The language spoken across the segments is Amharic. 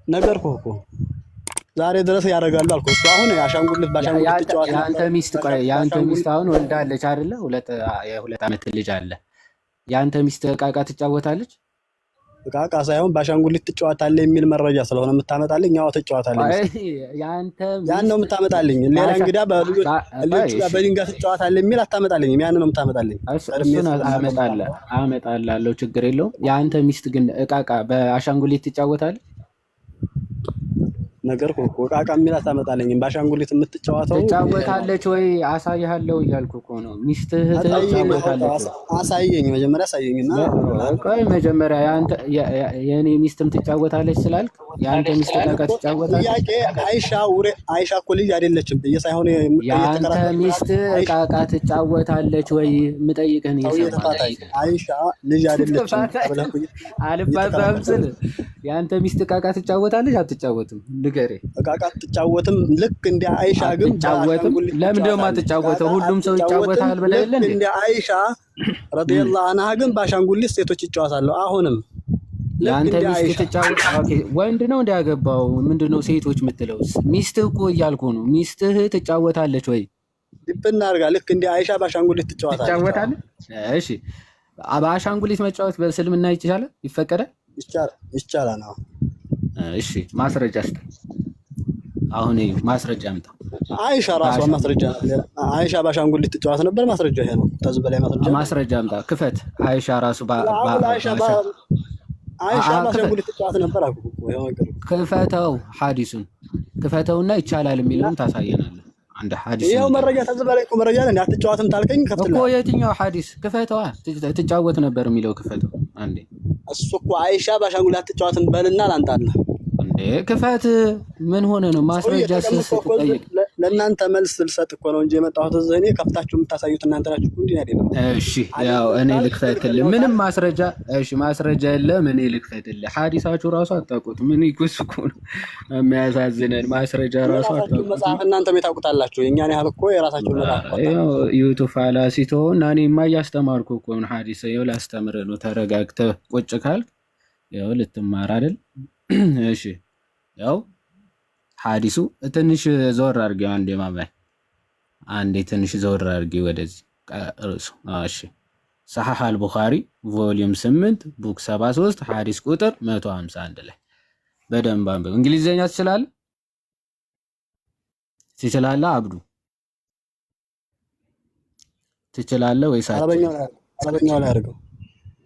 ነገርኩህ እኮ፣ ዛሬ ድረስ ያደርጋሉ አልኩህ። እሱ አሁን አሻንጉሊት በአሻንጉሊት ትጫወት የአንተ ነበር። ሚስት፣ ቆይ፣ የአንተ በአሻንጉሊት ሚስት አሁን ወልዳለች አይደለ? የ2 ዓመት ልጅ አለ። የአንተ ሚስት ዕቃ ዕቃ ትጫወታለች? ዕቃ ዕቃ ሳይሆን በአሻንጉሊት ትጫወታለህ የሚል መረጃ ስለሆነ የምታመጣልኝ፣ ያው ትጫወታለህ ቆይ ሚስት የአንተ ያን ነው ሚስት የምታመጣልኝ። ሌላ በአሻ እንግዳ በልጆች ቆይ ልጆቹ ጋር እሺ በድንጋይ ትጫወታለህ የሚል አታመጣልኝም። ያን ነው የምታመጣልኝ። ቀድሜ እሱን ስለማውቀው አመጣላለሁ፣ ችግር የለውም። የአንተ ሚስት ግን ዕቃ ዕቃ በአሻንጉሊት ትጫወታለች? ነገርኩህ እኮ፣ ዕቃ ዕቃ የሚል አታመጣልኝም። በአሻንጉሊት የምትጫወተው ትጫወታለች ወይ? አሳይሃለሁ እያልኩ እኮ ነው። ሚስትህ አሳየኝ፣ ትጫወታለች ወይ? አሳየኝ፣ መጀመሪያ አሳየኝና ቆይ፣ መጀመሪያ የእኔ ሚስትም ትጫወታለች ስላልክ የአንተ ሚስት ዕቃ ዕቃ እኮ ትጫወታለች? ጥያቄ አይሻ ውሬ አይሻ እኮ ልጅ አይደለችም ብዬ ሳይሆን የአንተ እየተከራከርኩ ሚስት አይሻ ዕቃ ዕቃ ትጫወታለች ወይ? የምጠይቅህን ሰውዬ እየሰማህ ተፋታኝ። አይሻ ልጅ አይደለችም ተፋታኝ። ብለህ እኮ አልፋታም እየተከራከርክ ስል ነው። የአንተ ሚስት ዕቃ ዕቃ ትጫወታለች አትጫወትም? ንገሬ። ዕቃ ዕቃ አትጫወትም። ልክ እንደ አይሻ ግን አትጫወትም። በአሻንጉሊት ለምንድን ነው ትጫወታለች። ዕቃ የማትጫወተው? ዕቃ ሁሉም ሰው አትጫወትም። ይጫወታል ብለህ ልክ የለ እንዴ? እንደ አይሻ ረዲየላሁ አንሃ ግን በአሻንጉሊት ሴቶች ይጫወታሉ። አሁንም ልክ የአንተ እንደ ሚስት አይሻ ትጫወት። Okay፣ ወንድ ነው እንዲያገባው ምንድን ነው ሴቶች የምትለው? ሚስትህ እኮ እያልኩ ነው። ሚስትህ ትጫወታለች ወይ? ድብና አድርጋ ልክ እንደ አይሻ በአሻንጉሊት ትጫወታለች። አዎ። ትጫወታለች። እሺ፣ በአሻንጉሊት መጫወት በእስልምና ይቻላል? ይፈቀዳል? ይቻላል፣ ይቻላል። አዎ። እሺ፣ ማስረጃ ስጥ። አሁን እዩ፣ ማስረጃ አምጣ። አይሻ ራሷ በአሻ ማስረጃ ናት። ሌላ አይሻ በአሻንጉሊት ትጫወት ነበር። ማስረጃ ይሄ ነው። ከዚህ በላይ ማስረጃ አለ? ማስረጃ አምጣ። ክፈት። አይሻ ራሱ አሁን አይሻ በአሻ አይሻ ክፈት፣ በአሻንጉሊት ትጫወት ነበር አልኩህ እኮ። ይኸው ነገርኩህ። ክፈተው፣ ሐዲሱን ክፈተውና ይቻላል እና የሚለውን ታሳየናለህ። አንድ ሐዲሱን ይኸው ንገረኝ መረጃ፣ ከዚህ በላይ እኮ መረጃ አለ። እንደ አትጫወትም ታልከኝ እኮ። ከፍትልሃለሁ። የትኛው ሐዲስ? ክፈተዋ። ትጫወት ነበር የሚለው ክፈተው አንዴ። እሱ እኮ አይሻ በአሻንጉሊት አትጫወትም በልና ላምጣልህ። እንዴ ክፈት። ምን ሆነ ነው? ሰውዬ ማስረጃ ተቀምጦ እኮ ስትጠይቅ ለእናንተ መልስ ልሰጥ እኮ ነው እንጂ የመጣሁት እዚህ እኔ ከፍታችሁ የምታሳዩት እናንተ ናችሁ እኮ እንጂ እኔ አይደለም። እሺ ያው አይደለም እኔ ካልክ ልክፈትልህ። ትክክል ነው ምንም ካልክ ማስረጃ፣ እሺ ማስረጃ የለም። እኔ ልክፈትልህ። ሐዲሳችሁ ራሱ አታውቁትም። እኔ እኮ እሱ እኮ ነው የሚያሳዝነን። ማስረጃ ራሱ የራሳችሁን አታውቁትም። መጽሐፍ እናንተም የታውቁታላችሁ። የእኛን ያህል እኮ የራሳችሁን መጽሐፍ እኮ ያው አታውቁትም። ዩቱብ fallacy ተወው እና እኔማ እያስተማርኩ እኮ ነው። ሐዲስ ይኸው ላስተምርህ ነው። ተረጋግተህ ቁጭ ካልክ ያው ልትማር አይደል? እሺ፣ ያው ሐዲሱ ትንሽ ዞር አድርጌው አንዴ፣ ማማይ አንዴ ትንሽ ዞር አድርጌ ወደዚህ ርዕሱ። እሺ፣ ሰሐህ አልቡኻሪ volume 8 book 73 ሐዲስ ቁጥር 151 ላይ በደንብ አንብብ። እንግሊዝኛ ትችላለህ? ትችላለህ? አብዱ፣ ትችላለህ ወይስ አረበኛው አትችልም? ላይ አረበኛው ላይ አድርገው።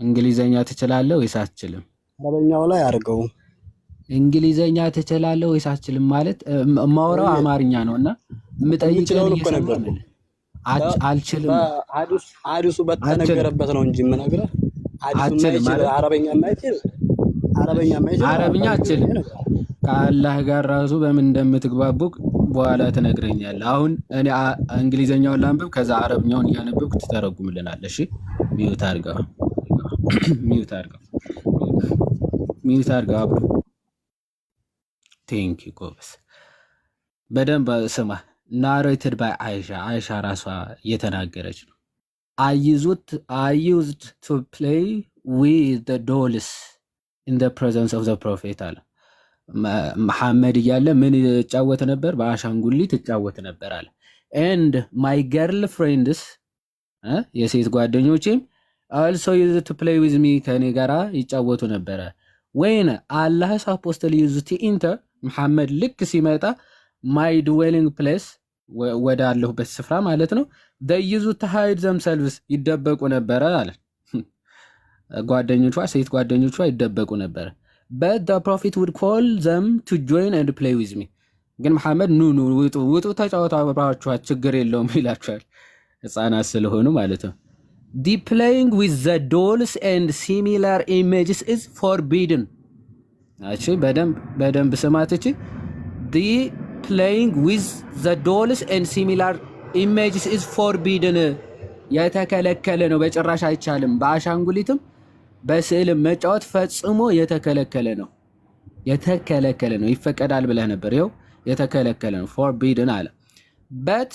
እንግሊዝኛ ትችላለህ ወይስ አትችልም? አረበኛው ላይ አድርገው። እንግሊዘኛ ትችላለህ ወይስ አትችልም? ማለት የማወራው ሰውዬ አማርኛ ነው እና የምጠይቅህን የምችለውን እኮ እየሰማ ነገርኩህ። ምን አልችልም ሐዲሱ አልችልም በተነገረበት ነው እንጂ የምነግርህ ሐዲሱ አትችልም የማይችል አይደል? አረበኛ የማይችል አረበኛ እሺ የማይችል አረብኛ በእንግሊዝኛ አትችልም። ይነግራል። ከአላህ ጋር ራሱ በምን እንደምትግባቡ በኋላ ትነግረኛለህ። አሁን እኔ እንግሊዘኛውን ላንብብ፣ ከዛ አረብኛውን እያነበብክ ትተረጉምልናለህ። እሺ፣ mute አድርገው፣ mute አድርገው፣ mute አድርገው አብዱ። Thank you ጎበዝ። በደንብ ስማ። Narrated by አይሻ፣ አይሻ ራሷ እየተናገረች ነው። I used to play with dolls in the presence of the Prophet አለ። መሐመድ እያለ ምን እጫወት ነበር? በአሻንጉሊት እጫወት ነበር አለ። And my girl friends፣ የሴት ጓደኞቼም also used to play with me፣ ከእኔ ጋራ ይጫወቱ ነበረ። When Allah's Apostle used to enter፣ መሐመድ ልክ ሲመጣ my dwelling place፣ ወዳለሁበት ስፍራ ማለት ነው፣ they used to hide themselves፣ ይደበቁ ነበረ አለ። ጓደኞቿ፣ ሴት ጓደኞቿ ይደበቁ ነበረ። But the Prophet would call them to join and play with me። ግን መሐመድ ኑ ኑ፣ ውጡ ውጡ፣ ተጫወቱ አብራችኋት፣ ችግር የለውም ይላቸዋል። ህፃናት ስለሆኑ ማለት ነው። The playing with the dolls and similar images is forbidden። እሺ፣ በደንብ በደንብ ስማት። እቺ the playing with the dolls and similar images is forbidden፣ የተከለከለ ነው፣ በጭራሽ አይቻልም። በአሻንጉሊትም በስዕልም መጫወት ፈጽሞ የተከለከለ ነው። የተከለከለ ነው። ይፈቀዳል ብለህ ነበር። ይኸው የተከለከለ ነው። Forbidden አለ። But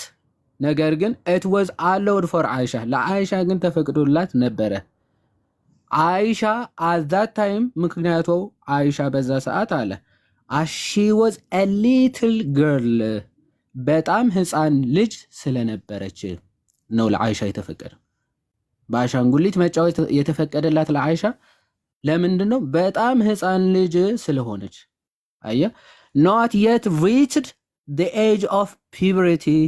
ነገር ግን it was allowed for አይሻ፣ ለአይሻ ግን ተፈቅዶላት ነበረ። አይሻ at that time፣ ምክንያቱ አይሻ በዛ ሰዓት አለ As she was a little girl በጣም ህፃን ልጅ ስለነበረች ነው ለአይሻ የተፈቀደው። በአሻንጉሊት መጫወት የተፈቀደላት ለአይሻ ለምንድን ነው? በጣም ህፃን ልጅ ስለሆነች። አየ፣ not yet reached the age of puberty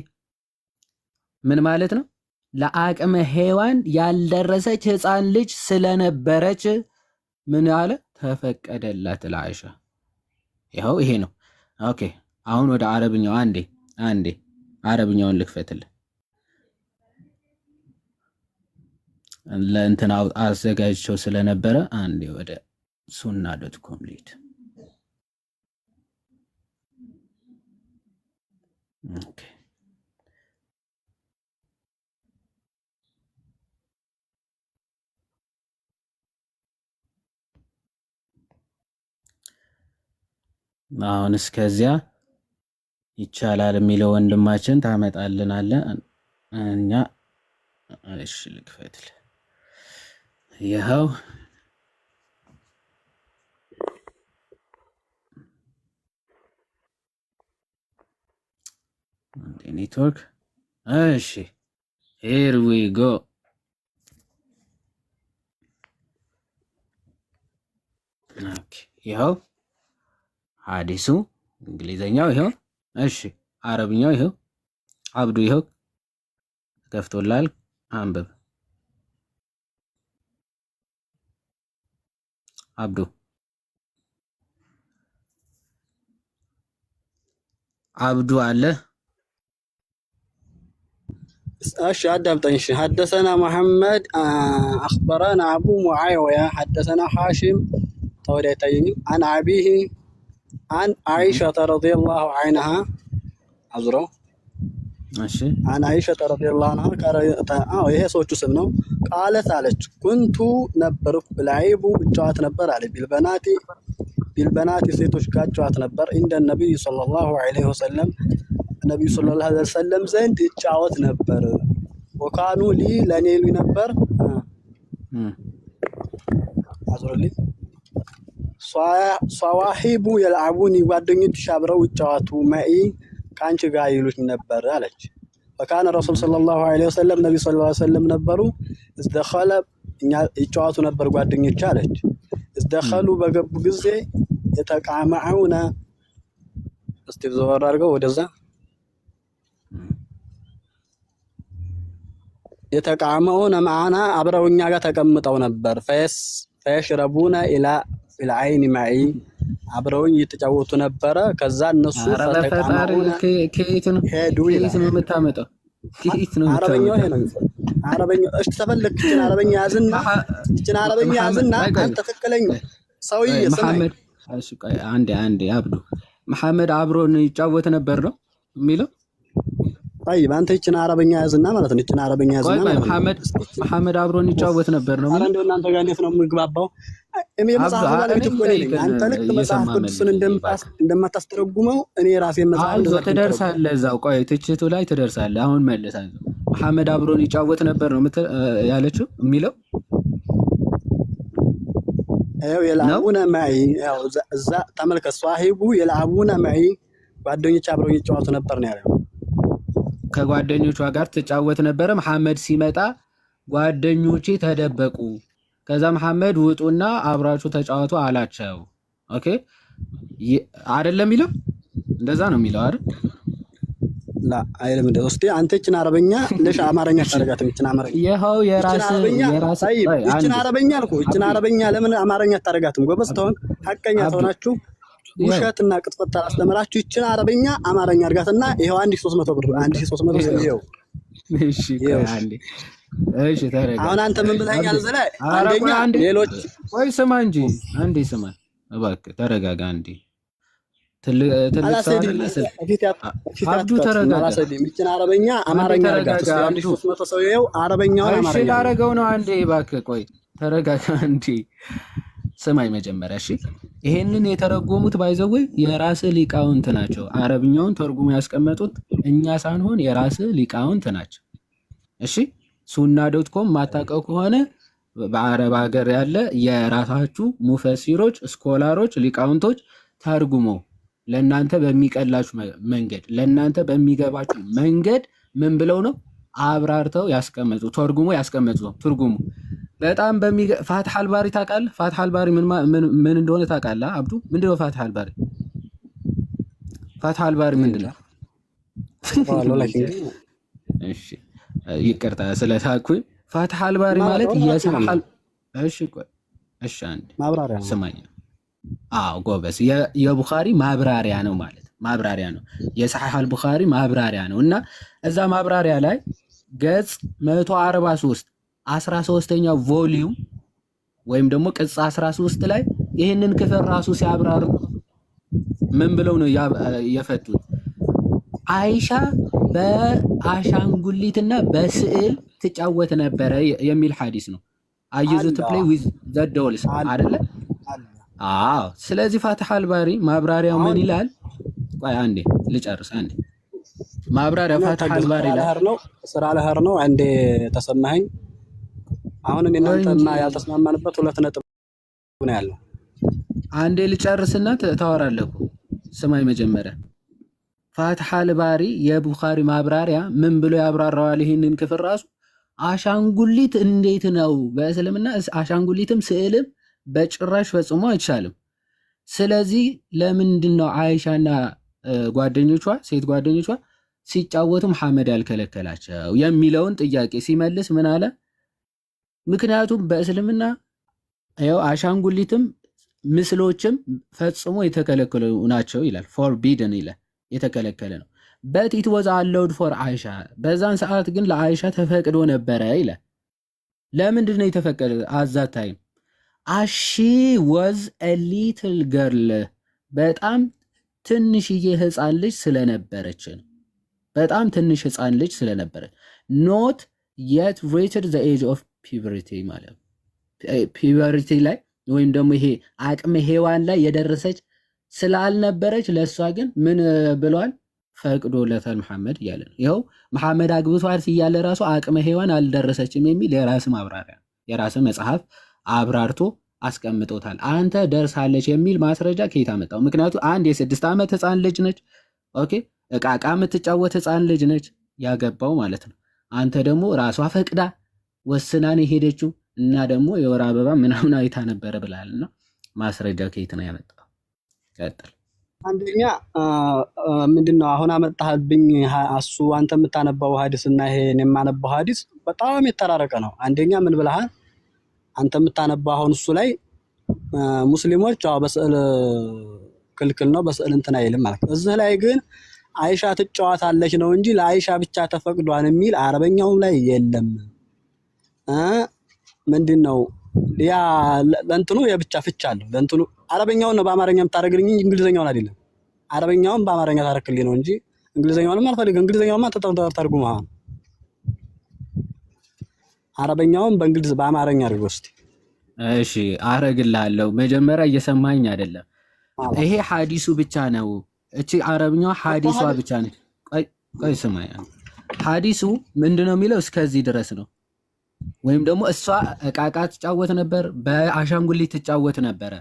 ምን ማለት ነው? ለአቅመ ሔዋን ያልደረሰች ህፃን ልጅ ስለነበረች ምን አለ? ተፈቀደላት ለአይሻ። ይኸው ይሄ ነው። Okay፣ አሁን ወደ አረብኛው አንዴ አንዴ አረብኛውን ልክፈትልህ። ለእንትን አዘጋጅቸው ስለነበረ አንዴ ወደ ሱና.com ልሂድ። Okay። አሁን እስከዚያ ይቻላል የሚለው ወንድማችን ታመጣልናለ። እኛ እሺ ልክፈትልህ። ይኸው አንዴ ኔትወርክ። እሺ here we go። Okay፣ ይኸው ሐዲሱ እንግሊዘኛው ይኸው። እሺ አረብኛው ይኸው። አብዱ ይኸው ከፍቶላል፣ አንብብ አብዱ። አብዱ አለ። እሺ አዳምጠኝ። እሺ حدثنا محمد أخبرنا أبو معاوية حدثنا هاشم ተወዲያ አይታየኝም። عن أبيه عن عائشة رضي الله عنها አዙረው እሺ عن عائشة رضي الله عنها። አዎ ይሄ ሰዎቹ ስም ነው። قالت አለች كنت ነበርኩ ألعب እጫወት ነበር አለ بالبنات بالبنات ሴቶች ጋር እጫወት ነበር عند النبي صلى الله عليه وسلم ነቢዩ صلى الله عليه وسلم ዘንድ እጫወት ነበር። وكانوا لي ለእኔ ይሉኝ ነበር። አዙርልኝ صواحب يلعبن ጓደኞችሽ አብረው ይጫወቱ معي ከአንቺ ጋር ይሉኝ ነበር አለች። وكان رسول صلى الله عليه وسلم ነቢ صلى الله عليه وسلم ነበሩ። إذا دخل እኛ ይጫወቱ ነበር ጓደኞች አለች። إذا دخلوا በገቡ ጊዜ يتقامعون እስቲ ዘወር አድርገው ወደዛ يتقامعون معنا አብረው እኛ ጋር ተቀምጠው ነበር። فيشربون العين معي አብረውኝ እየተጫወቱ ነበረ። ከዛ እነሱ ኧረ በፈጣሪ فتقامعون ከየት ነው ሄዱ ከየት ይላል። ነው የምታመጣው? ከየት ነው አረበኛው ይሄ የምታመጣው? ነው። አረበኛው እሺ፣ ተፈለክ እችን አረበኛ ያዝና እችን አረበኛ መሐመድ ያዝና ቆይ ቆይ አንተ ትክክለኛ ቆይ ሰውዬ ቆይ ስማኝ። መሐመድ እሺ ቆይ አንዴ አንዴ አብዱ መሐመድ አብሮን ይጫወት ነበር ነው የሚለው። طيب አንተ ይችን አረበኛ ያዝና ማለት ነው። ይችን አረበኛ ቆይ ያዝና ቆይ ማለት ነው። መሐመድ መሐመድ አብሮን ይጫወት ነበር ነው አረ የሚለው። እንደው እናንተ ጋር እንዴት ነው የምግባባው? እኔ አብዱ የመጽሐፉ ባለቤት እኔም እኮ እኔ ነኝ። ጠይቅን አንተ ልክ መጽሐፍ እየሰማ ቅዱስን መልስልኝ እባክህ። እንደማታስተረጉመው እኔ ራሴን መጽሐፍ አይዞህ እንደዛ ነው የምተረጉመው። ትደርሳለህ፣ እዛው ቆይ ትችቱ ላይ ትደርሳለህ። አሁን መልስ። አይዞህ መሐመድ አብሮን ይጫወት ነበር ነው ያለችው የሚለው ይኸው ነው። يلعبون معي ያው እዛ ተመልከት። صواحب يلعبون معي ጓደኞች አብረው እየተጫወቱ ነበር ነው ያለው። ከጓደኞቿ ጋር ትጫወት ነበረ። መሐመድ ሲመጣ ጓደኞቼ ተደበቁ። ከዛ መሐመድ ውጡና አብራችሁ ተጫወቱ አላቸው። Okay አይደለም የሚለው እንደዛ ነው የሚለው አይደል? لا አይልም እንደ እስቲ አንተ ይችን አረበኛ ለሽ አማርኛ ታደርጋትም? ይችን አማርኛ ይኸው ይችን የራስ አረበኛ የራስ طيب ቆይ ይችን አንዴ አረበኛ አልኩህ። ይችን አብዱ አረበኛ ለምን አማርኛ አታደርጋትም? ጎበዝ አብዱ ተሆን ሐቀኛ አብዱ ተሆናችሁ ይኸው ውሸትና ቅጥፈት አላስተምራችሁ ይችን አረበኛ አማርኛ አድርጋትና ይኸው 1300 ብር 1300 ብር ይኸው ይኸው እሺ ቆይ ይኸው። እሺ አንዴ እሺ ተረጋጋ አሁን አንተ ምን ብለኸኛል? አብዱ እዚህ ላይ ኧረ ቆይ አንደኛ አንዴ ሌሎች ቆይ ስማ እንጂ አንዴ ስማ እባክህ ተረጋጋ አንዴ ትልቅ ትልቅ ሰው አላሰድም አይደለ ስል ፊት ፊት አብዱ አትከፍትም። ተረጋጋ አላሰድም ይችን አረበኛ አንዴ አማርኛ አድርጋት ተረጋጋ እስቲ። አንድ አብዱ ሺህ ሦስት መቶ ሰው ይኸው አረበኛውን እሺ አማርኛ አድርገው። ላረገው ነው አንዴ እባክህ ቆይ ተረጋጋ አንዴ ስማኝ መጀመሪያ እሺ ይሄንን የተረጎሙት by the way የራስ ሊቃውንት ናቸው አረብኛውን ተርጉሞ ያስቀመጡት እኛ ሳንሆን የራስ ሊቃውንት ናቸው እሺ ሱና.com ማታውቀው ከሆነ በአረብ ሀገር ያለ የራሳችሁ ሙፈሲሮች scholar ኦች ሊቃውንቶች ተርጉሞ ለእናንተ በሚቀላችሁ መንገድ፣ ለእናንተ በሚገባችሁ መንገድ ምን ብለው ነው አብራርተው ያስቀመጡ፣ ተርጉሞ ያስቀመጡ ነው። ትርጉሙ በጣም ፋትሐ አልባሪ ታውቃለህ? ፋትሐ አልባሪ ምን እንደሆነ ታውቃለህ? አብዱ፣ ምንድን ነው ፋትሐ አልባሪ? ፋትሐ አልባሪ ምንድን ነው? እሺ ይቅርታ ስለሳኩኝ። ፋትሐ አልባሪ ማለት የሰሐል እሺ ቆይ እሺ አንድ ማብራሪያ ነው። ስማኝ። አዎ ጎበዝ፣ የቡኻሪ ማብራሪያ ነው ማለት ማብራሪያ ነው። የሰሒህ አልቡኻሪ ማብራሪያ ነው እና እዛ ማብራሪያ ላይ ገጽ 143 13ኛው volume ወይም ደግሞ ቅጽ 13 ላይ ይህንን ክፍል ራሱ ሲያብራሩ ምን ብለው ነው የፈቱት? አይሻ በአሻንጉሊትና በስዕል ትጫወት ነበረ የሚል ሐዲስ ነው። I used to play with the dolls አይደለ? አዎ። ስለዚህ ፋትሐ አልባሪ ማብራሪያው ምን ይላል? ቆይ አንዴ ልጨርስ። አንዴ ማብራሪያው ፋትሐ አልባሪ ላይ ነው። ስራ ለህር ነው። አንዴ ተሰማኸኝ። አሁን እኔ እናንተና ያልተስማማንበት ሁለት ነጥብ ነው ያለው። አንዴ ልጨርስና ታወራለህ እኮ። ስማኝ መጀመሪያ ፋትሐ አልባሪ የቡኻሪ ማብራሪያ ምን ብሎ ያብራራዋል? ይህንን ክፍል ራሱ አሻንጉሊት እንዴት ነው በእስልምና አሻንጉሊትም ስዕልም በጭራሽ ፈጽሞ አይቻልም። ስለዚህ ለምንድን ነው አይሻና ጓደኞቿ፣ ሴት ጓደኞቿ ሲጫወቱ መሐመድ ያልከለከላቸው የሚለውን ጥያቄ ሲመልስ ምን አለ? ምክንያቱም በእስልምና ያው አሻንጉሊትም ምስሎችም ፈጽሞ የተከለከሉ ናቸው ይላል። Forbidden ይላል፣ የተከለከለ ነው። But it was allowed for አይሻ፣ በዛን ሰዓት ግን ለአይሻ ተፈቅዶ ነበረ ይላል። ለምንድን ነው የተፈቀደ? At that time she was a little girl፣ በጣም ትንሽዬ ህፃን ልጅ ስለነበረች ነው። በጣም ትንሽ ህፃን ልጅ ስለነበረች not yet reached the age of puberty ማለት ነው። Puberty ላይ ወይም ደግሞ ይሄ አቅመ ሔዋን ላይ የደረሰች ስላልነበረች ለእሷ ግን ምን ብለዋል? ፈቅዶለታል መሐመድ እያለ ነው። ይኸው መሐመድ አግብቷል እያለ ራሱ አቅመ ሔዋን አልደረሰችም የሚል የራስ ማብራሪያ የራስ መጽሐፍ አብራርቶ አስቀምጦታል። አንተ ደርሳለች የሚል ማስረጃ ከየት አመጣው? ምክንያቱ አንድ የ6 ዓመት ህፃን ልጅ ነች። Okay፣ እቃ እቃ የምትጫወት ህፃን ልጅ ነች ያገባው ማለት ነው። አንተ ደግሞ ራሷ ፈቅዳ ወስናን የሄደችው እና ደግሞ የወር አበባ ምናምን አይታ ነበረ ብላል እና ማስረጃ ከየት ነው ያመጣው? ቀጥል። አንደኛ ምንድን ነው አሁን አመጣህብኝ? እሱ አንተ የምታነባው ሀዲስ እና ይሄ እኔ የማነባው ሀዲስ በጣም የተራረቀ ነው። አንደኛ ምን ብለሃል? አንተ የምታነባው አሁን እሱ ላይ ሙስሊሞች አዎ በስዕል ክልክል ነው፣ በስዕል እንትን አይልም ማለት ነው። እዚህ ላይ ግን አይሻ ትጫወታለች ነው እንጂ ለአይሻ ብቻ ተፈቅዷል የሚል አረበኛውም ላይ የለም። ምንድን ነው ያ ለእንትኑ የብቻ ፍቻ አለው። ለእንትኑ አረበኛውን ነው በአማርኛ የምታደርግልኝ እንጂ እንግሊዘኛውን አይደለም። አረበኛውን በአማርኛ ታደርግልኝ ነው እንጂ እንግሊዘኛውንም አልፈልግም። እንግሊዘኛውማ ተርጉመሃል። አረበኛውን በእንግሊዝ በአማርኛ አድርገው እስኪ። እሺ አረግልሃለሁ። መጀመሪያ እየሰማኝ አይደለም። ይሄ ሐዲሱ ብቻ ነው። እቺ አረብኛዋ ሐዲሷ ብቻ ነች። ቆይ ቆይ ስማኝ። ሐዲሱ ምንድነው የሚለው? እስከዚህ ድረስ ነው። ወይም ደግሞ እሷ እቃ እቃ ትጫወት ነበር፣ በአሻንጉሊት ትጫወት ነበረ።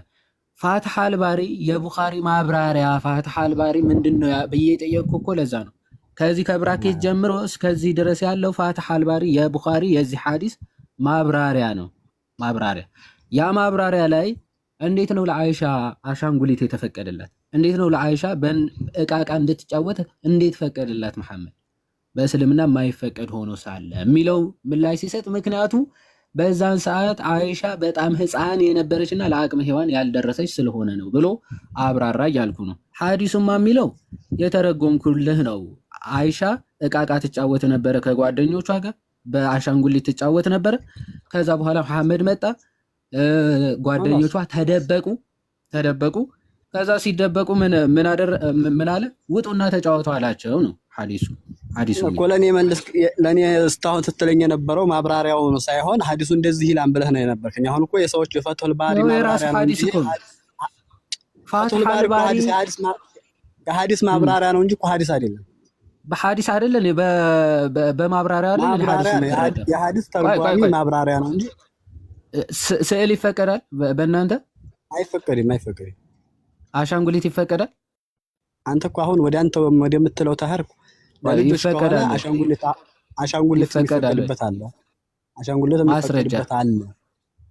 ፋትሐ አልባሪ የቡኻሪ ማብራሪያ ፋትሐ አልባሪ ምንድን ነው ብዬ የጠየቅኩ እኮ ለዛ ነው። ከዚህ ከ bracket ጀምሮ እስከዚህ ድረስ ያለው ፋትሐ አልባሪ የቡኻሪ የዚህ ሐዲስ ማብራሪያ ነው። ማብራሪያ ያ ማብራሪያ ላይ እንዴት ነው ለአይሻ አሻንጉሊት የተፈቀደላት? እንዴት ነው ለአይሻ በእቃ እቃ እንድትጫወት እንዴት ፈቀደላት መሐመድ? በእስልምና የማይፈቀድ ሆኖ ሳለ የሚለው ምላሽ ሲሰጥ ምክንያቱ በዛን ሰዓት አይሻ በጣም ሕፃን የነበረችና ለአቅመ ሔዋን ያልደረሰች ስለሆነ ነው ብሎ አብራራ እያልኩ ነው። ሐዲሱማ የሚለው የተረጎምኩልህ ነው። አይሻ እቃ እቃ ትጫወት ነበረ ከጓደኞቿ ጋር፣ በአሻንጉሊት ትጫወት ነበረ። ከዛ በኋላ መሐመድ መጣ፣ ጓደኞቿ ተደበቁ ተደበቁ። ከዛ ሲደበቁ ምን አለ? ውጡና ተጫወቱ አላቸው ነው ሐዲሱ እኮ ለእኔ መልስ ለእኔ እስካሁን ስትለኝ የነበረው ማብራሪያው ሳይሆን ሐዲሱ እንደዚህ ይላል ብለህ ነው የነበርከኝ። አሁን እኮ የሰዎች የፈትሁል ባሪ የራሱ ማብራሪያ ነው ሐዲስ እንጂ እኮ ነው። ፈትሁል ፋትሐል ባሪ እኮ ባሪ የሐዲስ ማብራሪያ ነው እንጂ እኮ ሐዲስ አይደለም። በሐዲስ አይደለ በማብራሪያ አይደለ ሐዲሱ ማብራሪያ ነው። የምትረዳው? የሐዲስ ቆይ ቆይ ተርጓሚ ቆይ ማብራሪያ ነው እንጂ ስዕል ይፈቀዳል በእናንተ? አይፈቀድም፣ አይፈቀድም። አሻንጉሊት ይፈቀዳል? አንተ እኮ አሁን ወደ አንተ ወደምትለው ታህርኩ ቆይ ለልጆች ከሆነ ይፈቀዳል ወይ? አሻንጉሊት አሻንጉሊት ይፈቀዳል ወይ? የሚፈቀድበት አለ። አሻንጉሊት ማስረጃ የሚፈቀድበት አለ።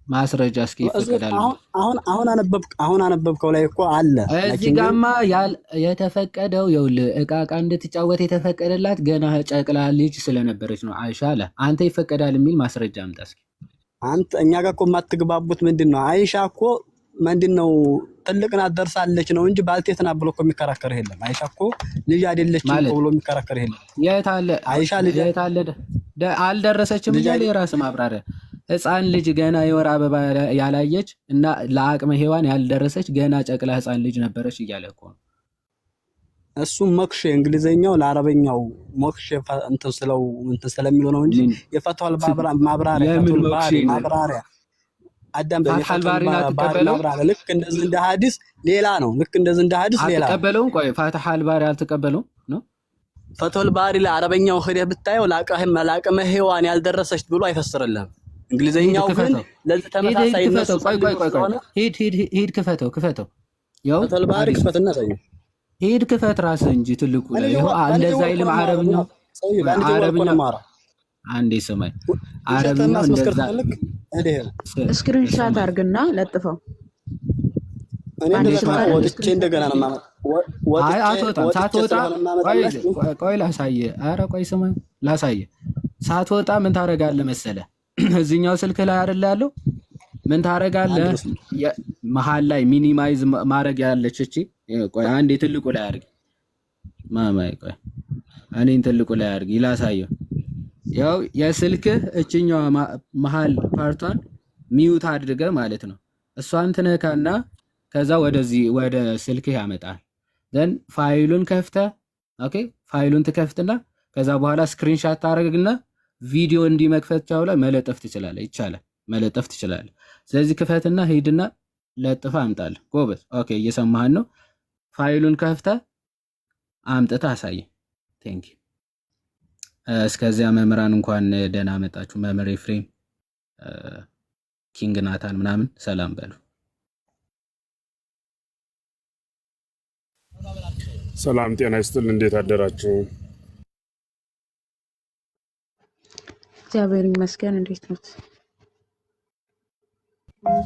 ማስረጃ እስኪ እዚህ ይፈቀዳል ወይ? አሁን አሁን አሁን አነበብክ አሁን አነበብከው ላይ እኮ አለ። እዚህ لكن ግን ጋማ የተፈቀደው ይኸውልህ እቃ እቃ እንድትጫወት የተፈቀደላት ገና ጨቅላ ልጅ ስለነበረች ነው። አይሻ አለ አንተ ይፈቀዳል የሚል ማስረጃ አምጣ እስኪ። አንተ እኛ ጋር እኮ የማትግባቡት ምንድን ነው? አይሻ እኮ ምንድን ነው ትልቅ ናት ደርሳለች ነው እንጂ ባልቴት ናት ብሎ እኮ የሚከራከርህ የለም። አይሻ እኮ ልጅ አይደለችም እኮ ማለት ብሎ የሚከራከርህ የለም። የት አለ አይሻ ልጅ የት አለ አልደረሰችም ልጅ እያለ አይደ የራስ ማብራሪያ ህፃን ልጅ ገና የወር አበባ ያላየች እና ለአቅመ ሔዋን ያልደረሰች ገና ጨቅላ ህፃን ልጅ ነበረች እያለ እኮ ነው። እሱ መክሼ እንግሊዘኛው ለአረበኛው ሞክሼ እንትን ስለው እንትን ስለሚለው ነው እንጂ ምን የፈትዋል ማብራሪያ የምን ፈትሁል መክሼ ባሪ ነው? ማብራሪያ አዳም ፋትሐል የፈትሁል ባሪን ባሪ አትቀበለውም? ማብራሪያ ልክ እንደዚህ እንደ ሐዲስ ሌላ ነው። ልክ እንደዚህ እንደ ሐዲስ ሌላ ነው። አትቀበለውም? ቆይ ፋትሐል ባሪ አልተቀበለውም ነው? ፈትሁል ባሪ ለአረበኛው ሄደህ ብታየው ለአቅመ ሔዋን ያልደረሰች ብሎ አይፈስርልህም። ሂድ እንግሊዘኛው ግን ክፈተው፣ ለዚህ ሂድ ሂድ ተመሳሳይ እነሱ ክፈተው። ቆይ ቆይ ፈልገው ቆይ ቆይ ስለሆነ ሂድ ሂድ ሂድ ክፈተው ክፈተው። ያው ፈትሁል ባሪ ሐዲሱ ክፈትና ሳየው። ሂድ ክፈት ራስህ እንጂ ትልቁ እኔ ላይ ይኸው በአንድ እንደዛ ጀወር እኮ አይልም ነው የማወራው። አረብኛው ሰውዬ በአንድ ጀወር እኮ ነው አረብኛው የማወራው። አንዴ ስማኝ፣ ውሸትህን አረብኛው ማስመስከር እንደዛ ትፈልግ እኔ screenshot ስማኝ አድርግና ለጥፈው። እኔ በአንድ እንደዛ ስልክ ከሆነ አይደል? ወጥቼ screenshot እንደገና ነው አድርግ። የማመጣ። አይ ወጥቼ አትወጣም። ወጥቼ ሳትወጣ ስለሆነ ቆይ የማመጣላችሁ ቆይ ላሳየህ። ኧረ ቆይ ስማኝ ላሳየህ። ሳትወጣ ምን ታደርጋለህ መሰለህ? እዚህኛው ስልክ ላይ አይደለ ያለው? ምን አንድ ታደርጋለህ? ነው። መሀል ላይ minimize ማድረግ ያለች እቺ ቆይ አንዴ ትልቁ ላይ አድርግ ማማይ፣ ቆይ እኔን ትልቁ ላይ አድርግ ይላሳየው። ያው የስልክህ እችኛዋ መሀል part ቷን mute አድርገህ ማለት ነው። እሷን ትነካና ከዛ ወደዚህ ወደ ስልክህ ያመጣል። Then ፋይሉን ከፍተህ okay፣ ፋይሉን ትከፍትና ከዛ በኋላ screenshot ታደርግና ቪዲዮ እንዲመክፈቻው ላይ መለጠፍ ትችላለህ። ይቻላል፣ መለጠፍ ትችላለህ። ስለዚህ ክፈትና ሂድና ለጥፈህ አምጣልህ። ጎበዝ። Okay፣ እየሰማህን ነው። ፋይሉን ከፍተህ አምጥተህ አሳየህ። Thank you። እስከዚያ መምህራን እንኳን ደህና መጣችሁ። መምህር ኤፍሬም፣ ኪንግ ናታን ምናምን ሰላም በሉ። ሰላም ጤና ይስጥል። እንዴት አደራችሁ? እግዚአብሔር ይመስገን። እንዴት ነው?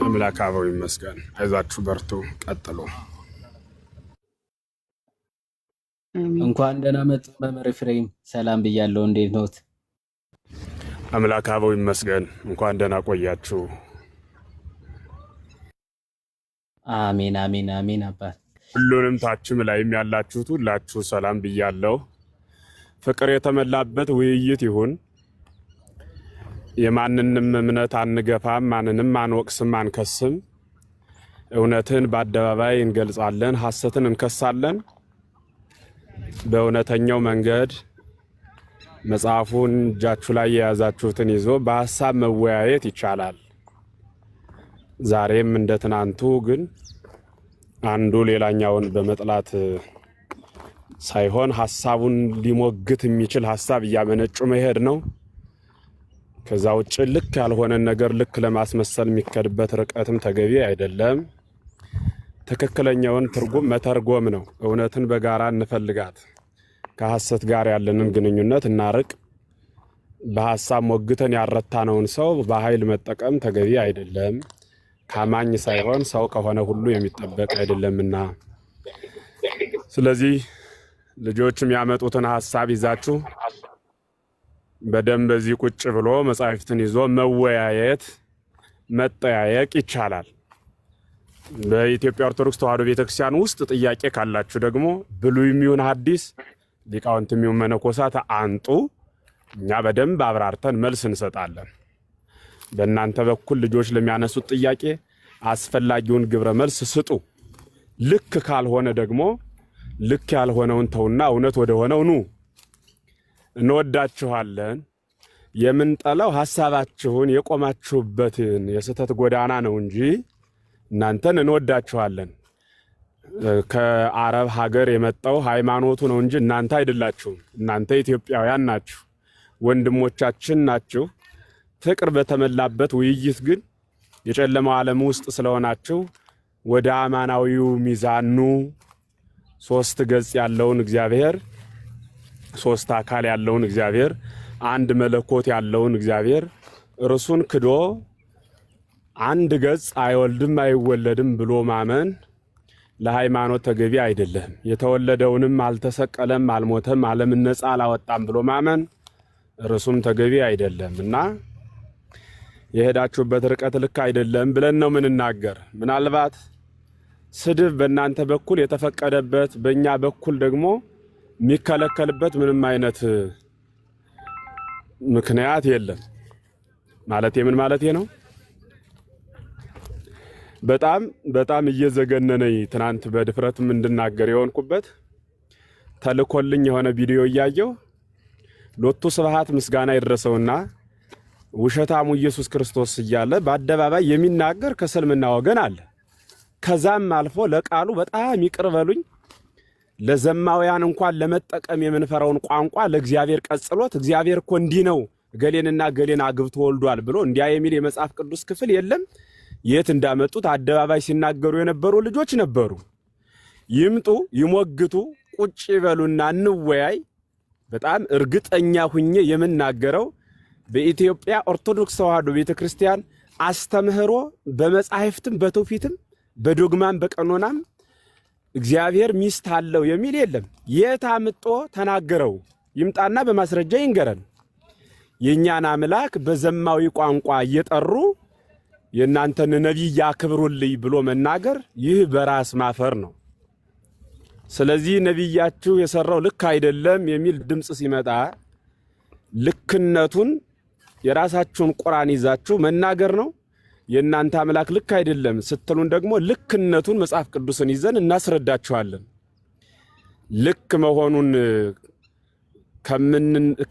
አምላክ አበው ይመስገን። አይዟችሁ፣ በርቱ፣ ቀጥሉ። አሜን። እንኳን ደህና መጡ መምህር ኤፍሬም፣ ሰላም ብያለሁ። እንዴት ኖት? አምላክ አበው ይመስገን። እንኳን ደህና ቆያችሁ። አሜን አሜን አሜን። አባት ሁሉንም ታችም ላይም ያላችሁት ሁላችሁ ሰላም ብያለሁ። ፍቅር የተመላበት ውይይት ይሁን። የማንንም እምነት አንገፋም፣ ማንንም አንወቅስም፣ አንከስም። እውነትን በአደባባይ እንገልጻለን፣ ሐሰትን እንከሳለን። በእውነተኛው መንገድ መጽሐፉን እጃችሁ ላይ የያዛችሁትን ይዞ በሀሳብ መወያየት ይቻላል። ዛሬም እንደ ትናንቱ ግን አንዱ ሌላኛውን በመጥላት ሳይሆን ሀሳቡን ሊሞግት የሚችል ሀሳብ እያመነጩ መሄድ ነው። ከዛ ውጭ ልክ ያልሆነን ነገር ልክ ለማስመሰል የሚከድበት ርቀትም ተገቢ አይደለም። ትክክለኛውን ትርጉም መተርጎም ነው። እውነትን በጋራ እንፈልጋት፣ ከሐሰት ጋር ያለንን ግንኙነት እናርቅ። በሀሳብ ሞግተን ያረታነውን ሰው በኃይል መጠቀም ተገቢ አይደለም። ካማኝ ሳይሆን ሰው ከሆነ ሁሉ የሚጠበቅ አይደለምና፣ ስለዚህ ልጆች የሚያመጡትን ሀሳብ ይዛችሁ በደንብ በዚህ ቁጭ ብሎ መጻሕፍትን ይዞ መወያየት መጠያየቅ ይቻላል። በኢትዮጵያ ኦርቶዶክስ ተዋሕዶ ቤተክርስቲያን ውስጥ ጥያቄ ካላችሁ ደግሞ ብሉይም ይሁን ሐዲስ ሊቃውንትም ይሁን መነኮሳት አንጡ። እኛ በደንብ አብራርተን መልስ እንሰጣለን። በእናንተ በኩል ልጆች ለሚያነሱት ጥያቄ አስፈላጊውን ግብረ መልስ ስጡ። ልክ ካልሆነ ደግሞ ልክ ያልሆነውን ተውና እውነት ወደ ሆነው ኑ። እንወዳችኋለን። የምንጠላው ሐሳባችሁን የቆማችሁበትን የስህተት ጎዳና ነው እንጂ እናንተን እንወዳችኋለን። ከአረብ ሀገር የመጣው ሃይማኖቱ ነው እንጂ እናንተ አይደላችሁም። እናንተ ኢትዮጵያውያን ናችሁ፣ ወንድሞቻችን ናችሁ። ፍቅር በተመላበት ውይይት ግን የጨለማው ዓለም ውስጥ ስለሆናችሁ ወደ አማናዊው ሚዛን ኑ። ሶስት ገጽ ያለውን እግዚአብሔር፣ ሶስት አካል ያለውን እግዚአብሔር፣ አንድ መለኮት ያለውን እግዚአብሔር እርሱን ክዶ አንድ ገጽ አይወልድም አይወለድም ብሎ ማመን ለሃይማኖት ተገቢ አይደለም። የተወለደውንም አልተሰቀለም፣ አልሞተም፣ ዓለምን ነፃ አላወጣም ብሎ ማመን እርሱም ተገቢ አይደለም እና የሄዳችሁበት ርቀት ልክ አይደለም ብለን ነው ምንናገር። ምናልባት ስድብ በእናንተ በኩል የተፈቀደበት በእኛ በኩል ደግሞ የሚከለከልበት ምንም አይነት ምክንያት የለም። ማለት ምን ማለት ነው? በጣም በጣም እየዘገነነኝ ትናንት በድፍረትም እንድናገር የሆንኩበት ተልኮልኝ የሆነ ቪዲዮ እያየሁ ሎቱ ስብሐት ምስጋና ይድረሰውና ውሸታሙ ኢየሱስ ክርስቶስ እያለ በአደባባይ የሚናገር ከእስልምና ወገን አለ። ከዛም አልፎ ለቃሉ በጣም ይቅር በሉኝ፣ ለዘማውያን እንኳን ለመጠቀም የምንፈራውን ቋንቋ ለእግዚአብሔር ቀጽሎት እግዚአብሔር እኮ እንዲህ ነው ገሌንና ገሌን አግብቶ ወልዷል ብሎ እንዲያ የሚል የመጽሐፍ ቅዱስ ክፍል የለም። የት እንዳመጡት አደባባይ ሲናገሩ የነበሩ ልጆች ነበሩ። ይምጡ፣ ይሞግቱ፣ ቁጭ ይበሉና እንወያይ። በጣም እርግጠኛ ሁኜ የምናገረው በኢትዮጵያ ኦርቶዶክስ ተዋሕዶ ቤተክርስቲያን አስተምህሮ በመጻሕፍትም በትውፊትም በዶግማም በቀኖናም እግዚአብሔር ሚስት አለው የሚል የለም። የት አምጦ ተናገረው? ይምጣና በማስረጃ ይንገረን። የእኛን አምላክ በዘማዊ ቋንቋ እየጠሩ የእናንተን ነቢይ ያክብሩልኝ ብሎ መናገር ይህ በራስ ማፈር ነው። ስለዚህ ነቢያችሁ የሰራው ልክ አይደለም የሚል ድምፅ ሲመጣ ልክነቱን የራሳችሁን ቁርአን ይዛችሁ መናገር ነው። የእናንተ አምላክ ልክ አይደለም ስትሉን ደግሞ ልክነቱን መጽሐፍ ቅዱስን ይዘን እናስረዳችኋለን። ልክ መሆኑን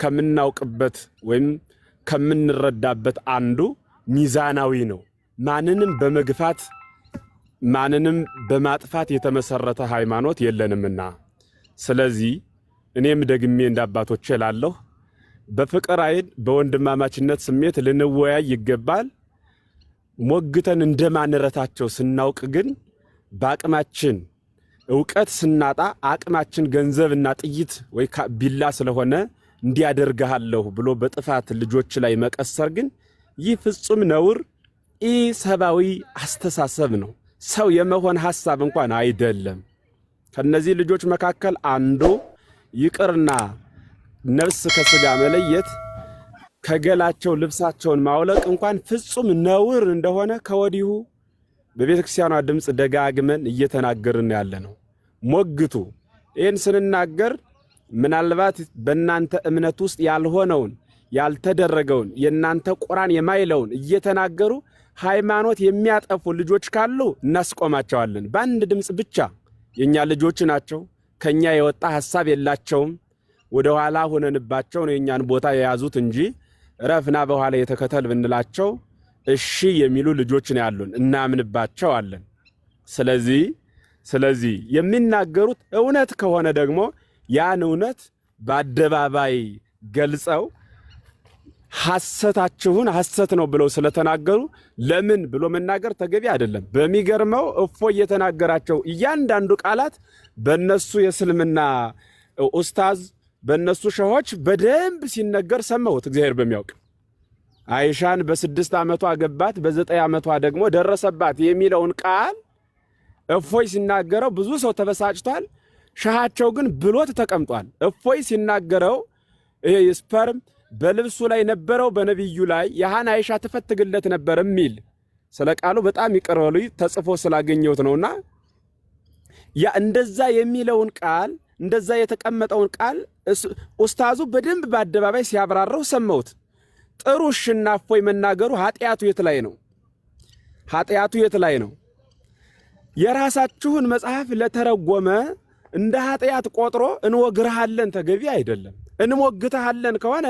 ከምናውቅበት ወይም ከምንረዳበት አንዱ ሚዛናዊ ነው። ማንንም በመግፋት ማንንም በማጥፋት የተመሰረተ ሃይማኖት የለንምና፣ ስለዚህ እኔም ደግሜ እንደ አባቶቼ እላለሁ በፍቅር አይን በወንድማማችነት ስሜት ልንወያይ ይገባል። ሞግተን እንደማንረታቸው ስናውቅ ግን በአቅማችን እውቀት ስናጣ አቅማችን ገንዘብና ጥይት ወይ ቢላ ስለሆነ እንዲያደርግሃለሁ ብሎ በጥፋት ልጆች ላይ መቀሰር ግን ይህ ፍጹም ነውር፣ ኢሰብአዊ አስተሳሰብ ነው። ሰው የመሆን ሐሳብ እንኳን አይደለም። ከነዚህ ልጆች መካከል አንዱ ይቅርና ነፍስ ከስጋ መለየት ከገላቸው ልብሳቸውን ማውለቅ እንኳን ፍጹም ነውር እንደሆነ ከወዲሁ በቤተ ክርስቲያኗ ድምፅ ደጋግመን እየተናገርን ያለ ነው። ሞግቱ። ይህን ስንናገር ምናልባት በእናንተ እምነት ውስጥ ያልሆነውን ያልተደረገውን የእናንተ ቁራን የማይለውን እየተናገሩ ሃይማኖት የሚያጠፉ ልጆች ካሉ እናስቆማቸዋለን። በአንድ ድምፅ ብቻ። የእኛ ልጆች ናቸው። ከኛ የወጣ ሐሳብ የላቸውም። ወደ ኋላ ሆነንባቸው ነው የእኛን ቦታ የያዙት እንጂ ረፍና በኋላ የተከተል ብንላቸው እሺ የሚሉ ልጆች ነው ያሉን፣ እናምንባቸው አለን። ስለዚህ የሚናገሩት እውነት ከሆነ ደግሞ ያን እውነት በአደባባይ ገልጸው ሐሰታችሁን ሐሰት ነው ብለው ስለተናገሩ ለምን ብሎ መናገር ተገቢ አይደለም። በሚገርመው እፎይ የተናገራቸው እያንዳንዱ ቃላት በእነሱ የእስልምና ኡስታዝ በእነሱ ሸሆች በደንብ ሲነገር ሰማሁት። እግዚአብሔር በሚያውቅ አይሻን በ6 ዓመቷ ገባት፣ በ9 ዓመቷ ደግሞ ደረሰባት የሚለውን ቃል እፎይ ሲናገረው ብዙ ሰው ተበሳጭቷል። ሸሃቸው ግን ብሎት ተቀምጧል። እፎይ ሲናገረው ይሄ sperm በልብሱ ላይ ነበረው በነቢዩ ላይ ያህን አይሻ ትፈትግለት ነበር የሚል ስለ ቃሉ በጣም ይቅር በሉኝ ተጽፎ ስላገኘሁት ነውና ያ እንደዛ የሚለውን ቃል እንደዛ የተቀመጠውን ቃል ኡስታዙ በደንብ በአደባባይ ሲያብራራው ሰማሁት። ጥሩ እሽና እፎይ መናገሩ ኃጢአቱ የት ላይ ነው? ኃጢአቱ የት ላይ ነው? የራሳችሁን መጽሐፍ ለተረጎመ እንደ ኃጢአት ቆጥሮ እንወግርሃለን ተገቢ አይደለም። እንሞግትሃለን ከሆነ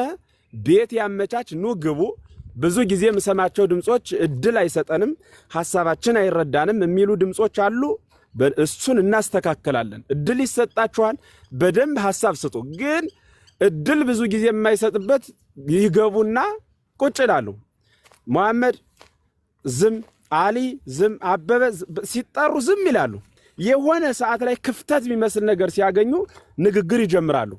ቤት ያመቻች፣ ኑ ግቡ። ብዙ ጊዜ የምሰማቸው ድምጾች እድል አይሰጠንም፣ ሐሳባችን አይረዳንም የሚሉ ድምጾች አሉ። እሱን እናስተካክላለን። እድል ይሰጣችኋል፣ በደንብ ሐሳብ ስጡ። ግን እድል ብዙ ጊዜ የማይሰጥበት ይገቡና ቁጭ ይላሉ። መሐመድ ዝም፣ አሊ ዝም፣ አበበ ሲጠሩ ዝም ይላሉ። የሆነ ሰዓት ላይ ክፍተት የሚመስል ነገር ሲያገኙ ንግግር ይጀምራሉ።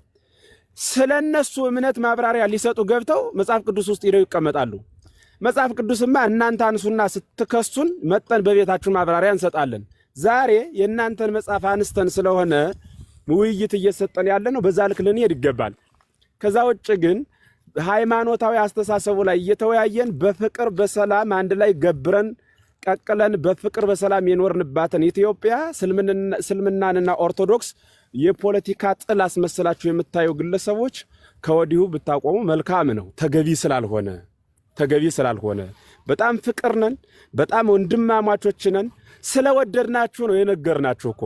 ስለ እነሱ እምነት ማብራሪያ ሊሰጡ ገብተው መጽሐፍ ቅዱስ ውስጥ ሄደው ይቀመጣሉ። መጽሐፍ ቅዱስማ እናንተ አንሱና ስትከሱን መጠን በቤታችሁ ማብራሪያ እንሰጣለን። ዛሬ የእናንተን መጽሐፍ አንስተን ስለሆነ ውይይት እየሰጠን ያለ ነው። በዛ ልክ ልንሄድ ይገባል። ከዛ ውጭ ግን ሃይማኖታዊ አስተሳሰቡ ላይ እየተወያየን በፍቅር በሰላም አንድ ላይ ገብረን ቀቅለን በፍቅር በሰላም የኖርንባትን ኢትዮጵያ እስልምናንና ኦርቶዶክስ የፖለቲካ ጥል አስመስላችሁ የምታዩ ግለሰቦች ከወዲሁ ብታቆሙ መልካም ነው። ተገቢ ስላልሆነ በጣም ፍቅር ነን፣ በጣም ወንድማማቾች ነን። ስለወደድናችሁ ነው የነገርናችሁ እኮ።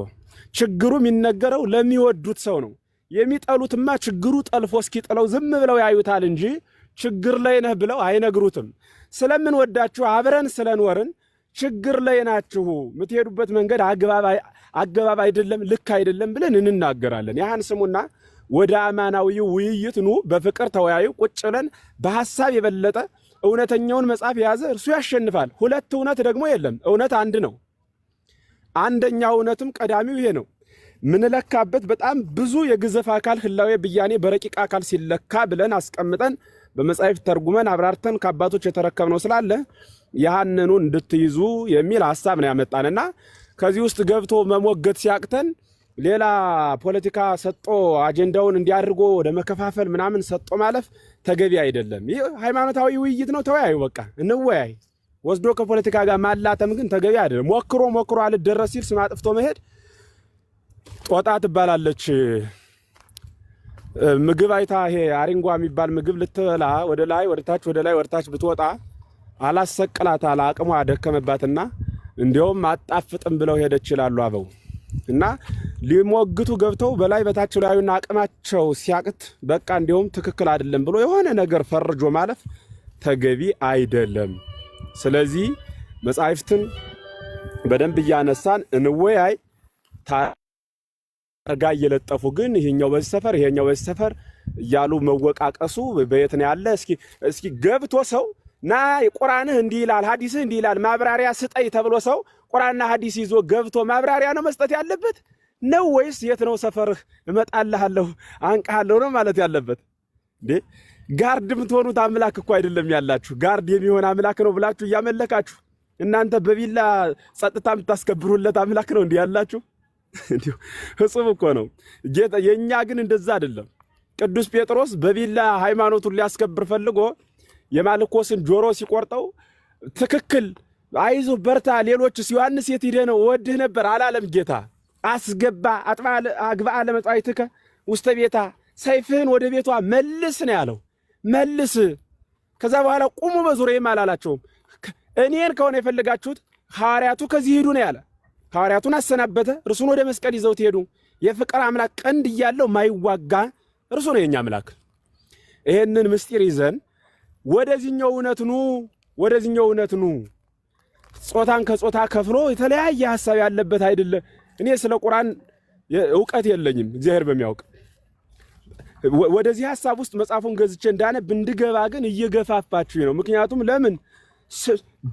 ችግሩ የሚነገረው ለሚወዱት ሰው ነው። የሚጠሉትማ ችግሩ ጠልፎ እስኪጥለው ዝም ብለው ያዩታል እንጂ ችግር ላይ ነህ ብለው አይነግሩትም። ስለምንወዳችሁ አብረን ስለኖርን ችግር ላይ ናችሁ፣ የምትሄዱበት መንገድ አገባብ አይደለም፣ ልክ አይደለም ብለን እንናገራለን። ያህን ስሙና ወደ አማናዊ ውይይት ኑ፣ በፍቅር ተወያዩ። ቁጭ ብለን በሐሳብ የበለጠ እውነተኛውን መጽሐፍ የያዘ እርሱ ያሸንፋል። ሁለት እውነት ደግሞ የለም፣ እውነት አንድ ነው። አንደኛው እውነትም ቀዳሚው ይሄ ነው። ምንለካበት በጣም ብዙ የግዘፍ አካል ህላዌ ብያኔ በረቂቅ አካል ሲለካ ብለን አስቀምጠን በመጻሕፍት ተርጉመን አብራርተን ከአባቶች የተረከብነው ስላለ ያንኑ እንድትይዙ የሚል ሐሳብ ነው ያመጣንና ከዚህ ውስጥ ገብቶ መሞገት ሲያቅተን ሌላ ፖለቲካ ሰጦ አጀንዳውን እንዲያድርጎ ወደ መከፋፈል ምናምን ሰጦ ማለፍ ተገቢ አይደለም። ይህ ሃይማኖታዊ ውይይት ነው። ተወያዩ፣ በቃ እንወያይ። ወስዶ ከፖለቲካ ጋር ማላተም ግን ተገቢ አይደለም። ሞክሮ ሞክሮ አልደረስ ሲል ስም አጥፍቶ መሄድ። ጦጣ ትባላለች። ምግብ አይታ ይሄ አሪንጓ የሚባል ምግብ ልትበላ ወደ ላይ ወደ ታች ወደ ላይ ወደ ታች ብትወጣ አላሰቅላት አለ፣ አቅሟ ደከመባትና እንዲያውም አጣፍጥም ብለው ሄደች ይላሉ አበው። እና ሊሞግቱ ገብተው በላይ በታች ላዩና አቅማቸው ሲያቅት በቃ እንዲያውም ትክክል አይደለም ብሎ የሆነ ነገር ፈርጆ ማለፍ ተገቢ አይደለም። ስለዚህ መጻሕፍትን በደንብ እያነሳን እንወያይ። ታርጋ እየለጠፉ ግን ይሄኛው በዚህ ሰፈር ይሄኛው በዚህ ሰፈር እያሉ መወቃቀሱ በየት ነው ያለ? እስኪ ገብቶ ሰው ና ቁርአንህ እንዲህ ይላል፣ ሐዲስህ እንዲህ ይላል፣ ማብራሪያ ስጠይ ተብሎ ሰው ቁርአንና ሐዲስ ይዞ ገብቶ ማብራሪያ ነው መስጠት ያለበት ነው ወይስ የት ነው ሰፈርህ እመጣልሃለሁ አንቅሃለሁ ነው ማለት ያለበት? እንዴ guard የምትሆኑት አምላክ እኮ አይደለም ያላችሁ። Guard የሚሆን አምላክ ነው ብላችሁ እያመለካችሁ እናንተ በቢላ ጸጥታ የምታስከብሩለት አምላክ ነው እንዲህ ያላችሁ። እንዲሁ ህጹብ እኮ ነው ጌታ። የእኛ ግን እንደዛ አይደለም። ቅዱስ ጴጥሮስ በቢላ ሃይማኖቱን ሊያስከብር ፈልጎ የማልኮስን ጆሮ ሲቆርጠው ትክክል፣ አይዞህ በርታ፣ ሌሎችስ ዮሐንስ የት ሄደ ነው እወድህ ነበር አላለም ጌታ። አስገባ አግብአ ለመጻሕፍትከ ውስተ ቤታ፣ ሰይፍህን ወደ ቤቷ መልስ ነው ያለው። መልስ። ከዛ በኋላ ቁሙ በዙሪያዬም አላላቸውም። እኔን ከሆነ የፈለጋችሁት ሐዋርያቱ ከዚህ ሂዱ ነው ያለ። ሐዋርያቱን አሰናበተ። እርሱን ወደ መስቀል ይዘውት ሄዱ። የፍቅር አምላክ ቀንድ እያለው ማይዋጋ እርሱ ነው የኛ አምላክ። ይሄንን ምስጢር ይዘን ወደዚህኛው እውነት ኑ፣ ወደዚህኛው እውነት ኑ። ጾታን ከጾታ ከፍሎ የተለያየ ሀሳብ ያለበት አይደለም። እኔ ስለ ቁርአን እውቀት የለኝም፣ እግዚአብሔር በሚያውቅ ወደዚህ ሀሳብ ውስጥ መጽሐፉን ገዝቼ እንዳነብ እንድገባ ግን እየገፋፋችሁ ነው። ምክንያቱም ለምን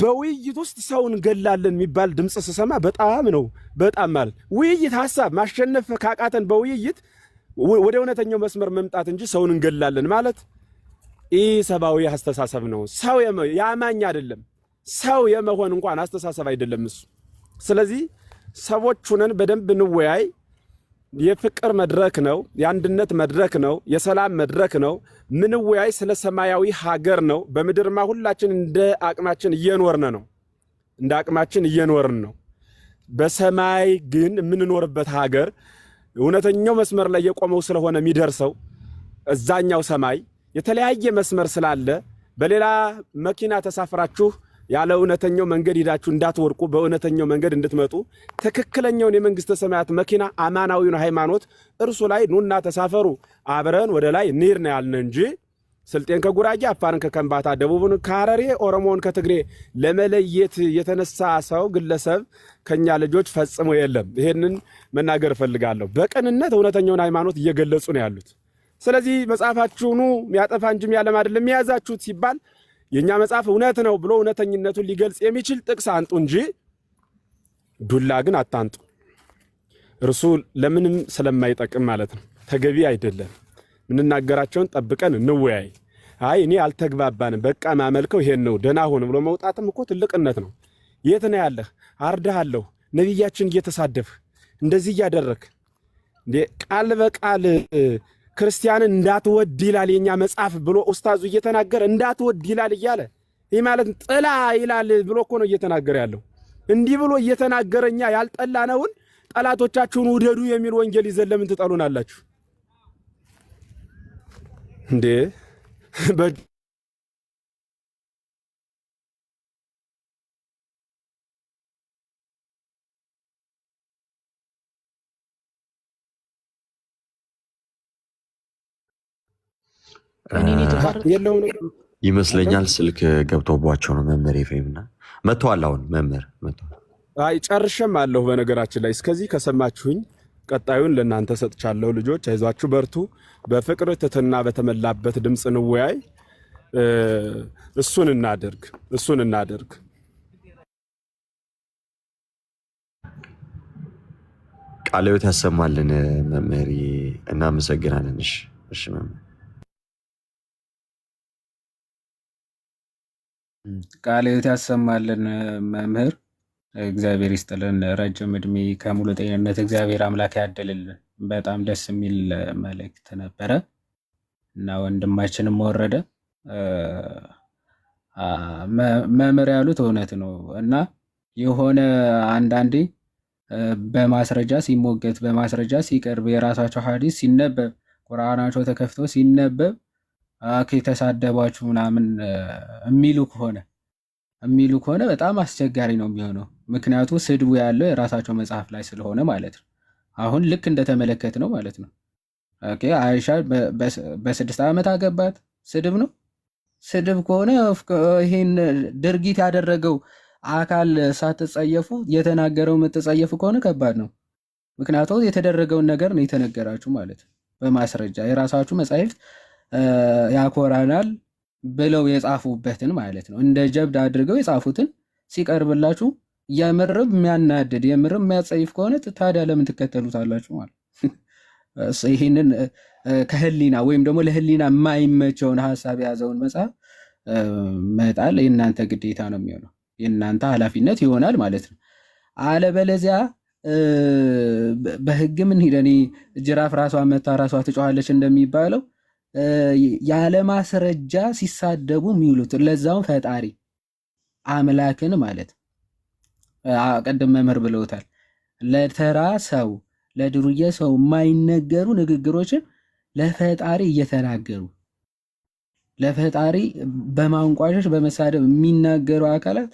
በውይይት ውስጥ ሰው እንገላለን የሚባል ድምፅ ስሰማ በጣም ነው በጣም ማለት ውይይት ሀሳብ ማሸነፍ ካቃተን በውይይት ወደ እውነተኛው መስመር መምጣት እንጂ ሰውን እንገላለን ማለት ይህ ሰብአዊ አስተሳሰብ ነው። ሰው የአማኝ አይደለም። ሰው የመሆን እንኳን አስተሳሰብ አይደለም እሱ። ስለዚህ ሰዎች ሁነን በደንብ እንወያይ። የፍቅር መድረክ ነው። የአንድነት መድረክ ነው። የሰላም መድረክ ነው። ምንወያይ ስለ ሰማያዊ ሀገር ነው። በምድርማ ሁላችን እንደ አቅማችን እየኖርን ነው። እንደ አቅማችን እየኖርን ነው። በሰማይ ግን የምንኖርበት ሀገር እውነተኛው መስመር ላይ የቆመው ስለሆነ የሚደርሰው እዛኛው ሰማይ የተለያየ መስመር ስላለ በሌላ መኪና ተሳፍራችሁ ያለ እውነተኛው መንገድ ሂዳችሁ እንዳትወድቁ በእውነተኛው መንገድ እንድትመጡ ትክክለኛውን የመንግስተ ሰማያት መኪና አማናዊውን ሃይማኖት እርሱ ላይ ኑና ተሳፈሩ፣ አብረን ወደ ላይ እንሂድ ነው ያልን እንጂ ስልጤን ከጉራጌ፣ አፋርን ከከምባታ፣ ደቡብን ከሐረሬ፣ ኦሮሞውን ከትግሬ ለመለየት የተነሳ ሰው ግለሰብ ከኛ ልጆች ፈጽሞ የለም። ይሄንን መናገር እፈልጋለሁ። በቅንነት እውነተኛውን ሃይማኖት እየገለጹ ነው ያሉት። ስለዚህ መጽሐፋችሁኑ የሚያጠፋ እንጂ የሚያለም አይደለም የያዛችሁት ሲባል የእኛ መጽሐፍ እውነት ነው ብሎ እውነተኝነቱን ሊገልጽ የሚችል ጥቅስ አንጡ እንጂ ዱላ ግን አታንጡ። እርሱ ለምንም ስለማይጠቅም ማለት ነው፣ ተገቢ አይደለም። የምንናገራቸውን ጠብቀን እንወያይ። አይ እኔ አልተግባባንም፣ በቃ ማመልከው ይሄን ነው፣ ደህና ሁን ብሎ መውጣትም እኮ ትልቅነት ነው። የት ነው ያለህ? አርድሃለሁ፣ ነቢያችን እየተሳደብህ እንደዚህ እያደረግህ እንዴ ቃል በቃል ክርስቲያንን እንዳትወድ ይላል የኛ መጽሐፍ ብሎ ኡስታዙ እየተናገረ እንዳትወድ ይላል እያለ፣ ይህ ማለት ጥላ ይላል ብሎ እኮ ነው እየተናገረ ያለው። እንዲህ ብሎ እየተናገረ እኛ ያልጠላነውን ጠላቶቻችሁን ውደዱ የሚል ወንጌል ይዘን ለምን ትጠሉናላችሁ እንዴ? እኔን የተቋረጠ የለውም ነገር ይመስለኛል ስልክ ገብቶባቸው ነው መምህር ኤፍሬም እና መጥተዋል። አሁን መምህር መጥተዋል። አይ ጨርሼም አለሁ። በነገራችን ላይ እስከዚህ ከሰማችሁኝ ቀጣዩን ለእናንተ ሰጥቻለሁ። ልጆች አይዟችሁ፣ በርቱ። በፍቅር ትህትና በተሞላበት ድምፅ እንወያይ። እሱን እናድርግ፣ እሱን እናድርግ። ቃለ ሕይወት ያሰማልን መምህር፣ እናመሰግናለን። እሺ እሺ መምህር። ቃለ ሕይወት ያሰማልን መምህር፣ እግዚአብሔር ይስጥልን። ረጅም እድሜ ከሙሉ ጤንነት እግዚአብሔር አምላክ ያድልልን። በጣም ደስ የሚል መልእክት ነበረ እና ወንድማችንም ወረደ መምህር ያሉት እውነት ነው እና የሆነ አንዳንዴ በማስረጃ ሲሞገት፣ በማስረጃ ሲቀርብ፣ የራሳቸው ሐዲስ ሲነበብ፣ ቁርአናቸው ተከፍቶ ሲነበብ ተሳደባችሁ ምናምን የሚሉ ከሆነ በጣም አስቸጋሪ ነው የሚሆነው። ምክንያቱ ስድቡ ያለው የራሳቸው መጽሐፍ ላይ ስለሆነ ማለት ነው። አሁን ልክ እንደተመለከት ነው ማለት ነው። Okay፣ አይሻ በ6 ዓመት አገባት፣ ስድብ ነው። ስድብ ከሆነ ይሄን ድርጊት ያደረገው አካል ሳትጸየፉ የተናገረው የምትጸየፉ ከሆነ ከባድ ነው። ምክንያቱም የተደረገውን ነገር ነው የተነገራችሁ ማለት ነው። በማስረጃ የራሳችሁ መጻሕፍት ያኮራናል ብለው የጻፉበትን ማለት ነው። እንደ ጀብድ አድርገው የጻፉትን ሲቀርብላችሁ የምርም የሚያናድድ የምርም የሚያጸይፍ ከሆነ ታዲያ ለምን ትከተሉታላችሁ ማለት ይህንን ከህሊና ወይም ደግሞ ለህሊና የማይመቸውን ሀሳብ የያዘውን መጽሐፍ መጣል የእናንተ ግዴታ ነው የሚሆነው፣ የእናንተ ኃላፊነት ይሆናል ማለት ነው። አለበለዚያ በህግም እንሂድ፣ እኔ ጅራፍ ራሷ መታ ራሷ ትጮኻለች እንደሚባለው ያለ ማስረጃ ሲሳደቡ የሚውሉት ለዛውም ፈጣሪ አምላክን ማለት ቅድም መምህር ብለውታል። ለተራ ሰው ለዱርዬ ሰው የማይነገሩ ንግግሮችን ለፈጣሪ እየተናገሩ፣ ለፈጣሪ በማንቋሸሽ በመሳደብ የሚናገሩ አካላት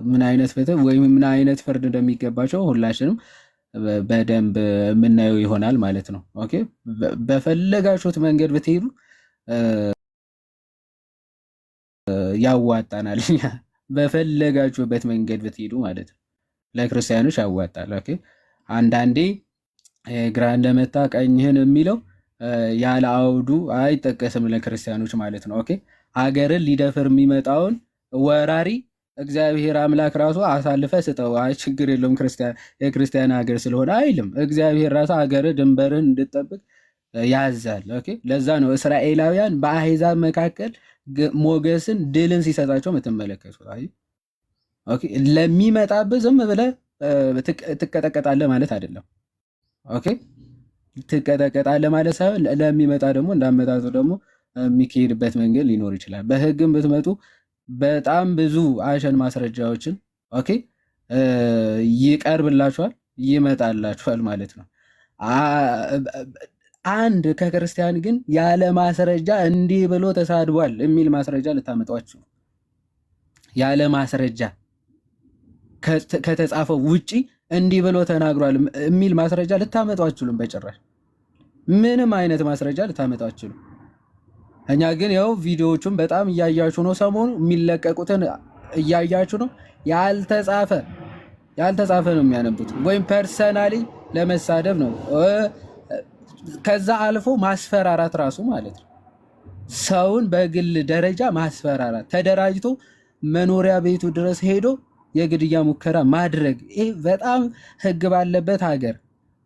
ምን አይነት ፍትህ ወይም ምን አይነት ፍርድ እንደሚገባቸው ሁላችንም በደንብ የምናየው ይሆናል ማለት ነው። Okay፣ በፈለጋችሁት መንገድ ብትሄዱ ያዋጣናል። በፈለጋችሁበት መንገድ ብትሄዱ ማለት ነው። ለክርስቲያኖች ያዋጣል። Okay፣ አንዳንዴ ግራህን ለመታ ቀኝህን የሚለው ያለ አውዱ አይጠቀስም ለክርስቲያኖች ማለት ነው። Okay፣ አገርን ሊደፍር የሚመጣውን ወራሪ እግዚአብሔር አምላክ ራሱ አሳልፈህ ስጠው፣ አይ ችግር የለውም የክርስቲያን ሀገር ስለሆነ አይልም። እግዚአብሔር ራሱ ሀገር ድንበርህን እንድጠብቅ ያዛል። Okay፣ ለዛ ነው እስራኤላውያን በአሕዛብ መካከል ሞገስን ድልን ሲሰጣቸው የምትመለከቱት። አይ okay፣ ለሚመጣብህ ዝም ብለህ ትቀጠቀጣለህ ማለት አይደለም። Okay፣ ትቀጠቀጣለህ ማለት ሳይሆን ለሚመጣ ደግሞ እንዳመጣጡ ደግሞ የሚካሄድበት መንገድ ሊኖር ይችላል። በህግም ብትመጡ በጣም ብዙ አሸን ማስረጃዎችን okay ይቀርብላችኋል፣ ይመጣላችኋል ማለት ነው። አንድ ከክርስቲያን ግን ያለ ማስረጃ እንዲህ ብሎ ተሳድቧል የሚል ማስረጃ ልታመጧችሁ ያለ ማስረጃ ከተጻፈው ውጪ እንዲህ ብሎ ተናግሯል የሚል ማስረጃ ልታመጡ አትችሉም። በጭራሽ ምንም አይነት ማስረጃ ልታመጡ አትችሉም። እኛ ግን ያው ቪዲዮዎቹን በጣም እያያችሁ ነው። ሰሞኑ የሚለቀቁትን እያያችሁ ነው። ያልተጻፈ ያልተጻፈ ነው የሚያነቡት፣ ወይም personally ለመሳደብ ነው። ከዛ አልፎ ማስፈራራት ራሱ ማለት ነው። ሰውን በግል ደረጃ ማስፈራራት፣ ተደራጅቶ መኖሪያ ቤቱ ድረስ ሄዶ የግድያ ሙከራ ማድረግ ይህ በጣም ህግ ባለበት ሀገር፣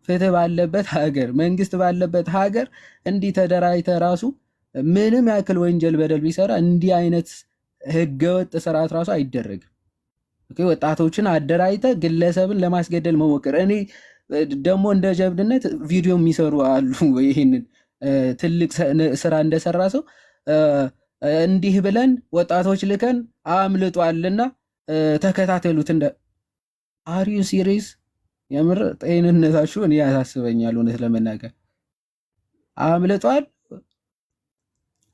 ፍትህ ባለበት ሀገር፣ መንግስት ባለበት ሀገር እንዲህ ተደራጅተ ራሱ ምንም ያክል ወንጀል በደል ቢሰራ እንዲህ አይነት ህገወጥ ስርዓት ራሱ አይደረግም። Okay፣ ወጣቶችን አደራጅተ ግለሰብን ለማስገደል መሞከር። እኔ ደግሞ እንደ ጀብድነት ቪዲዮ የሚሰሩ አሉ። ይህንን ትልቅ ስራ እንደሰራ ሰው እንዲህ ብለን ወጣቶች ልከን አምልጧልና ተከታተሉት። እንደ are you serious? የምር ጤንነታችሁ እኔ ያሳስበኛል። እውነት ለመናገር አምልጧል።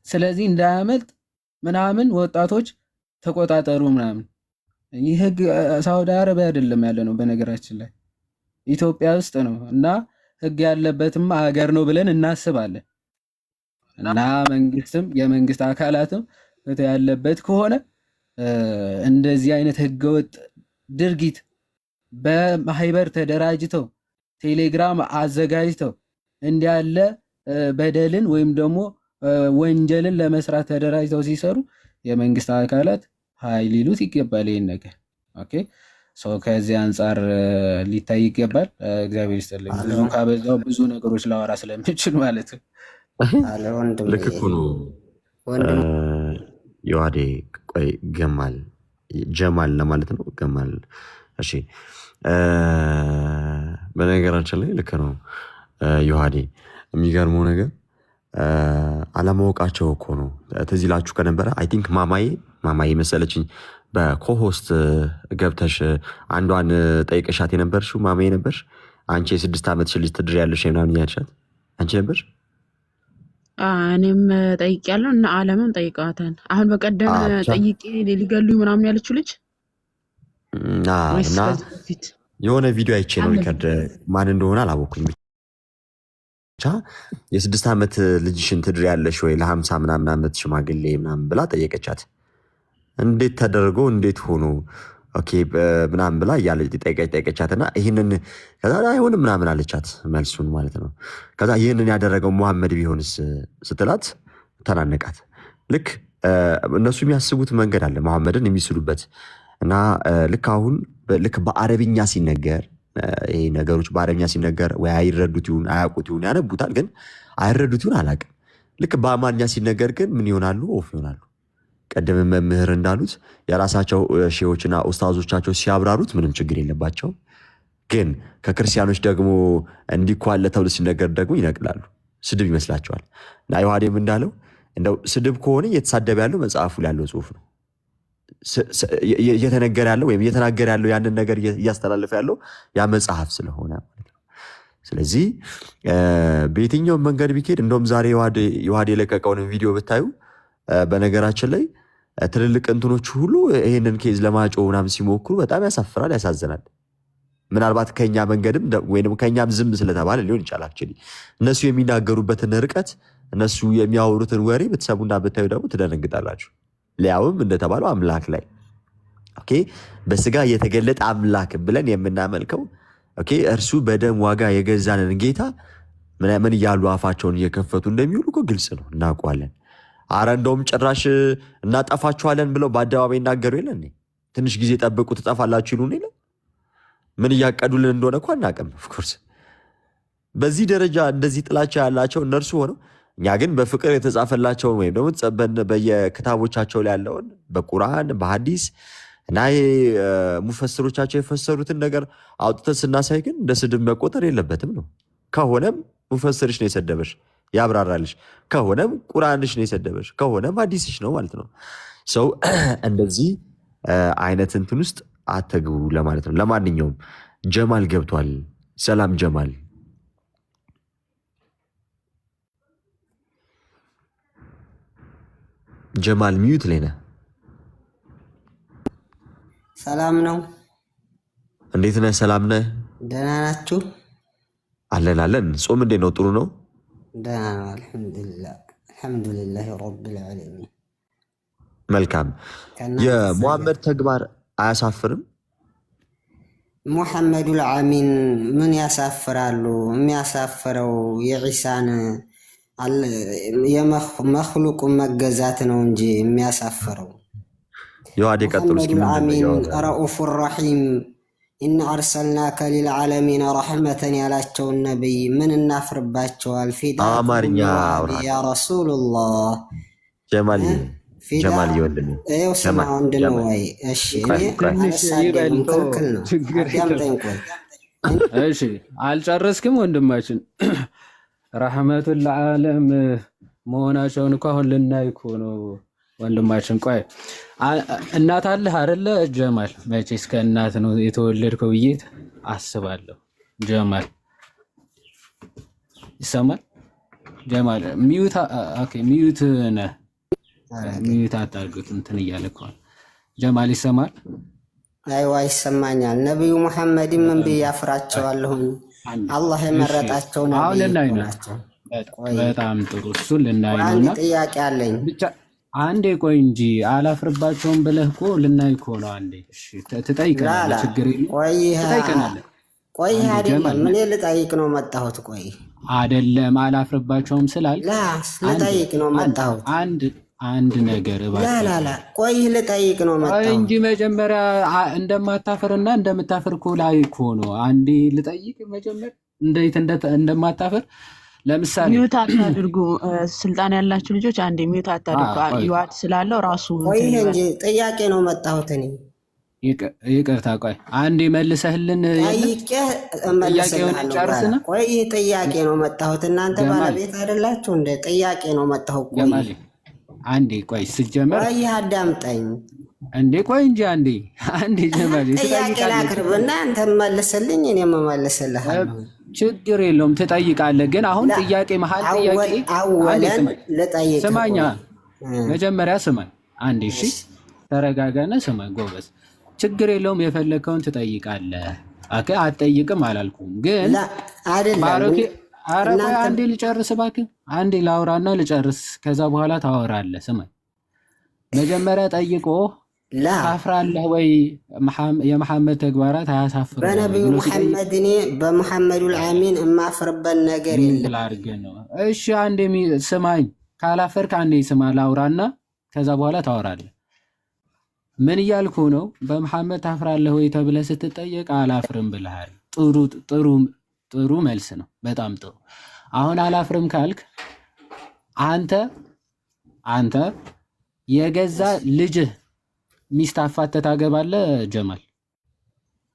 ስለዚህ እንዳያመልጥ ምናምን ወጣቶች ተቆጣጠሩ ምናምን። ይህ ህግ ሳውዲ አረቢያ አይደለም ያለ ነው፣ በነገራችን ላይ ኢትዮጵያ ውስጥ ነው እና ህግ ያለበትም ሀገር ነው ብለን እናስባለን። እና መንግስትም የመንግስት አካላትም ፍትህ ያለበት ከሆነ እንደዚህ አይነት ህገወጥ ድርጊት በማህበር ተደራጅተው ቴሌግራም አዘጋጅተው እንዲህ ያለ በደልን ወይም ደግሞ ወንጀልን ለመስራት ተደራጅተው ሲሰሩ የመንግስት አካላት ሀይ ሊሉት ይገባል ይህን ነገር። Okay፣ so ከዚህ አንጻር ሊታይ ይገባል። እግዚአብሔር ይስጥልኝ። ብዙ ካበዛው ብዙ ነገሮች ላወራ ስለምችል ማለት ነው። አለ ወንድሜ። ልክ እኮ ነው። ወንድም ዮሐዴ ቆይ ገማል ጀማል ለማለት ነው። ገማል እሺ። በነገራችን ላይ ልክ ነው ዮሐዴ። የሚገርመው ነገር አለማወቃቸው እኮ ነው። ትዝ ይላችሁ ከነበረ I think ማማዬ ማማዬ መሰለችኝ በ co-host ገብተሽ አንዷን ጠይቀሻት የነበርሽው ማማዬ ነበርሽ። አንቺ የ6 ዓመት ልጅ ትድሪያለሽ ምናምን እያልሻት አንቺ ነበርሽ። እኔም ጠይቄያለሁ እና አለምም ጠይቀዋታል። አሁን በቀደም ብቻ ጠይቄ ሊገሉኝ ምናምን ያለችው ልጅ ወይስ እና ከዚህ በፊት የሆነ ቪዲዮ አይቼ ነው አለ? record ማን እንደሆነ አላወኩኝ። ብቻ የ6 ዓመት ልጅሽን ትድሪያለሽ ወይ ለ50 ምናምን ዓመት ሽማግሌ ምናምን ብላ ጠየቀቻት። እንዴት ተደርጎ እንዴት ሆኖ okay ምናምን ብላ እያለች ጠየቀቻት እና ይህንን ከዛ አይሆንም ምናምን አለቻት መልሱን ማለት ነው። ከዛ ይህንን ያደረገው ሙሐመድ ቢሆንስ ስትላት ተናነቃት። ልክ እነሱ የሚያስቡት መንገድ አለ መሐመድን የሚስሉበት እና ልክ አሁን ልክ በአረብኛ ሲነገር ይሄ ነገሮች በአረብኛ ሲነገር ወይ አይረዱት ይሁን አያውቁት ይሁን ያነቡታል፣ ግን አይረዱት ይሁን አላውቅም። ልክ በአማርኛ ሲነገር ግን ምን ይሆናሉ? Off ይሆናሉ። ቀደም መምህር እንዳሉት የራሳቸው ሼዎችና ኡስታዞቻቸው ሲያብራሩት ምንም ችግር የለባቸው። ግን ከክርስቲያኖች ደግሞ እንዲኳለ ተብሎ ሲነገር ደግሞ ይነቅላሉ። ስድብ ይመስላቸዋል። እና ዮሐዴም እንዳለው እንደው ስድብ ከሆነ እየተሳደበ ያለው መጽሐፉ ላይ ያለው ጽሁፍ ነው። እየተነገረ ያለው ወይም እየተናገረ ያለው ያንን ነገር እያስተላለፈ ያለው ያ መጽሐፍ ስለሆነ ማለት ነው። ስለዚህ በየትኛውም መንገድ ቢኬድ እንደውም ዛሬ ዮሐዴ የለቀቀውን ቪዲዮ ብታዩ በነገራችን ላይ ትልልቅ እንትኖች ሁሉ ይህንን case ለማጮህ ምናምን ሲሞክሩ በጣም ያሳፍራል፣ ያሳዝናል። ምናልባት ከኛ መንገድም ወይም ከኛም ዝም ስለተባለ ሊሆን ይችላል። Actually እነሱ የሚናገሩበትን ርቀት እነሱ የሚያወሩትን ወሬ ብትሰሙና ብታዩ ደግሞ ትደነግጣላችሁ። ሊያውም እንደተባለው አምላክ ላይ okay፣ በስጋ የተገለጠ አምላክ ብለን የምናመልከው okay፣ እርሱ በደም ዋጋ የገዛንን ጌታ ምን ምን እያሉ አፋቸውን እየከፈቱ እንደሚውሉ እኮ ግልጽ ነው፣ እናውቀዋለን። አረ እንደውም ጭራሽ እናጠፋችኋለን ብለው በአደባባይ ይናገሩ የለ እንዴ? ትንሽ ጊዜ ጠብቁ ትጠፋላችሁ ይሉን የለ? ምን እያቀዱልን እንደሆነ እኮ አናውቅም። Of course በዚህ ደረጃ እንደዚህ ጥላቻ ያላቸው እነርሱ ሆነው እኛ ግን በፍቅር የተጻፈላቸውን ወይም ደግሞ በየክታቦቻቸው ላይ ያለውን በቁርአን በሐዲስ እና ይሄ ሙፈስሮቻቸው የፈሰሩትን ነገር አውጥተን ስናሳይ ግን እንደ ስድብ መቆጠር የለበትም ነው። ከሆነም ሙፈስርሽ ነው የሰደበሽ ያብራራልሽ፣ ከሆነም ቁርአንሽ ነው የሰደበሽ፣ ከሆነም ሐዲስሽ ነው ማለት ነው። So እንደዚህ አይነት እንትን ውስጥ አትግቡ ለማለት ነው። ለማንኛውም ጀማል ገብቷል። ሰላም ጀማል። ጀማል mute ላይ ነህ። ሰላም ነው። እንዴት ነህ? ሰላም ነህ? ደህና ናችሁ? አለን አለን። ጾም እንዴት ነው? ጥሩ ነው። ደህና ነው። አልሐምዱሊላህ አልሐምዱሊላህ ረቢል ዓለሚን። መልካም። ከእናንተስ ጋር የሙሐመድ ተግባር አያሳፍርም? ሙሐመዱል አሚን ምን ያሳፍራሉ? የሚያሳፍረው የዒሳን መክሉቁን መገዛት ነው እንጂ የሚያሳፍረው። የዋዴ ቀጥሉ እስኪ ሙሐመዱል ምንድን ነው አሚን እያወራ ያለው? رؤوف رحيم إنا أرسلناك للعالمين رحمة ያላቸውን ነቢይ ምን እናፍርባቸዋል? فداك አማርኛ أمي وأبي አውራ يا رسول الله። ጀማልዬ፣ فدا ጀማልዬ ወንድሜ፣ ይኸው ስማ ጀማል ወንድም ጀማል፣ ወይ እሺ፣ እኔ ቆይ ቆይ ትንሽ አልሳደብም፣ ይበልጦ ክልክል ነው። ችግር የለም። አዳምጠኝ ቆይ። እሺ አልጨረስክም ወንድማችን። رحمة ለዓለም መሆናቸውን እኮ አሁን ልናይ እኮ ነው ወንድማችን። ቆይ እናት አለህ አይደለ ጀማል? መቼስ ከእናት ነው የተወለድከው ብዬ አስባለሁ። ጀማል ይሰማል? ጀማል mute okay፣ mute ነህ። mute አታርጉት፣ እንትን እያለ እኮ ነው። ጀማል ይሰማል? أيوه ይሰማኛል። ነቢዩ ሙሐመድን ምን በጣም ብዬ ጥሩ። አፍራቸዋለሁኝ? አንዴ አላህ እሺ፣ የመረጣቸው አሁን ነቢይ ልናይ እኮ ነው። ናቸው። ቆይ በጣም ጥሩ፣ እሱን ልናይ ቆይ፣ ነው አንድ እና ጥያቄ አለኝ። ብቻ አንዴ ቆይ እንጂ አላፍርባቸውም ብለህ እኮ ልናይ እኮ ነው። አንዴ እሺ፣ ትጠይቀናለህ፣ لا لا ችግር የለም ቆይ ትጠይቀናለህ። ቆይ አንዴ አይደለም ጀማል እኔ ልጠይቅ ነው መጣሁት። ቆይ አደለም አላፍርባቸውም ስላልክ لا አንዴ ልጠይቅ ነው አንድ መጣሁት። አንድ አንድ ነገር لا እባክህ لا لا ቆይ ልጠይቅ ነው ቆይ መጣሁት። እንጂ መጀመሪያ እንደማታፍርና እንደምታፍር እኮ ላይ እኮ ነው። አንዴ ልጠይቅ መጀመሪያ እንዴት እንደማታፍር ለምሳሌ mute አታድርጉ። ስልጣን ያላችሁ ልጆች አንዴ mute አታድርጉ። ቆይ ዩዋድ ስላለው ራሱ ቆይ እንትን ይበል። እንጂ ጥያቄ ነው መጣሁት። እኔ ይቅርታ ቆይ አንዴ መልሰህልን የለ ጠይቄ ጥያቄውን እመልስልሃለሁ። በኋላ ጨርስና ቆይ ጥያቄ ነው መጣሁት። እናንተ ጀማል ባለቤት አይደላችሁ እንደ ጥያቄ ነው መጣሁ። ቆይ ጀማል አንዴ ቆይ ስጀመር ቆይ አዳምጠኝ። እንዴ ቆይ እንጂ አንዴ አንዴ ጀማል ጥያቄ ትጠይቃለህ። ላቅርብና አንተ መልስልኝ፣ እኔም እመልስልሃለሁ። ችግር የለውም ትጠይቃለህ። ግን አሁን لا ጥያቄ መሀል ጥያቄ أول አንዴ أولا ስማኝ ልጠይቅህ። ስማኛ ቆይ መጀመሪያ ስማኝ አንዴ እሺ፣ እሺ ተረጋጋና ስማኝ ጎበዝ። ችግር የለውም የፈለግከውን ትጠይቃለህ። okay አትጠይቅም አላልኩም። ግን لا አይደለም ባሮኬ ኧረ ቆይ እናንተ አንዴ ልጨርስ እባክህ፣ አንዴ ላውራና ልጨርስ፣ ከዛ በኋላ ታወራለህ። ስማኝ መጀመሪያ ጠይቆ لا ታፍራለህ ወይ የመሐመድ ተግባራት አያሳፍርም ወይ በነቢዩ ብሎ ሲጠይቅ ሙሐመድ እኔ በሙሐመዱል አሚን የማፍርበት ነገር ምን የለም። ላድርግ ነው? እሺ አንዴ ስማኝ፣ ካላፈርክ አንዴ ስማ ላውራና ከዛ በኋላ ታወራለህ። ምን እያልኩ ነው? በመሐመድ ታፍራለህ ወይ ተብለህ ስትጠየቅ አላፍርም ብለሃል። ጥሩ ጥሩ ጥሩ መልስ ነው። በጣም ጥሩ። አሁን አላፍርም ካልክ አንተ አንተ የገዛ ልጅህ ሚስት አፋተህ ታገባለህ ጀማል?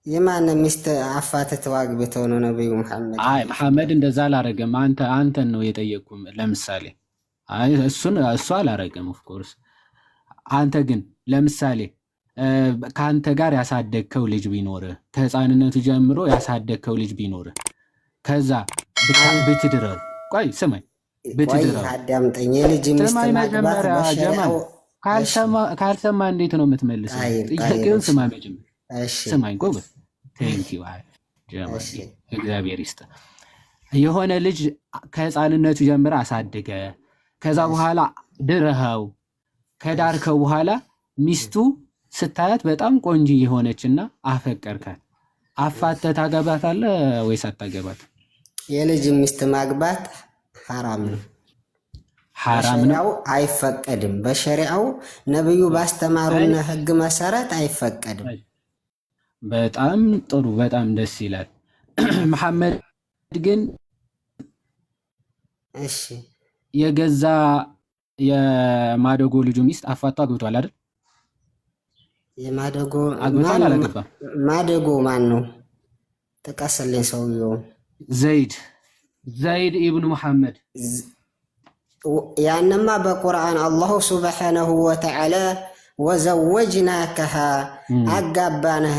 የማን ሚስት አፋትተው አግብተው ነው ነቢዩ ሙሐመድ? አይ መሐመድ እንደዛ አላረገም። አንተ አንተን ነው የጠየቅኩም። ለምሳሌ አይ እሱን እሱ አላረገም of course። አንተ ግን ለምሳሌ ከአንተ ጋር ያሳደግከው ልጅ ቢኖርህ ከህፃንነቱ ጀምሮ ያሳደግከው ልጅ ቢኖርህ ከዛ ብትድረው፣ ቆይ ስማኝ፣ ቆይ ብትድረው አዳምጠኝ። የልጅ ሚስት ስማኝ ማግባት መጀመሪያ ጀማል፣ በሸሪዓው እሺ፣ ካልሰማ እንዴት ነው የምትመልሰው? طيب طيب፣ ጥያቄውን እሺ ስማ መጀመሪያ እሺ ስማኝ ጎበዝ። thank you ጀማል፣ እሺ እግዚአብሔር ይስጥ። የሆነ ልጅ ከህፃንነቱ ጀምረ አሳድገ ከዛ እሺ በኋላ ድረኸው እሺ ከዳርከው በኋላ ሚስቱ ስታያት በጣም ቆንጂ የሆነችና አፈቀርካት። አፋተህ ታገባታለህ ወይስ አታገባት? የልጅ ሚስት ማግባት ሐራም ነው። ሐራም ነው። በሸሪዓው አይፈቀድም። በሸሪዓው ነብዩ ባስተማሩን አይ ህግ መሰረት አይፈቀድም። በጣም ጥሩ፣ በጣም ደስ ይላል። መሐመድ ግን እሺ የገዛ የማደጎ ልጁ ሚስት አፋቶ አግብቷል አይደል? የማደጎ አግብቷል ማን ነው? አላገባም? ማደጎ ማን ነው? ጥቀስልኝ ሰውየው። ዘይድ ዘይድ ኢብኑ መሐመድ ያንማ በቁርአን الله سبحانه وتعالى وزوجناكها አጋባንህ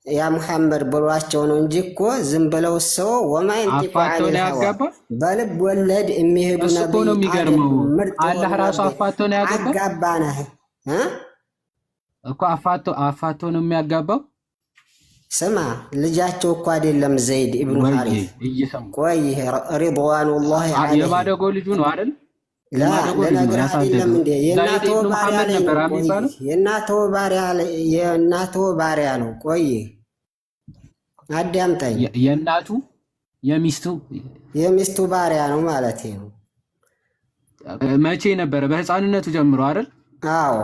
يا ሙሐመድ ብሏቸው ነው እንጂ እኮ ዝም ብለው ሰው وما ينطق አፋቶ عن ነው الهوى ያጋባ። በልብ ወለድ የሚሄዱ እሱ እኮ ነቢይ ነው የሚገርመው። አይደሉም። ምርጥ አላህ የሆኑ ራሱ ነቢይ አፋቶ ነው ያገባ አጋባንህ እ? እኮ አፋቶ አፋቶ ነው የሚያጋባው። ስማ ልጃቸው እኮ አይደለም ዘይድ ኢብኑ ወይ ሐሪፍ። እየሰሙ ቆይ رضوان الله عليه የማደጎ ልጁ ነው አይደል? لا የማደጎ ልጁ ነው ልነግርህ አይደለም ያሳደገው። እንዴ ዘይድ የእናትዎ ኢብኑ ባሪያ መሐመድ ላይ ነበር ነው። ቆይ የሚባለው። የእናትዎ ባሪያ የእናትዎ ባሪያ ነው። ቆይ አዳምጠኝ። የእናቱ የሚስቱ የሚስቱ ባሪያ ነው ማለት ነው። መቼ ነበረ? በህፃንነቱ ጀምሮ አይደል? አዎ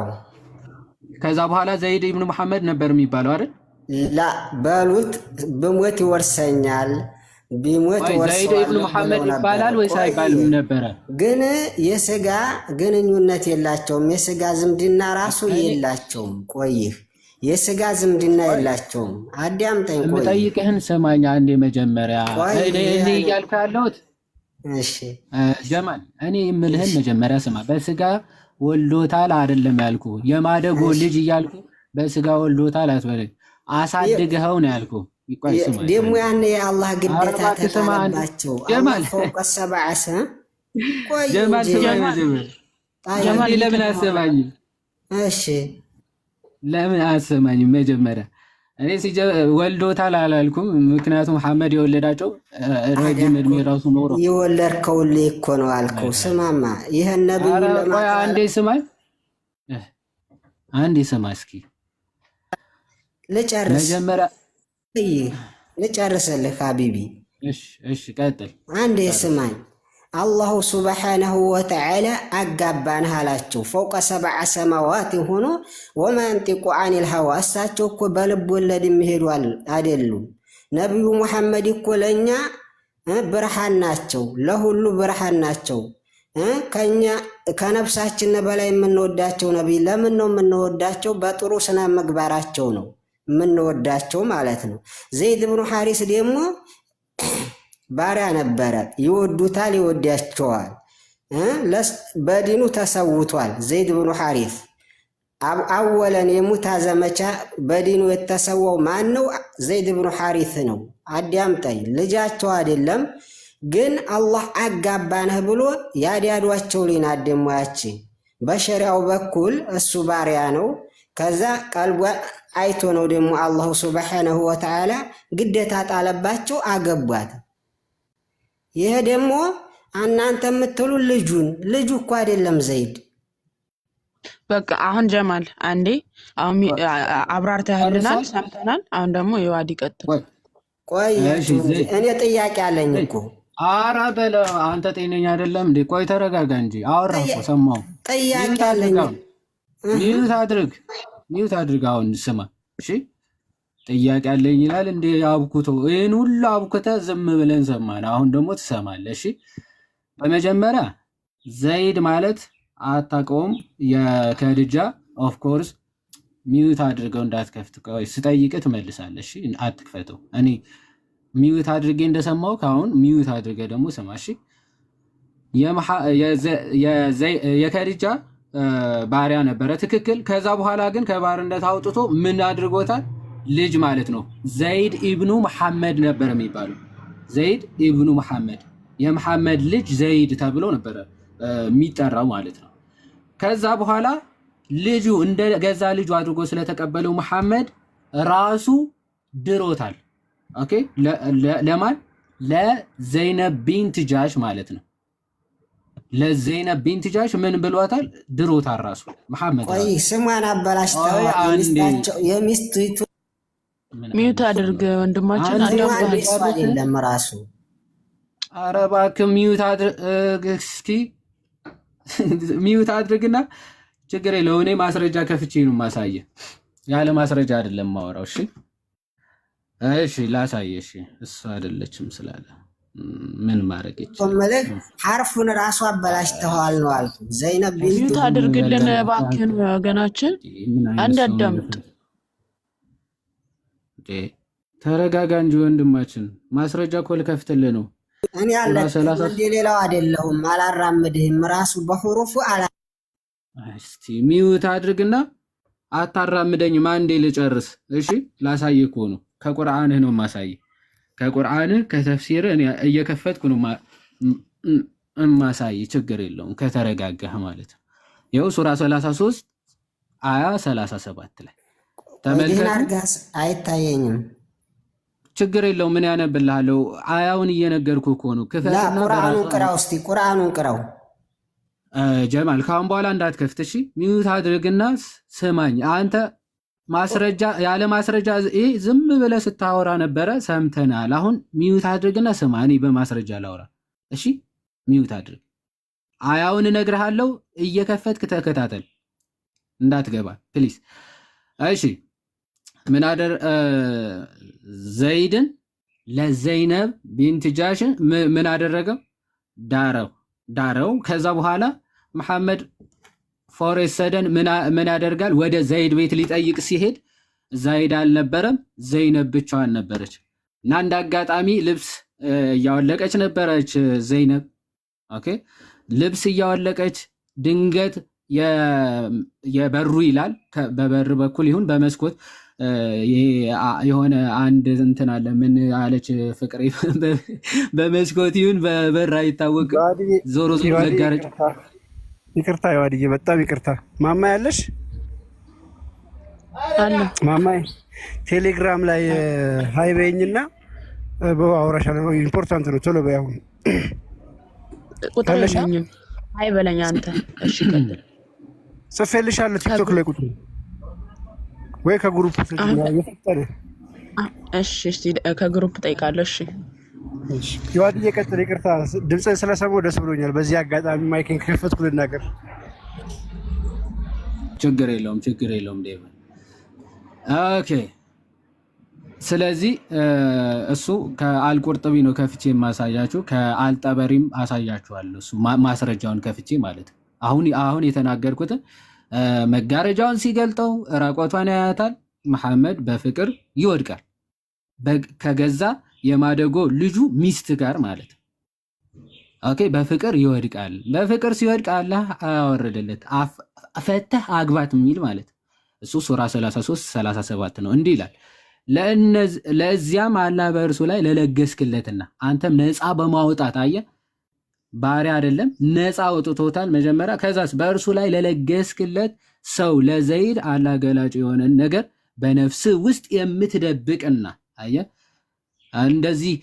ከዛ በኋላ ዘይድ ኢብኑ መሐመድ ነበር የሚባለው አይደል? ላ በሉት፣ ብሞት ይወርሰኛል፣ ቢሞት ቆይ ዘይድ ኢብኑ ወርሰዋለሁ መሐመድ ብለው ነበረ። ይባላል ወይስ ቆይ አይባልም ነበረ? ግን የስጋ ግንኙነት የላቸውም። የስጋ ዝምድና ራሱ እኔ የላቸውም። ቆይህ የስጋ ዝምድና ቆይ የላቸውም። አዳምጠኝ። ቆይ የምጠይቅህን ስማኝ አንዴ መጀመሪያ። ቆይ እኔ እያልኩ ያለሁት እሺ ጀማል፣ እኔ የምልህን እሺ መጀመሪያ ስማ። በስጋ ወልዶታል አይደለም ያልኩ፣ የማደጎ እሺ ልጅ እያልኩ በስጋ ወልዶታል አትበለኝ። አሳድገኸው ነው ያልኩ። ቆይ ስማኝ ደግሞ አንዴ። ያን የአላህ ኧረ ግዴታ እባክህ ስማ አንዴ ተጣለባቸው። አላህ ጀማል፣ ፈውቀ ሰብዐ ቆይ ጀማል እንጂ ስማኝ ጀማል መጀመሪያ። ጣይ ጀማል እንዴ ለምን mute አድርግ። አሰማኝም? እሺ ለምን አሰማኝም? መጀመሪያ እኔ ወልዶታል አላልኩም። ምክንያቱም መሐመድ የወለዳቸው ታዲያ ረጅም እኮ እድሜ ራሱ ኖሮ የወለድከውልህ እኮ ነው አልከው። ስማማ ይህን ነብዩን ኧረ ቆይ ለማጥላላት አንዴ ስማኝ፣ አንዴ ስማ እስኪ ልጨርስ መጀመሪያ። እይ ልጨርስልህ حبيبي እሺ እሺ፣ ቀጥል አንዴ ጨርስ። ስማኝ። الله سبحانه وتعالى አጋባንህ አላቸው። فوق سبع سماوات ሆኖ وما ينطق عن الهوى። እሳቸው እኮ በልብ ወለድ የሚሄዱ አይደሉም። ነቢዩ ሙሐመድ እኮ ለእኛ ብርሃን ናቸው፣ ለሁሉ ብርሃን ናቸው። ከኛ ከነፍሳችን በላይ የምንወዳቸው ነቢይ። ለምን ነው የምንወዳቸው? በጥሩ ስነ ምግባራቸው ነው የምንወዳቸው ማለት ነው። ዘይድ ብኑ ሐሪስ ደግሞ ባሪያ ነበረ። ይወዱታል፣ ይወዳቸዋል። በዲኑ ተሰውቷል። ዘይድ ብኑ ሐሪስ አወለን የሙታ ዘመቻ በዲኑ የተሰዋው ማን ነው? ዘይድ ብኑ ሐሪስ ነው። አዳምጠኝ፣ ልጃቸው አይደለም ግን አላህ አጋባነህ ብሎ ያዳዷቸው ሊና ደሞያች በሸሪያው በኩል እሱ ባሪያ ነው። ከዛ ቀልቧ አይቶ ነው ደግሞ አላሁ ሱብሓነሁ ወተዓላ ግዴታ ጣለባቸው፣ አገቧት። ይሄ ደግሞ እናንተ የምትሉ ልጁን ልጁ እኮ አይደለም ዘይድ። በቃ አሁን ጀማል አንዴ አሁን አብራርተህልናል፣ ጨርሳል። ሰምተናል። አሁን ደግሞ የዋድ ይቀጥል። ቆይ ቆይ እሺ፣ እንጂ ዘይድ እኔ ጥያቄ አለኝ ዘይድ እኮ። ኧረ በለው አንተ ጤነኛ አይደለም እንዴ? ቆይ ተረጋጋ እንጂ አወራህ እኮ ሰማሁ። ጥያቄ mute አድርግ አለኝ። አሁን፣ mute አድርግ፣ mute አድርግ አሁን ስማ። እሺ ጥያቄ አለኝ ይላል እንዴ? አብኩቶ ይህን ሁሉ አብኩተ ዝም ብለን ሰማን። አሁን ደግሞ ትሰማለህ። እሺ በመጀመሪያ ዘይድ ማለት አታውቀውም። የከድጃ of course mute አድርገው እንዳትከፍት። ቆይ ስጠይቅህ ትመልሳለህ። እሺ አትክፈተው። እኔ mute አድርጌ እንደሰማው ከአሁን mute አድርገህ ደግሞ ስማ። እሺ የከድጃ ባሪያ ነበረ፣ ትክክል። ከዛ በኋላ ግን ከባርነት አውጥቶ ምን አድርጎታል? ልጅ ማለት ነው። ዘይድ ኢብኑ መሐመድ ነበር የሚባለው። ዘይድ ኢብኑ መሐመድ፣ የመሐመድ ልጅ ዘይድ ተብሎ ነበረ የሚጠራው ማለት ነው። ከዛ በኋላ ልጁ እንደ ገዛ ልጁ አድርጎ ስለተቀበለው መሐመድ ራሱ ድሮታል። Okay፣ ለማን? ለዘይነብ ቢንት ጃሽ ማለት ነው። ለዘይነብ ቢንት ጃሽ ምን ብሏታል? ድሮታል ራሱ መሐመድ ቆይ ራሱ። ስሟን ቆይ አበላሽተዋል። አንዴ የሚስታቸው የሚስቲቱ ምን mute አይነት ሰው አድርግ ነው? ወንድማችን፣ አንዴ ስሟ አዳምጠሃል። እሱ ልጨርስ። አይደለም ራሱ። ኧረ እባክህ mute አድርግ እስኪ፣ mute አድርግና ችግር የለው። እኔ ማስረጃ ከፍቼ ነው ማሳየ። ያለ ማስረጃ አይደለም ማወራው። እሺ እሺ፣ ላሳየ። እሺ እሱ አይደለችም ስላለ ምን ማድረግ ይቻላል? ምልህ ሐርፉን ራሱ አበላሽተዋል ነው አልኩ። ዘይነብ ቢንቱ mute አድርግልን እባክህን ወገናችን፣ ምን አይነት አንድ ሰው ነው? አዳምጥ። እንዴ ተረጋጋ እንጂ ወንድማችን፣ ማስረጃ እኮ ልከፍትልህ ነው። እኔ ሱራ አለቅህም፣ 30 እንደ ሌላው አይደለሁም። አላራምድህም ራሱ በሁሩፉ አላ እስቲ mute አድርግና አታራምደኝም። አንዴ ልጨርስ። እሺ ላሳይህ እኮ ነው። ከቁርአንህ ነው ማሳይህ። ከቁርአንህ ከተፍሲርህ እኔ እየከፈትኩ ነው እማሳይህ። ችግር የለውም ከተረጋጋህ ማለት ነው። ይኸው ሱራ 33 አያ 37 ላይ ይህን ተመልከቱ። አድርገህ አይታየኝም። ችግር የለውም። ምን ያነብልሃለሁ? አያውን እየነገርኩህ እኮ ነው። ላ ክፈትና ቁርአኑን በራሱ ቅራው እስቲ፣ ቁርአኑን ቅራው። ጀማል ካሁን በኋላ እንዳትከፍት እሺ። mute አድርግና ስማኝ። አንተ ማስረጃ ያለ ማስረጃ ይሄ ዝም ብለህ ስታወራ ነበረ፣ ሰምተናል። አሁን mute አድርግና ስማ። እኔ በማስረጃ ላውራ። እሺ mute አድርግ። አያውን እነግርሃለሁ፣ እየከፈትክ ተከታተል። እንዳትገባ please። እሺ፣ ምን አደር ዘይድን ለዘይነብ ቢንት ጃሽን ምን አደረገው? ዳረው ዳረው። ከዛ በኋላ መሐመድ for a sudden ምን ያደርጋል? ወደ ዘይድ ቤት ሊጠይቅ ሲሄድ ዘይድ አልነበረም፣ ዘይነብ ብቻዋን ነበረች። እና እንደ አጋጣሚ ልብስ እያወለቀች ነበረች ዘይነብ። Okay፣ ልብስ እያወለቀች ድንገት የበሩ ይላል፣ በበር በኩል ይሁን በመስኮት ይሄ የሆነ አንድ እንትን አለ። ምን አለች ፍቅሬ? በመስኮት ይሁን በበር አይታወቅም። ዮሐድዬ ዞሮ ዞሮ ዮሐድዬ መጋረጃ ይቅርታ ይቅርታ፣ ዮሐድዬ በጣም ይቅርታ። ማማ ያለሽ አለ። ማማዬ ቴሌግራም ላይ hi በይኝና አውራሻለሁ። Important ነው፣ ቶሎ በይ አሁን። ቁጥር ካለሽ የለኝም። Hi በለኝ አንተ። እሺ ቀጥል። ጽፌልሻለሁ ቲክቶክ ላይ ቁጥሩ ወይ ከ group አሁን የፈጠነ። እሺ፣ እስቲ ከ group ጠይቃለሁ። እሺ። ዮሐድዬ ቀጥል። ይቅርታ፣ ድምፅን ስለሰማሁ ደስ ብሎኛል። በዚህ አጋጣሚ mic ን ከፈትኩ ልናገር። ችግር የለውም፣ ችግር የለውም ዴቭ። Okay፣ ስለዚህ እሱ ከአልቁርጥቢ ነው ከፍቼ የማሳያችሁ፣ ከአልጠበሪም አሳያችኋለሁ። እሱ ማስረጃውን ከፍቼ ማለት ነው። አሁን አሁን የተናገርኩትን መጋረጃውን ሲገልጠው ራቆቷን ያያታል። መሐመድ በፍቅር ይወድቃል። ከገዛ የማደጎ ልጁ ሚስት ጋር ማለት ነው። Okay፣ በፍቅር ይወድቃል። በፍቅር ሲወድቅ አላህ አወረደለት ፈተህ አግባት የሚል ማለት ነው። እሱ ሱራ 33 37 ነው። እንዲህ ይላል፣ ለዚያም አላህ በእርሱ ላይ ለለገስክለትና አንተም ነፃ በማውጣት፣ አየህ፣ ባሪያ አይደለም ነፃ አውጥቶታል መጀመሪያ። ከዛስ በእርሱ ላይ ለለገስክለት ሰው ለዘይድ አላህ ገላጭ የሆነን ነገር በነፍስ ውስጥ የምትደብቅና፣ አየህ፣ እንደዚህ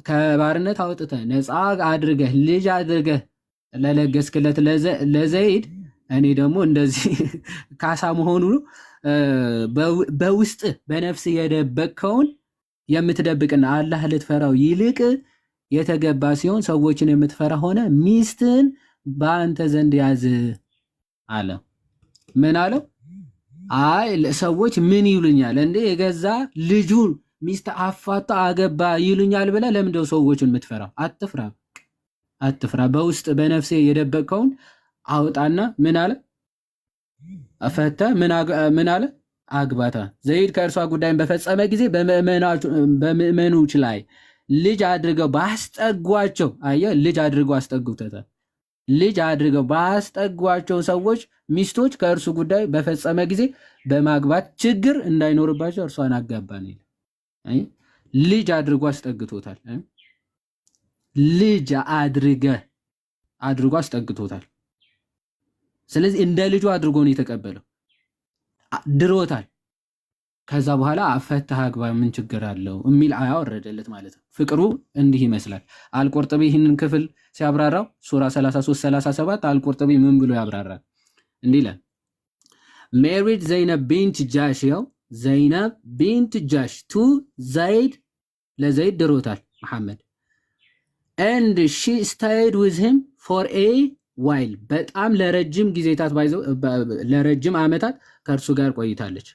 ከባርነት አውጥተህ ነፃ አድርገህ ልጅ አድርገህ ለለገስክለት ለዘይድ እኔ ደግሞ እንደዚህ ካሳ መሆኑ ነው። በውስጥ በነፍስ የደበቅከውን የምትደብቅና አላህ ልትፈራው ይልቅ የተገባ ሲሆን ሰዎችን የምትፈራ ሆነ ሚስትን በአንተ ዘንድ ያዝ አለ። ምን አለው? አይ ሰዎች ምን ይሉኛል እንዴ፣ የገዛ ልጁን ሚስት አፋቶ አገባ ይሉኛል ብለህ ለምንድነው ሰዎችን የምትፈራው? አትፍራ፣ አትፍራ። በውስጥ በነፍሴ የደበቅከውን አውጣና ምን አለ፣ ፈተ ምን አለ፣ አግባታ። ዘይድ ከእርሷ ጉዳይን በፈጸመ ጊዜ በምእመኖች ላይ ልጅ አድርገው ባስጠጓቸው፣ አየህ፣ ልጅ አድርገው አስጠጉተታል። ልጅ አድርገው ባስጠጓቸው ሰዎች ሚስቶች ከእርሱ ጉዳይ በፈጸመ ጊዜ በማግባት ችግር እንዳይኖርባቸው እርሷን አጋባን ይላል። አየህ፣ ልጅ አድርጎ አስጠግቶታል። ልጅ አድርጎ አስጠግቶታል። ስለዚህ እንደ ልጁ አድርጎ ነው የተቀበለው፣ ድሮታል። ከዛ በኋላ ፈተህ አግባ ምን ችግር አለው የሚል አያ ወረደለት ማለት ነው። ፍቅሩ እንዲህ ይመስላል። አልቁርጥቢ ይህንን ክፍል ሲያብራራው ሱራ 33 37 አልቁርጥቢ ምን ብሎ ያብራራል? እንዲህ ይላል፣ married ዘይነብ ቢንት ጃሽ፣ ያው ዘይነብ ቢንት ጃሽ to ዘይድ፣ ለዘይድ ድሮታል መሐመድ፣ and she stayed with him for a while፣ በጣም ለረጅም ጊዜታት ባይዘው ለረጅም ዓመታት ከእርሱ ጋር ቆይታለች።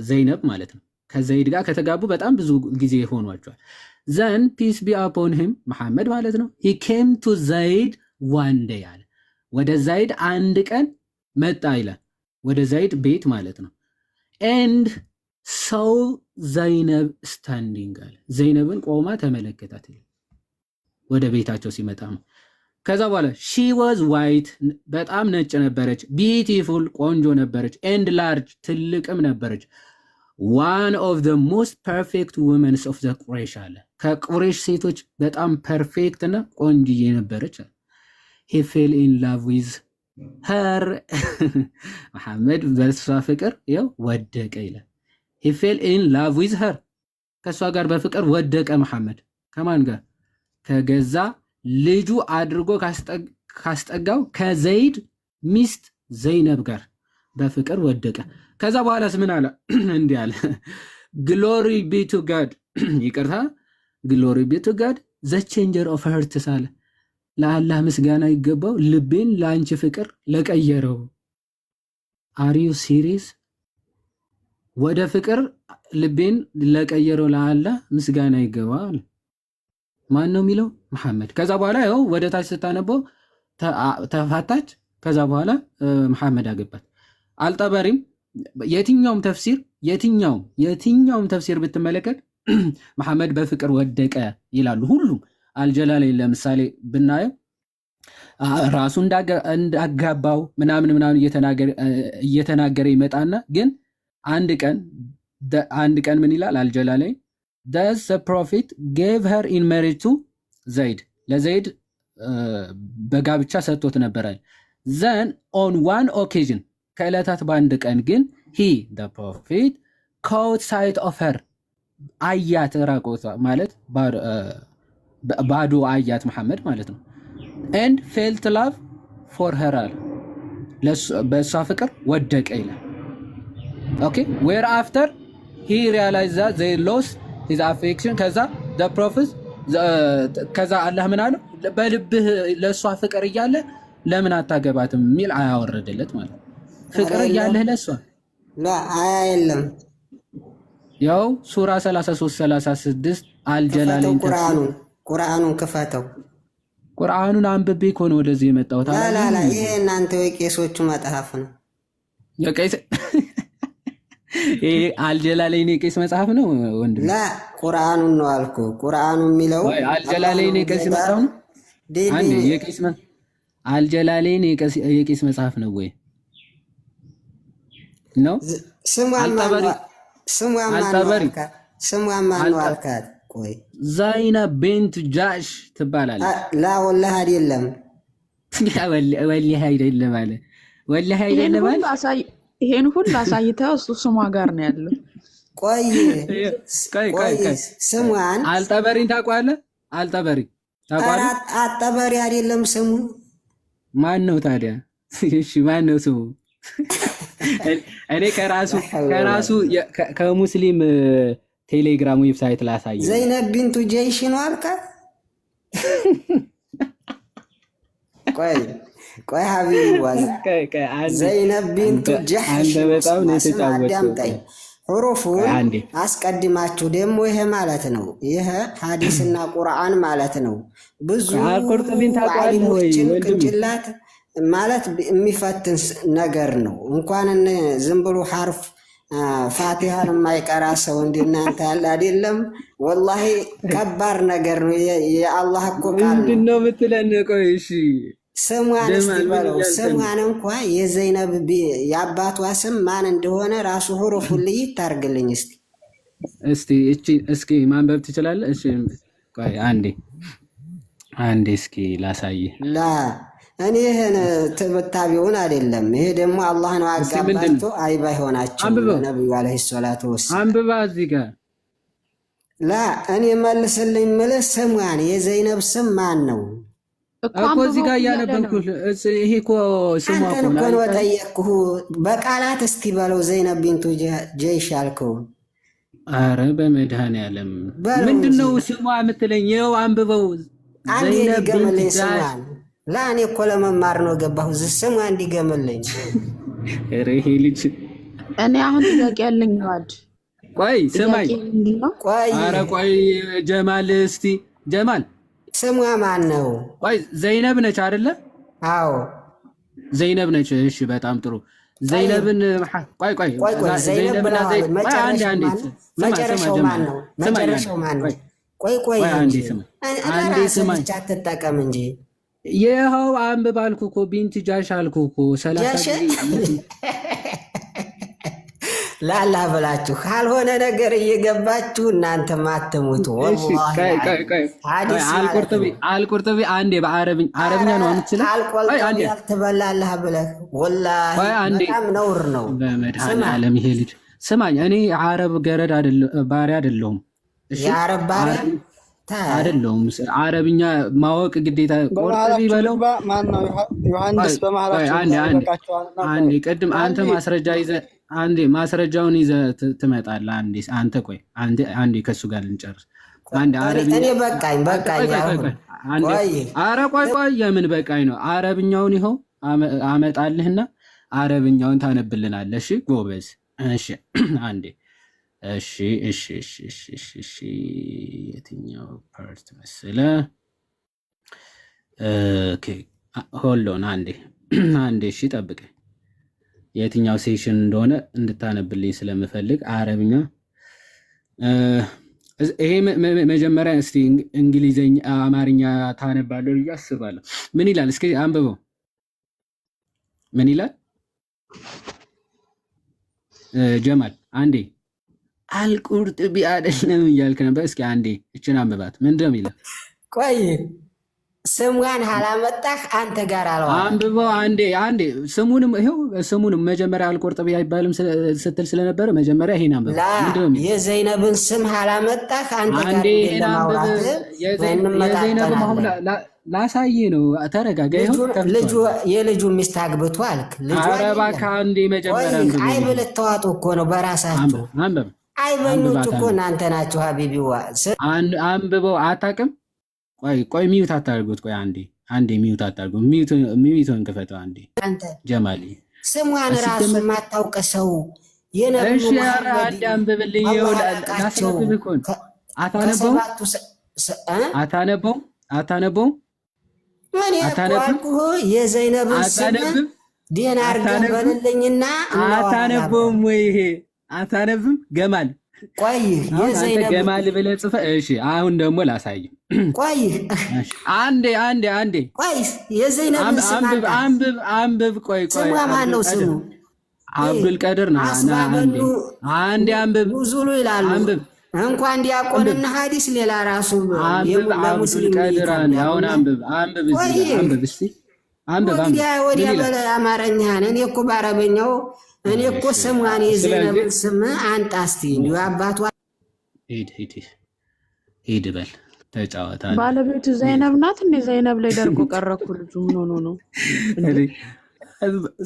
ዘይነብ ማለት ነው። ከዘይድ ጋር ከተጋቡ በጣም ብዙ ጊዜ ሆኗቸዋል። Then peace be upon him፣ መሐመድ ማለት ነው። He came to ዘይድ one day አለ። ወደ ዘይድ አንድ ቀን መጣ ይላል። ወደ ዘይድ ቤት ማለት ነው። And saw ዘይነብ standing አለ። ዘይነብን ቆማ ተመለከታት ይላል። ወደ ቤታቸው ሲመጣ ነው። ከዛ በኋላ she was white፣ በጣም ነጭ ነበረች። Beautiful፣ ቆንጆ ነበረች። And large፣ ትልቅም ነበረች። One of the most perfect womens of the ቁሬሽ አለ። ከቁሬሽ ሴቶች በጣም perfect እና ቆንጅዬ ነበረች። He fell in love with her፣ መሐመድ በእሷ ፍቅር ይኸው ወደቀ ይላል። He fell in love with her፣ ከእሷ ጋር በፍቅር ወደቀ መሐመድ። ከማን ጋር? ከገዛ ልጁ አድርጎ ካስጠጋው ከዘይድ ሚስት ዘይነብ ጋር በፍቅር ወደቀ። ከዛ በኋላስ ምን አለ? እንዲህ አለ፣ glory be to God፣ ይቅርታ፣ glory be to God the changer of hearts አለ። ለአላህ ምስጋና ይገባው ልቤን ለአንቺ ፍቅር ለቀየረው። Are you serious? ወደ ፍቅር ልቤን ለቀየረው ለአላህ ምስጋና ይገባል። ማን ነው የሚለው? መሐመድ። ከዛ በኋላ ይኸው ወደ ታች ስታነበው ተፋታች። ከዛ በኋላ መሐመድ አገባት። አልጠበሪም የትኛውም ተፍሲር የትኛውም ተፍሲር ብትመለከት መሐመድ በፍቅር ወደቀ ይላሉ ሁሉም። አልጀላሌን ለምሳሌ ብናየው ራሱ እንዳጋባው ምናምን ምናምን እየተናገረ ይመጣና ግን አንድ ቀን ምን ይላል አልጀላሌን? Thus the prophet gave her in marriage to ዘይድ፣ ለዘይድ በጋብቻ ሰጥቶት ነበረ። Then on one occasion፣ ከዕለታት በአንድ ቀን ግን he, the prophet, caught sight of her፣ አያት፣ ራቆቷ ማለት ባዶ አያት መሐመድ ማለት ነው። And felt love for her አለ፣ በእሷ ፍቅር ወደቀ ይላል። Okay, whereafter he realized that they lost his affection። ከዛ the prophet ከዛ አላህ ምን አለው? በልብህ ለእሷ ፍቅር እያለ ለምን አታገባትም የሚል አያወረደለት ማለት ነው። ፍቅር እያለህ ለእሷ አያ የለም። ያው ሱራ 33 36 አልጀላሌን። ቁርአኑን ቁርአኑን ክፈተው። ቁርአኑን አንብቤ እኮ ነው ወደዚህ የመጣሁት። ላላላ ይሄ እናንተ የቄሶቹ መጽሐፍ ነው። የቄስ ይሄ አልጀላሌን የቄስ መጽሐፍ ነው ወንድም? ላ ቁርአኑን ነው አልኩ። ቁርአኑ የሚለው አልጀላሌን የቄስ መጽሐፍ ነው። አንዴ የቄስ አልጀላሌን የቄስ መጽሐፍ ነው ወይ ነው? ስሟ ማን ነው አልካት? ቆይ። ዘይነብ ቢንት ጃሽ ትባላለች። ላ ወላሂ አይደለም። ወላሂ አይደለም አለ። ወላሂ አይደለም አለ። ይሄን ሁሉ አሳይተው እሱ ስሟ ጋር ነው ያለው። ቆይ። ቆይ። ቆይ። ቆይ። ስሟን አልጠበሪን ታውቀዋለህ? አልጠበሪ ታውቀዋለህ? አጠበሪ አይደለም ስሙ። ማን ነው ታዲያ? እሺ ማን ነው ስሙ? እኔ ከራሱ ከሙስሊም ቴሌግራም website ላሳየ። ዘይነብ ቢንቱ ጀይሽ ነው አልካት። ቆይ ቆይ ሀቢብ ዋዝ ዘይነብ ቢንቱ ጀሕሽ። አንተ በጣም ነው የተጫወትከው። አዳምጠኝ። ሁሩፉን አንዴ። አስቀድማችሁ ደግሞ ይሄ ማለት ነው። ይሄ ሀዲስና ቁርአን ማለት ነው። ብዙ አልቁርጡቢን ታውቀዋለህ ወይ ዓሊሞችን ወንድሜ? ቅንጭላት ማለት የሚፈትን ነገር ነው። እንኳን ዝም ብሎ ሐርፍ ፋቲሃን የማይቀራ ሰው እንደናንተ ያለ አይደለም። ወላሂ ከባድ ነገር ነው። የአላህ እኮ ቃል ነው። ምንድን ነው የምትለን? ቆይ እሺ። ስሟን እስቲ ጀማል ምን በለው። እያልከን ነው? ስሟን እንኳ የዘይነብ የአባቷ ስም ማን እንደሆነ ራሱ ሁሩፉን ልይት ታርግልኝ እስቲ። እስቲ እቺ እስኪ ማንበብ ትችላለህ? እሺ ቆይ አንዴ አንዴ እስኪ ላሳይህ። ላ እኔ ይህን ትብታቢውን አይደለም። ይሄ ደግሞ አላህ ነው እስቲ ምንድን አጋባቸው አይባ ይሆናቸው አንብበው። ነብዩ ዓለይሂ ሰላቱ ወሰላም። አንብባ እዚህ ጋር። ላ እኔ መልስልኝ ምልህ ስሟን የዘይነብ ስም ማን ነው? እኮ እኮ እዚህ አንብበው ጋር እያለ ነው። እያነበብኩህ ይሄ እኮ ስሟ አንተን እኮ እኮ ነው። ነው ጠየቅኩህ። በቃላት እስቲ በለው ዘይነብ ቢንቱ ጀይሽ አልከው። አረ በመድኃኒዓለም። በለው ምንድን እንጂ። ነው ስሟ የምትለኝ? ይኸው አንብበው። አንዴ ዘይነብ ቢንት ድገምልኝ ጃሽ። ስሟን። ላ እኔ እኮ ለመማር ነው ገባሁ። ስሟን እንዲገምልኝ። ኧረ ይሄ ልጅ። እኔ አሁን ጥያቄ ያለኝ ዋድ ቆይ ስማኝ። ጥያቄ ምንድን ነው? ቆይ። አረ ቆይ ጀማል፣ እስቲ ጀማል። ስሟ ማን ነው? ቆይ ዘይነብ ነች አይደለ? አዎ። ዘይነብ ነች። እሺ በጣም ጥሩ። ዘይነብን ቆይ ቆይ። ቆይ ቆይ ዘይነብ ዘይነብና ብለዋል። ቆይ አንዴ መጨረሻው አንዴ ማን ስማ ስማ መጨረሻው ጀማል ማን ነው? ስማኝ አንዴ መጨረሻው ማን ነው? ቆይ። ቆይ ቆይ ቆይ አንዴ እንጂ ስማ አንዴ ለራስህ ስማኝ። ብቻ አትጠቀም እንጂ። ይኸው አንብብ አልኩህ እኮ፣ ቢንት ጃሽ አልኩህ እኮ 30 ጃሽ ጊዜ። ላላ ብላችሁ ካልሆነ ነገር እየገባችሁ እናንተ ማትሙቱ። እሺ። ወላሂ ቆይ ቆይ ቆይ። ሐዲስ ማለት አልቁርጥቢ ነው። አልቁርጥቢ አንዴ በአረብኛ አረብኛ ነው የምትችለው? ቆይ አልቆልጠቢ አንዴ። ያልትበላለህ ብለህ ወላሂ ቆይ አንዴ። በጣም ነውር ነው። ስማ። በመድኃኒዓለም ይሄ ልጅ ስማኝ፣ እኔ አረብ ገረድ ባሪያ አይደለሁም። እሺ። የአረብ ባሪያ አረብ አይደለሁም። አረብኛ ማወቅ ግዴታ ቆርጥቢ በመሀላችሁ በለው። ልግባ። ማን ነው ዮሐንስ? ቆይ ቆይ በመሀላችሁ አንዴ ልግባ። አንዴ። ይበቃችኋልና። አንዴ ቆይ። ቅድም አንተ አንዴ። ማስረጃ ይዘህ አንዴ ማስረጃውን ይዘህ ትመጣለህ። አንዴ አንተ ቆይ አንዴ አንዴ ከእሱ ጋር ልንጨርስ። አንዴ አረብኛ እኔ በቃኝ ቆይ በቃኝ ቆይ ቆይ አሁን። ቆይ አንዴ። ቆይ። ኧረ ቆይ ቆይ የምን በቃኝ ነው? አረብኛውን ይኸው አመጣልህና አረብኛውን ታነብልናለህ። እሺ ጎበዝ። እሺ አንዴ። እሺ እሺ እሺ እሺ እሺ እሺ የትኛው part መሰለ? Okay, hold on፣ አንዴ አንዴ። እሺ ጠብቀኝ። የትኛው session እንደሆነ እንድታነብልኝ ስለምፈልግ አረብኛ። ይሄ መጀመሪያ እስቲ እንግሊዘኛ አማርኛ ታነባለህ ብዬ አስባለሁ። ምን ይላል? እስኪ አንብበው። ምን ይላል? ጀማል አንዴ አልቁርጥቢ አይደለም እያልክ ነበር። እስኪ አንዴ እችን አንብባት። ምንድን ነው የሚለው? ቆይ፣ ስሟን አላመጣህ አንተ ጋር አለዋል። አንብበው አንዴ አንዴ። ስሙንም ይኸው ስሙንም መጀመሪያ አልቁርጥቢ አይባልም ስትል ስለነበረ መጀመሪያ ይሄን አንብበው። ላ ምንድን ነው የሚለው? የዘይነብን ስም አላመጣህ አንተ ጋር አንዴ ይሄን አንብብ። ለማውራት የዘይነብም አሁን እንመጣጠናለን። ላሳይህ ነው። ተረጋጋ። ይኸው ልጁ ከፍቼዋለሁ። የልጁ ሚስት አግብቶ አልክ። ልጁ ኧረ አይደለም። እባክህ አንዴ ቆይ መጀመሪያ አንብበው። አይብ ይሄን ልታዋጡ እኮ ነው በራሳችሁ። አንብብ አንብብ አይበኞች አንብባት እኮ አንብብ እናንተ ናችሁ። ሀቢቢዋ አንብበው። አታውቅም? ቆይ ቆይ፣ mute አታርጉት። ቆይ አንዴ አንዴ mute አታርጉት። Mute ኡን ክፈተው አንዴ አንተ ጀማሊ። ስሟን ራሱ ሲጀመር የማታውቅ ሰው የነቢዩ እሺ፣ ኧረ መሐመድ አንዴ አንብብልኝ። አላህ ይኸው አላቃቸው ላስነብብ እኮ ነው። አታነበውም? ከሰባቱ እ? አታነበውም? አታነበውም? እኔ እኮ አታነብም? አልኩህ የዘይነብን ስም አታነብም? ደህና አድርገህ አታነብም? በልልኝና እናወራለን። አታነበውም ወይ? ይሄ አታነብም? ገማል ቆይ አሁን አንተ የዘይነብ ገማል ብለህ ጽፈህ፣ እሺ አሁን ደግሞ ላሳይ። ቆይ እሺ አንዴ አንዴ አንዴ ቆይ የዘይነብን ስም አንብብ አምጣ። አንብብ አንብብ። ቆይ ቆይ ስሟ ማን ነው? አብዱል ስሙ ቀድር አብዱል ቀድር ና ና አንዴ አስባበኑ አንዴ አንብብ ኑዙሉ ይላሉ። አንብብ እንኳን ዲያቆንና ሐዲስ ሌላ ራሱ አንብብ አብዱል ለሙስሊም ቀድር አንዴ አሁን ይከብዳልና አንብብ አንብብ እዚህ ቆይ ጋር አንብብ እስቲ አንብብ አንብብ ወዲያ ምን ወዲያ ይላል? በለ አማርኛህን። እኔ እኮ በአረበኛው እኔ እኮ እሺ ስሟን ስለዚህ የዘይነብን ስም አንጣ እስቲ እንዲሁ አባቷ ሂድ ሂድ ሂድ በል ተጫወት አንተ። ባለቤቱ ዘይነብ ናት እንዴ? ዘይነብ ላይ ደርቆ ቀረኩ። ልጁ ምን ሆኖ ነው እንዴ?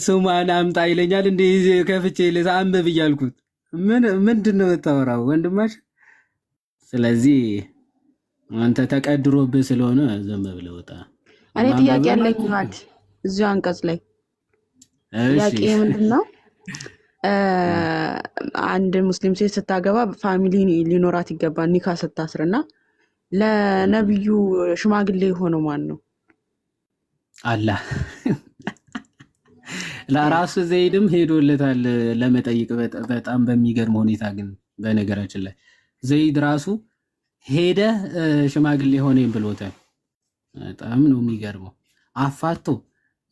ስሟን አምጣ ይለኛል እንዴ? ከፍቼ አንብብ እያልኩት ምን ምንድን ነው የምታወራው ወንድማችን? ስለዚህ አንተ ተቀድሮብህ ስለሆነ ዝም ብለህ ውጣ። እኔ ጥያቄ ማንበብም ያለኝ አትችልም። ዋድ እዚሁ አንቀጽ ላይ እሺ ጥያቄ ምንድን ነው? አንድ ሙስሊም ሴት ስታገባ family ሊኖራት ይገባል ኒካ ስታስር እና ለነብዩ ሽማግሌ የሆነው ማን ነው? አላህ ለራሱ ዘይድም ሄዶለታል ለመጠየቅ በጣም በሚገርም ሁኔታ። ግን በነገራችን ላይ ዘይድ ራሱ ሄደ ሽማግሌ ሆነኝ ብሎታል። በጣም ነው የሚገርመው። አፋቶ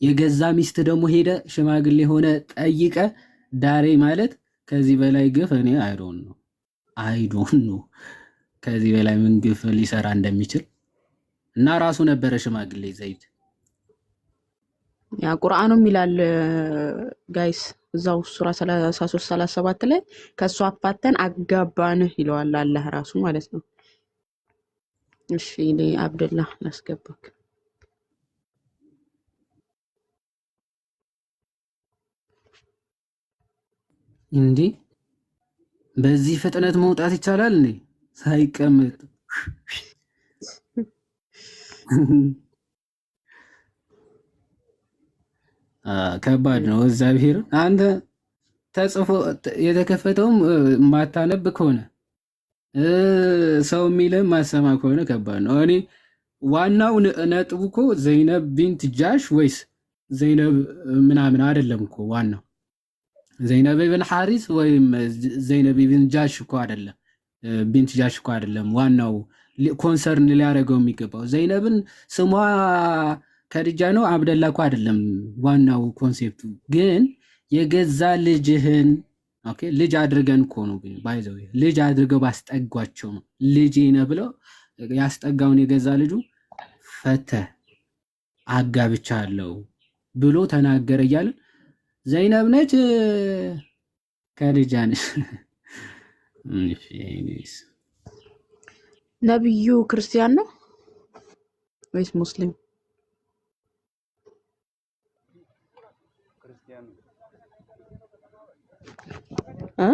የገዛ ሚስት ደግሞ ሄደ ሽማግሌ ሆነ ጠይቀ ዳሬ ማለት ከዚህ በላይ ግፍ እኔ I don't know, I don't know ከዚህ በላይ ምን ግፍ ሊሰራ እንደሚችል። እና ራሱ ነበረ ሽማግሌ ዘይድ። ያ ቁርአኑም ይላል guys፣ እዛው ሱራ 33 37 ላይ ከእሱ አፋተን አጋባንህ ይለዋል አላህ ራሱ ማለት ነው። እሺ እኔ አብደላ ላስገባክ። እንዲህ በዚህ ፍጥነት መውጣት ይቻላል እንዴ? ሳይቀመጥ። ከባድ ነው። እግዚአብሔር አንተ ተጽፎ የተከፈተውም ማታነብ ከሆነ ሰው የሚልህም ማሰማ ከሆነ ከባድ ነው። እኔ ዋናው ነጥቡ እኮ ዘይነብ ቢንት ጃሽ ወይስ ዘይነብ ምናምን አይደለም እኮ። ዋናው ዘይነብ ብን ሐሪስ ወይም ዘይነብ ብን ጃሽ እኮ አይደለም፣ ቢንት ጃሽ እኮ አይደለም። ዋናው concern ሊያደርገው የሚገባው ዘይነብን ስሟ ከድጃ ነው አብደላ እኮ አይደለም ዋናው concept ኡ። ግን የገዛ ልጅህን okay፣ ልጅ አድርገን እኮ ነው፣ by the way ልጅ አድርገው ባስጠጓቸው ነው። ልጄ ነህ ብለው ያስጠጋውን የገዛ ልጁ ፈተህ አጋብቻለሁ ብሎ ተናገረ እያለን ዘይነብ ነች ከድጃ ነች። እሺ፣ anyways። ነብዩ ክርስቲያን ነው ወይስ ሙስሊም? ክርስቲያን ነው። እ?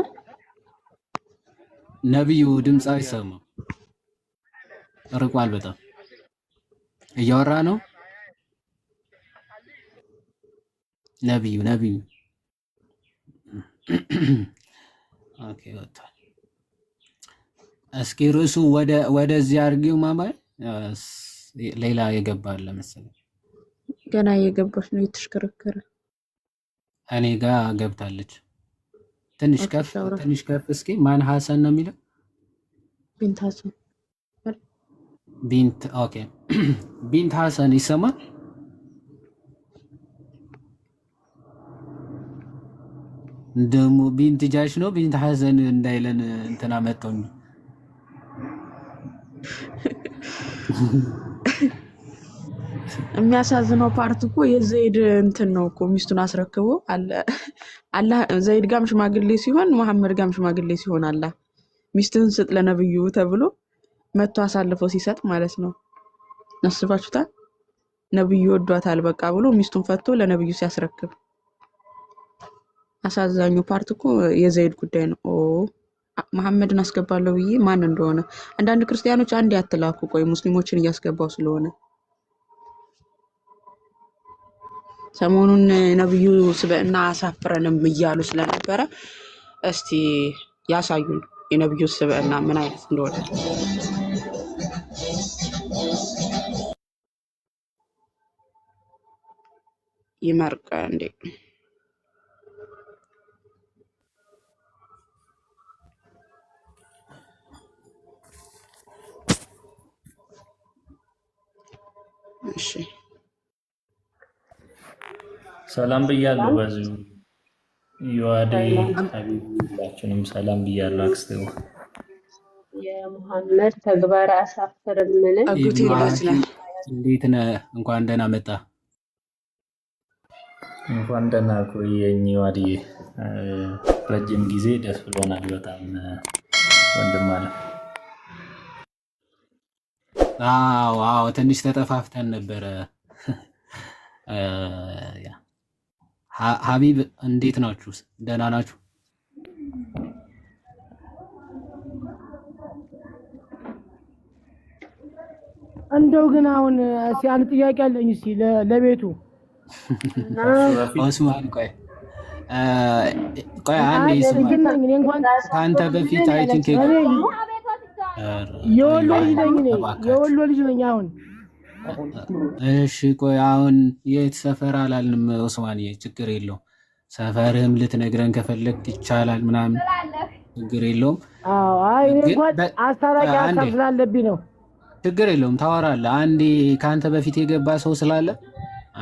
ነቢዩ ድምፅ ክርስቲያን ነው። አይሰማም፣ ርቋል በጣም። እያወራ ነው ነቢዩ ነቢዩ Okay ወጥቷል። እስኪ ርዕሱ ወደዚህ አድርጊው ማማይ። ሌላ የገባ አለ መሰለኝ። ገና እየገባች ነው የተሽከረከረ። እኔ ጋ ገብታለች። ትንሽ Okay ከፍ ሻውራ ትንሽ ከፍ እስኪ። ማን ሀሰን ነው የሚለው? ቢንት ሀሰን። ቢንት፣ okay፣ ቢንት ሀሰን ይሰማል? ደግሞ ቢንት ጃሽ ነው ቢንት ሀሰን እንዳይለን እንትና መጣው። የሚያሳዝነው part እኮ የዘይድ እንትን ነው እኮ፣ ሚስቱን አስረክቦ አላህ ዘይድ ጋም ሽማግሌ ሲሆን መሐመድ ጋም ሽማግሌ ሲሆን አላህ ሚስትህን ስጥ ለነብዩ ተብሎ መጥቶ አሳልፎ ሲሰጥ ማለት ነው። አስባችሁታል? ነብዩ ወዷታል በቃ ብሎ ሚስቱን ፈቶ ለነብዩ ሲያስረክብ አሳዛኙ part እኮ የዘይድ ጉዳይ ነው። ኦ መሐመድን አስገባለሁ ብዬ ማን እንደሆነ አንዳንድ ክርስቲያኖች አንድ ያትላኩ። ቆይ ሙስሊሞችን እያስገባው ስለሆነ ሰሞኑን ነብዩ ስብዕና አሳፍረንም እያሉ ስለነበረ እስቲ ያሳዩን የነብዩ ስብዕና ምን አይነት እንደሆነ። ይመርቀ እንዴ። እሺ። ሰላም ብያለሁ። በዚሁ ዮአዴ ሀቢብ ሁላችሁንም ሰላም ብያለሁ። አክስቴው የሙሐመድ ተግባር አያሳፍርምን? አጎቴ ኢብኑ እንዴት ነህ? ሐኪም እንዴት ነህ? እንኳን ደህና መጣ። እንኳን ደህና ቆየኝ ዮአዴ። ረጅም ጊዜ ደስ ብሎናል በጣም ወንድም አለ። አዎ፣ ትንሽ ተጠፋፍተን ነበረ። Yeah ሀቢብ እንዴት ናችሁ? ደህና ናችሁ? እንደው ግን አሁን እስኪ አንድ ጥያቄ አለኝ። እስኪ ለቤቱ እና ከእሱ በፊት ኦስማን ቆይ ቆይ አንዴ ስማ፣ እንትን ነኝ እኔ እንኳን ከአንተ በፊት I think እኔ የወሎ ልጅ ነኝ። እኔ እባካችሁ የወሎ ልጅ ነኝ። አሁን እሺ ቆይ አሁን የት ሰፈር አላልንም ኦስማንዬ፣ ችግር የለውም። ሰፈርህም ልትነግረን ከፈለግ ይቻላል ምናምን ችግር የለውም። አዎ፣ አይ እኔ ግን እንኳን አስታራቂ አንዴ ሀሳብ ስላለብኝ ነው። ችግር የለውም ታወራለህ። አንዴ ከአንተ በፊት የገባ ሰው ስላለ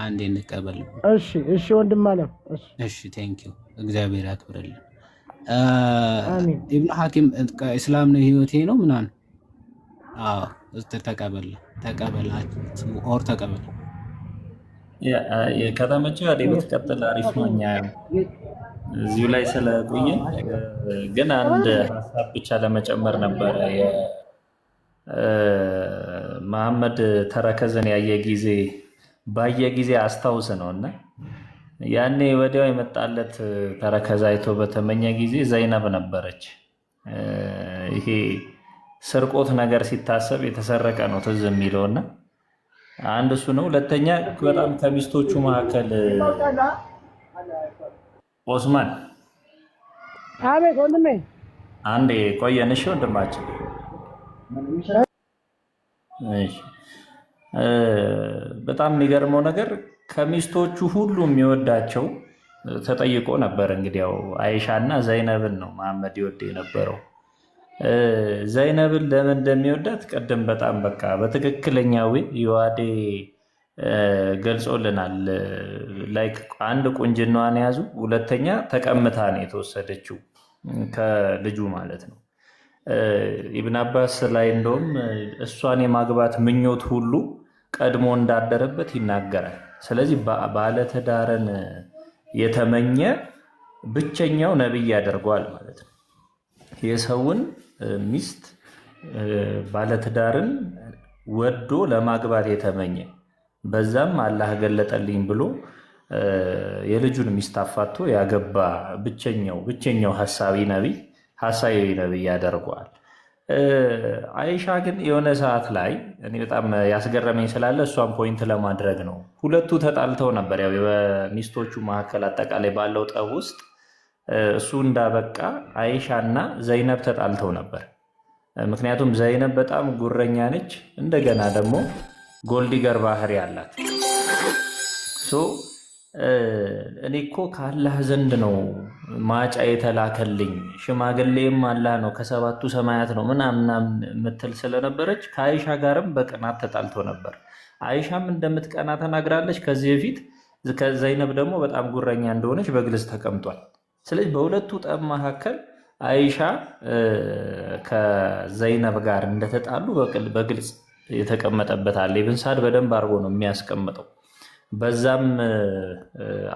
አንዴ እንቀበል። እሺ፣ እሺ ወንድም አለም። እሺ፣ እሺ thank you፣ እግዚአብሔር ያክብርልን። አሚን። ኢብኑ ሐኪም እስላም ነው ህይወቴ ነው ምናምን። አዎ ተቀበል ተቀበል or ተቀበል። ከተመቸህ ዮአዴ ብትቀጥል አሪፍ ነው። እኛ እዚሁ ላይ ስለቆየን ግን አንድ ሀሳብ ብቻ ለመጨመር ነበረ። መሐመድ ተረከዝን ያየ ጊዜ ባየ ጊዜ አስታውስ ነው እና ያኔ ወዲያው የመጣለት ተረከዝ አይቶ በተመኘ ጊዜ ዘይነብ ነበረች። ይሄ ስርቆት ነገር ሲታሰብ የተሰረቀ ነው ትዝ የሚለውና አንድ እሱ ነው። ሁለተኛ በጣም ከሚስቶቹ መካከል ኦስማን አቤት ወንድሜ። አንዴ ቆየን። እሺ ወንድማችን። እሺ በጣም የሚገርመው ነገር ከሚስቶቹ ሁሉ የሚወዳቸው ተጠይቆ ነበር። እንግዲህ ያው አይሻ እና ዘይነብን ነው መሐመድ ይወድ የነበረው። ዘይነብን ለምን እንደሚወዳት ቅድም በጣም በቃ በትክክለኛዊ ዮአዴ ገልጾልናል። Like አንድ ቁንጅናዋን ያዙ፣ ሁለተኛ ተቀምታ ነው የተወሰደችው ከልጁ ማለት ነው። ኢብን አባስ ላይ እንደውም እሷን የማግባት ምኞት ሁሉ ቀድሞ እንዳደረበት ይናገራል። ስለዚህ ባለትዳርን የተመኘ ብቸኛው ነቢይ ያደርገዋል ማለት ነው። የሰውን ሚስት ባለትዳርን ወዶ ለማግባት የተመኘ በዛም አላህ ገለጠልኝ ብሎ የልጁን ሚስት አፋቶ ያገባ ብቸኛው ብቸኛው ሀሳቢ ነቢይ ሀሳዊ ነቢይ ያደርገዋል። አይሻ ግን የሆነ ሰዓት ላይ እኔ በጣም ያስገረመኝ ስላለ እሷን point ለማድረግ ነው። ሁለቱ ተጣልተው ነበር። ያው በሚስቶቹ መካከል አጠቃላይ ባለው ጠብ ውስጥ እሱ እንዳበቃ አይሻና ዘይነብ ተጣልተው ነበር። ምክንያቱም ዘይነብ በጣም ጉረኛ ነች፣ እንደገና ደግሞ gold digger ባህሪ አላት። So እኔ እኮ ከአላህ ዘንድ ነው ማጫ የተላከልኝ፣ ሽማግሌም አላህ ነው፣ ከሰባቱ ሰማያት ነው ምናምን ምናምን የምትል ስለነበረች ከአይሻ ጋርም በቅናት ተጣልቶ ነበር። አይሻም እንደምትቀና ተናግራለች ከዚህ በፊት። ከዘይነብ ደግሞ በጣም ጉረኛ እንደሆነች በግልጽ ተቀምጧል። ስለዚህ በሁለቱ ጠብ መካከል አይሻ ከዘይነብ ጋር እንደተጣሉ በግልጽ የተቀመጠበት አለ። ኢብን ሳድ በደንብ አድርጎ ነው የሚያስቀምጠው። በዛም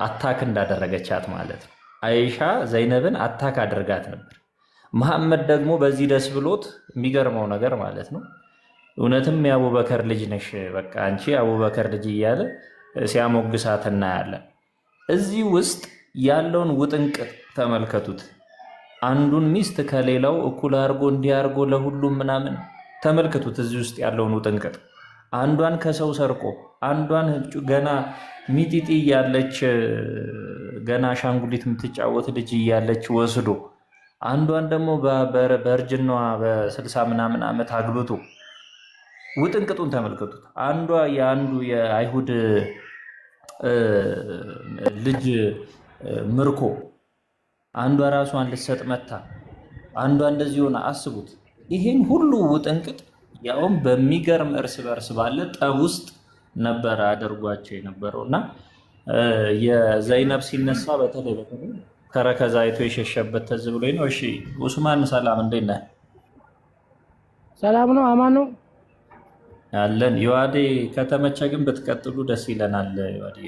attack እንዳደረገቻት ማለት ነው። አይሻ ዘይነብን attack አድርጋት ነበር። መሐመድ ደግሞ በዚህ ደስ ብሎት፣ የሚገርመው ነገር ማለት ነው፣ እውነትም የአቡበከር ልጅ ነሽ፣ በቃ አንቺ የአቡበከር ልጅ እያለ ሲያሞግሳት እናያለን። እዚህ ውስጥ ያለውን ውጥንቅጥ ተመልከቱት። አንዱን ሚስት ከሌላው እኩል አድርጎ እንዲያርጎ ለሁሉም ምናምን ተመልከቱት። እዚህ ውስጥ ያለውን ውጥንቅጥ፣ አንዷን ከሰው ሰርቆ፣ አንዷን ገና ሚጢጢ እያለች፣ ገና አሻንጉሊት የምትጫወት ልጅ እያለች ወስዶ፣ አንዷን ደግሞ በእርጅናዋ በ60 ምናምን ዓመት አግብቶ ውጥንቅጡን ተመልከቱት። አንዷ የአንዱ የአይሁድ ልጅ ምርኮ፣ አንዷ ራሷን ልትሰጥ መታ፣ አንዷ እንደዚህ ሆነ። አስቡት። ይሄን ሁሉ ውጥንቅጥ ያውም በሚገርም እርስ በርስ ባለ ጠብ ውስጥ ነበረ አድርጓቸው የነበረው። እና የዘይነብ ሲነሳ በተለይ በተለይ ተረከዝ አይቶ የሸሸበት ትዝ ብሎኝ ነው። እሺ ኡስማን፣ ሰላም፣ እንዴት ነህ? ሰላም ነው፣ አማን ነው። አለን። ዮሐዴ ከተመቸ ግን ብትቀጥሉ ደስ ይለናል። ዮሐዴ።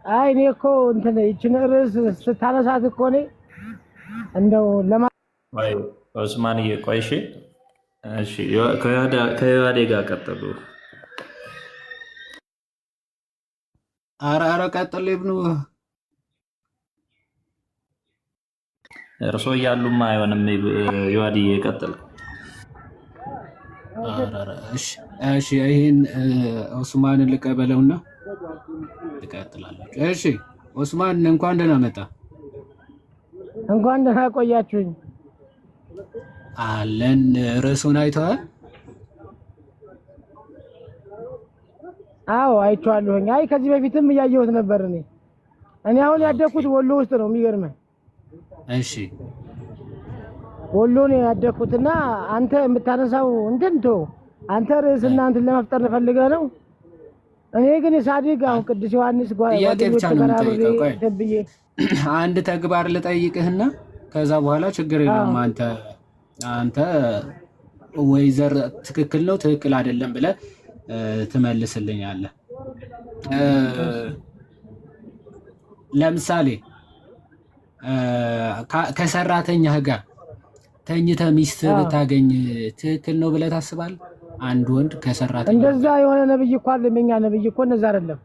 አይ እኔ እኮ እንትን ይችን ርዕስ ስታነሳት እኮ እኔ እንደው ለማ ወይ ኡስማንዬ፣ ቆይ እሺ፣ እሺ ከዮሐዴ ጋር ቀጥሉ። አረ አረ ቀጥል ኢብኑ። እርሶ እያሉማ አይሆንም። ዮሐዴ ቀጥል። ኧረ ኧረ፣ እሺ እሺ፣ ይሄን ኡስማንን ልቀበለውና ትቀጥላላችሁ። እሺ ኡስማን፣ እንኳን ደህና መጣ። እንኳን ደህና ቆያችሁኝ። አለን። ርዕሱን አይተዋል? አዎ አይቼዋለሁኝ። አይ ከዚህ በፊትም እያየሁት ነበር። እኔ አሁን ያደግኩት ወሎ ውስጥ ነው። የሚገርምህ ወሎ ነው ያደግኩትና አንተ የምታነሳው እንትን ተው፣ አንተ ርዕስና እንትን ለመፍጠር ፈልገህ ነው። እኔ ግን የሳዲቅ አሁን ቅዱስ ዮሐንስ ጥያቄ ብቻ ጓደኞች ነው ጋር አብሬ የምጠይቀው። ቆይ እንትን ብዬ አንድ ተግባር ልጠይቅህና ከዛ በኋላ ችግር የለውም። አንተ አንተ ወይዘር ትክክል ነው ትክክል አይደለም ብለህ ትመልስልኛለህ። ለምሳሌ ከሰራተኛህ ጋር ተኝተህ ሚስትህ ብታገኝ ትክክል ነው ብለህ ታስባለህ? አንድ ወንድ ከሰራተኛው እንደዛ ጋር የሆነ ነብይ እኮ አይደለም። የኛ ነብይ እኮ እንደዛ አይደለም።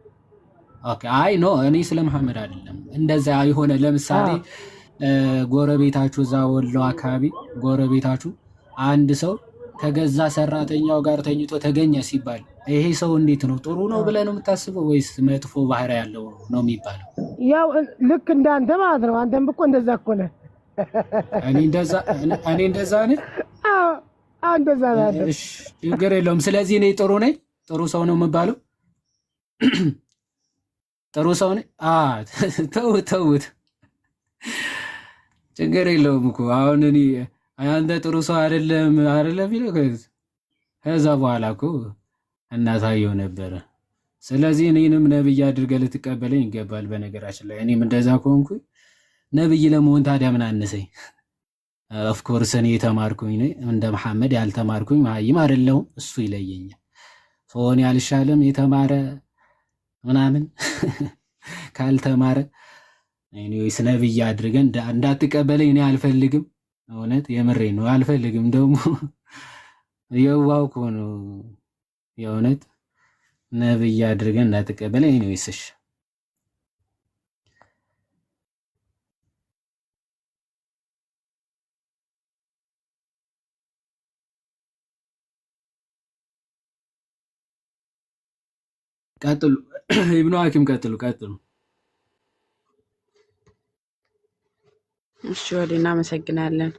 Okay፣ አይ no፣ እኔ ስለ መሐመድ አይደለም። እንደዛ የሆነ ለምሳሌ ጎረቤታችሁ እዛ ወሎ አካባቢ ጎረቤታችሁ አንድ ሰው ከገዛ ሰራተኛው ጋር ተኝቶ ተገኘ ሲባል ይሄ ሰው እንዴት ነው፣ ጥሩ ነው ብለህ ነው የምታስበው ወይስ መጥፎ ባህሪ ያለው ነው የሚባለው? ያው ልክ እንዳንተ ማለት ነው። አንተም እኮ እንደዛ እኮ ነህ። እኔ እንደዛ እኔ እንደዛ ነኝ። አዎ አዎ፣ እንደዛ ነህ አንተ። እሺ ችግር የለውም። ስለዚህ እኔ ጥሩ ነኝ፣ ጥሩ ሰው ነው የምባለው። ጥሩ ሰው ነኝ። ተውት ተውት፣ ችግር የለውም እኮ። አሁን እኔ አንተ ጥሩ ሰው አይደለም አይደለም ቢለው ከዛ በኋላ እኮ እናሳየው ነበረ። ስለዚህ እኔንም ነብይ አድርገህ ልትቀበለኝ ይገባል። በነገራችን ላይ እኔም እንደዛ ከሆንኩኝ ነብይ ለመሆን ታዲያ ምን አነሰኝ? Of course እኔ የተማርኩኝ ነኝ፣ እንደ መሐመድ ያልተማርኩኝ መሀይም አይደለሁም። እሱ ይለየኛል። ሰውን ያልሻለም የተማረ ምናምን ካልተማረ። Anyways ነብይ አድርገን እንዳትቀበለኝ እኔ አልፈልግም። እውነት የምሬ ነው፣ አልፈልግም። ደግሞ የዋው እኮ ነው፣ የእውነት ነብይ አድርገን እንዳትቀበለኝ። Anyways እሺ ቀጥሉ፣ ኢብኑ ሐኪም ቀጥሉ፣ ቀጥሉ። እሺ ወዲ እናመሰግናለን።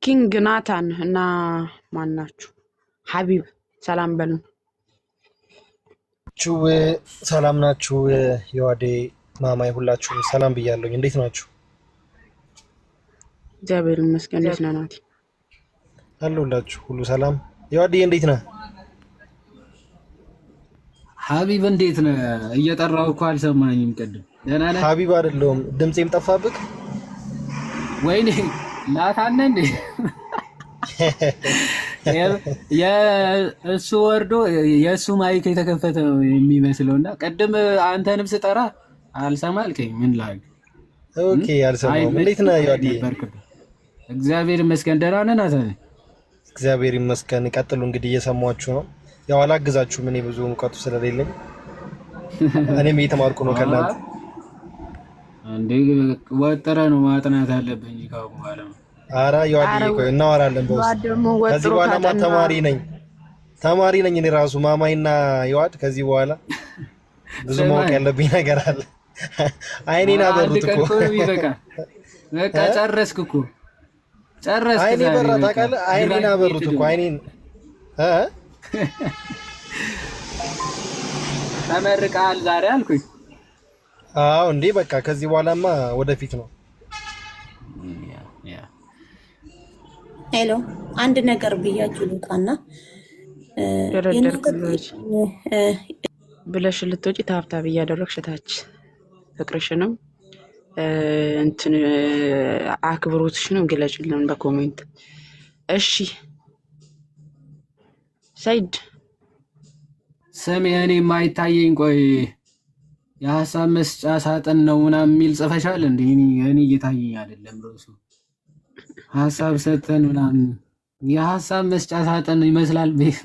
ኪንግ ናታን እና ማን ናችሁ? ሀቢብ ሰላም በሉን። ችሁ ሰላም ናችሁ? የዋዴ ማማይ ሁላችሁም ሰላም ብያለሁኝ። እንዴት ናችሁ? እግዚአብሔር ይመስገን። እንዴት ነህ ናቲ? አለሁላችሁ። ሁሉ ሰላም። የዋዴ እንዴት ነህ? ሀቢብ እንዴት ነህ? እየጠራው እኮ አልሰማኝም ቅድም። ደህና ነህ? ሀቢብ አይደለሁም። ድምፄም ጠፋብህ? ወይኔ ናታን ነህ እንዴ? የእሱ ወርዶ የእሱ mic የተከፈተ ነው የሚመስለው እና ቅድም አንተንም ስጠራ አልሰማ አልከኝ። ምን ላድርግ? Okay፣ አልሰማሁም። እንዴት ነህ የዋዴ? ነበርክበት። እግዚአብሔር ይመስገን። ደህና ነህ ናታን? እግዚአብሔር ይመስገን። ቀጥሉ እንግዲህ፣ እየሰማችሁ ነው። ያው አላግዛችሁም፣ እኔ ብዙ እውቀቱ ስለሌለኝ እኔም እየተማርኩ ነው ከእናንተ። እንዴ ወጥረ ነው ማጥናት አለብህ እንጂ ካሁን በኋላ ነው። ኧረ የዋዴ ቆይ እናወራለን በውስጥ። ደግሞ ከዚህ ወጥሮ በኋላማ ካጠና ተማሪ ነኝ ተማሪ ነኝ እኔ ራሱ ማማይና የዋድ ከዚህ በኋላ ብዙ ማወቅ ስማኝ፣ ያለብኝ ነገር አለ። አይኔን አንድ አበሩት ቀን እኮ እኮ ይበቃል። በቃ ጨረስክ እኮ ጨረስክ አይኔ ዛሬ በራ በቃ ታውቃለህ። አይኔን አበሩት graduated እኮ አይኔን እ ተመርቀሃል ዛሬ አልኩኝ። አዎ እንዴ በቃ ከዚህ በኋላማ ወደፊት ነው። Yeah. Hello፣ አንድ ነገር ብያችሁ ልውጣና የእናንተ ደረደርኩልሽ ብለሽ ልትወጪ tap tap እያደረግሽ ታች ፍቅርሽንም እንትን አክብሮትሽንም ግለጭልን በ comment። እሺ ሰይድ ስም የእኔ የማይታየኝ ቆይ የሀሳብ መስጫ ሳጥን ነው ምናምን የሚል ጽፈሻል እንዴ? እኔ እየታየኝ አይደለም ርዕሱ። ሀሳብ ሰተን ምናምን የሀሳብ መስጫ ሳጥን ይመስላል ቤቱ።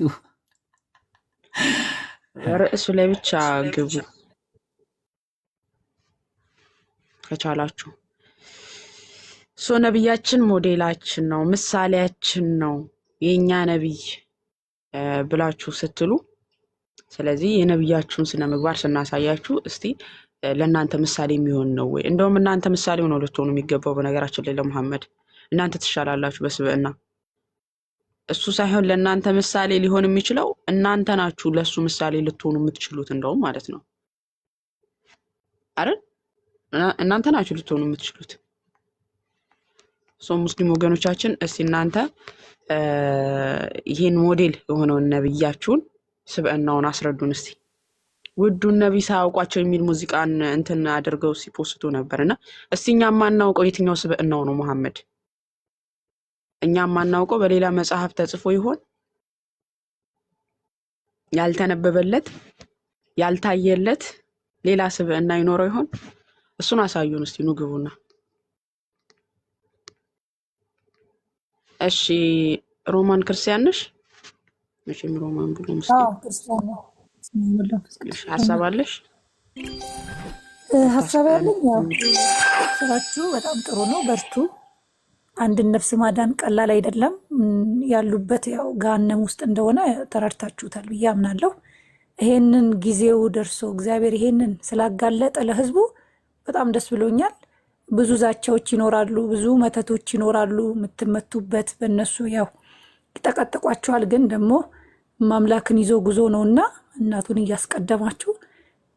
ርዕሱ ላይ ብቻ ግቡ ከቻላችሁ። So ነቢያችን ሞዴላችን ነው፣ ምሳሌያችን ነው፣ የእኛ ነቢይ ብላችሁ ስትሉ፣ ስለዚህ የነቢያችሁን ስነ ምግባር ስናሳያችሁ እስቲ ለእናንተ ምሳሌ የሚሆን ነው ወይ? እንደውም እናንተ ምሳሌ ሆነው ልትሆኑ የሚገባው በነገራችን ላይ ለሙሐመድ እናንተ ትሻላላችሁ በስብዕና። እሱ ሳይሆን ለእናንተ ምሳሌ ሊሆን የሚችለው እናንተ ናችሁ፣ ለእሱ ምሳሌ ልትሆኑ የምትችሉት እንደውም ማለት ነው አይደል? እናንተ ናችሁ ልትሆኑ የምትችሉት። So ሙስሊም ወገኖቻችን እስቲ እናንተ ይሄን ሞዴል የሆነውን ነብያችሁን ስብዕናውን አስረዱን እስቲ። ውዱን ነቢይ ሳያውቋቸው የሚል ሙዚቃን እንትን አድርገው ሲ post ኡ ነበር እና እስቲ እኛ የማናውቀው የትኛው ስብዕናው ነው መሐመድ? እኛ የማናውቀው በሌላ መጽሐፍ ተጽፎ ይሆን ያልተነበበለት ያልታየለት ሌላ ስብዕና ይኖረው ይሆን? እሱን አሳዩን እስቲ ኑ ግቡና። እሺ ሮማን ክርስቲያን ነሽ? መቼም ሮማን ብሎ ሙስሊም። አዎ ክርስቲያን ነው። በስመ አብ ወወልድ ወመንፈስ ቅዱስ እሺ ሀሳብ አለሽ? ሀሳብ ያለኝ ያው ስራችሁ በጣም ጥሩ ነው፣ በርቱ። አንድን ነፍስ ማዳን ቀላል አይደለም። ያሉበት ያው ገሃነም ውስጥ እንደሆነ ተረድታችሁታል ብዬ አምናለሁ። ይሄንን ጊዜው ደርሶ እግዚአብሔር ይሄንን ስላጋለጠ ለህዝቡ በጣም ደስ ብሎኛል። ብዙ ዛቻዎች ይኖራሉ፣ ብዙ መተቶች ይኖራሉ። የምትመቱበት በእነሱ ያው ይጠቀጥቋቸዋል። ግን ደግሞ ማምላክን ይዞ ጉዞ ነውና እናቱን እያስቀደማችሁ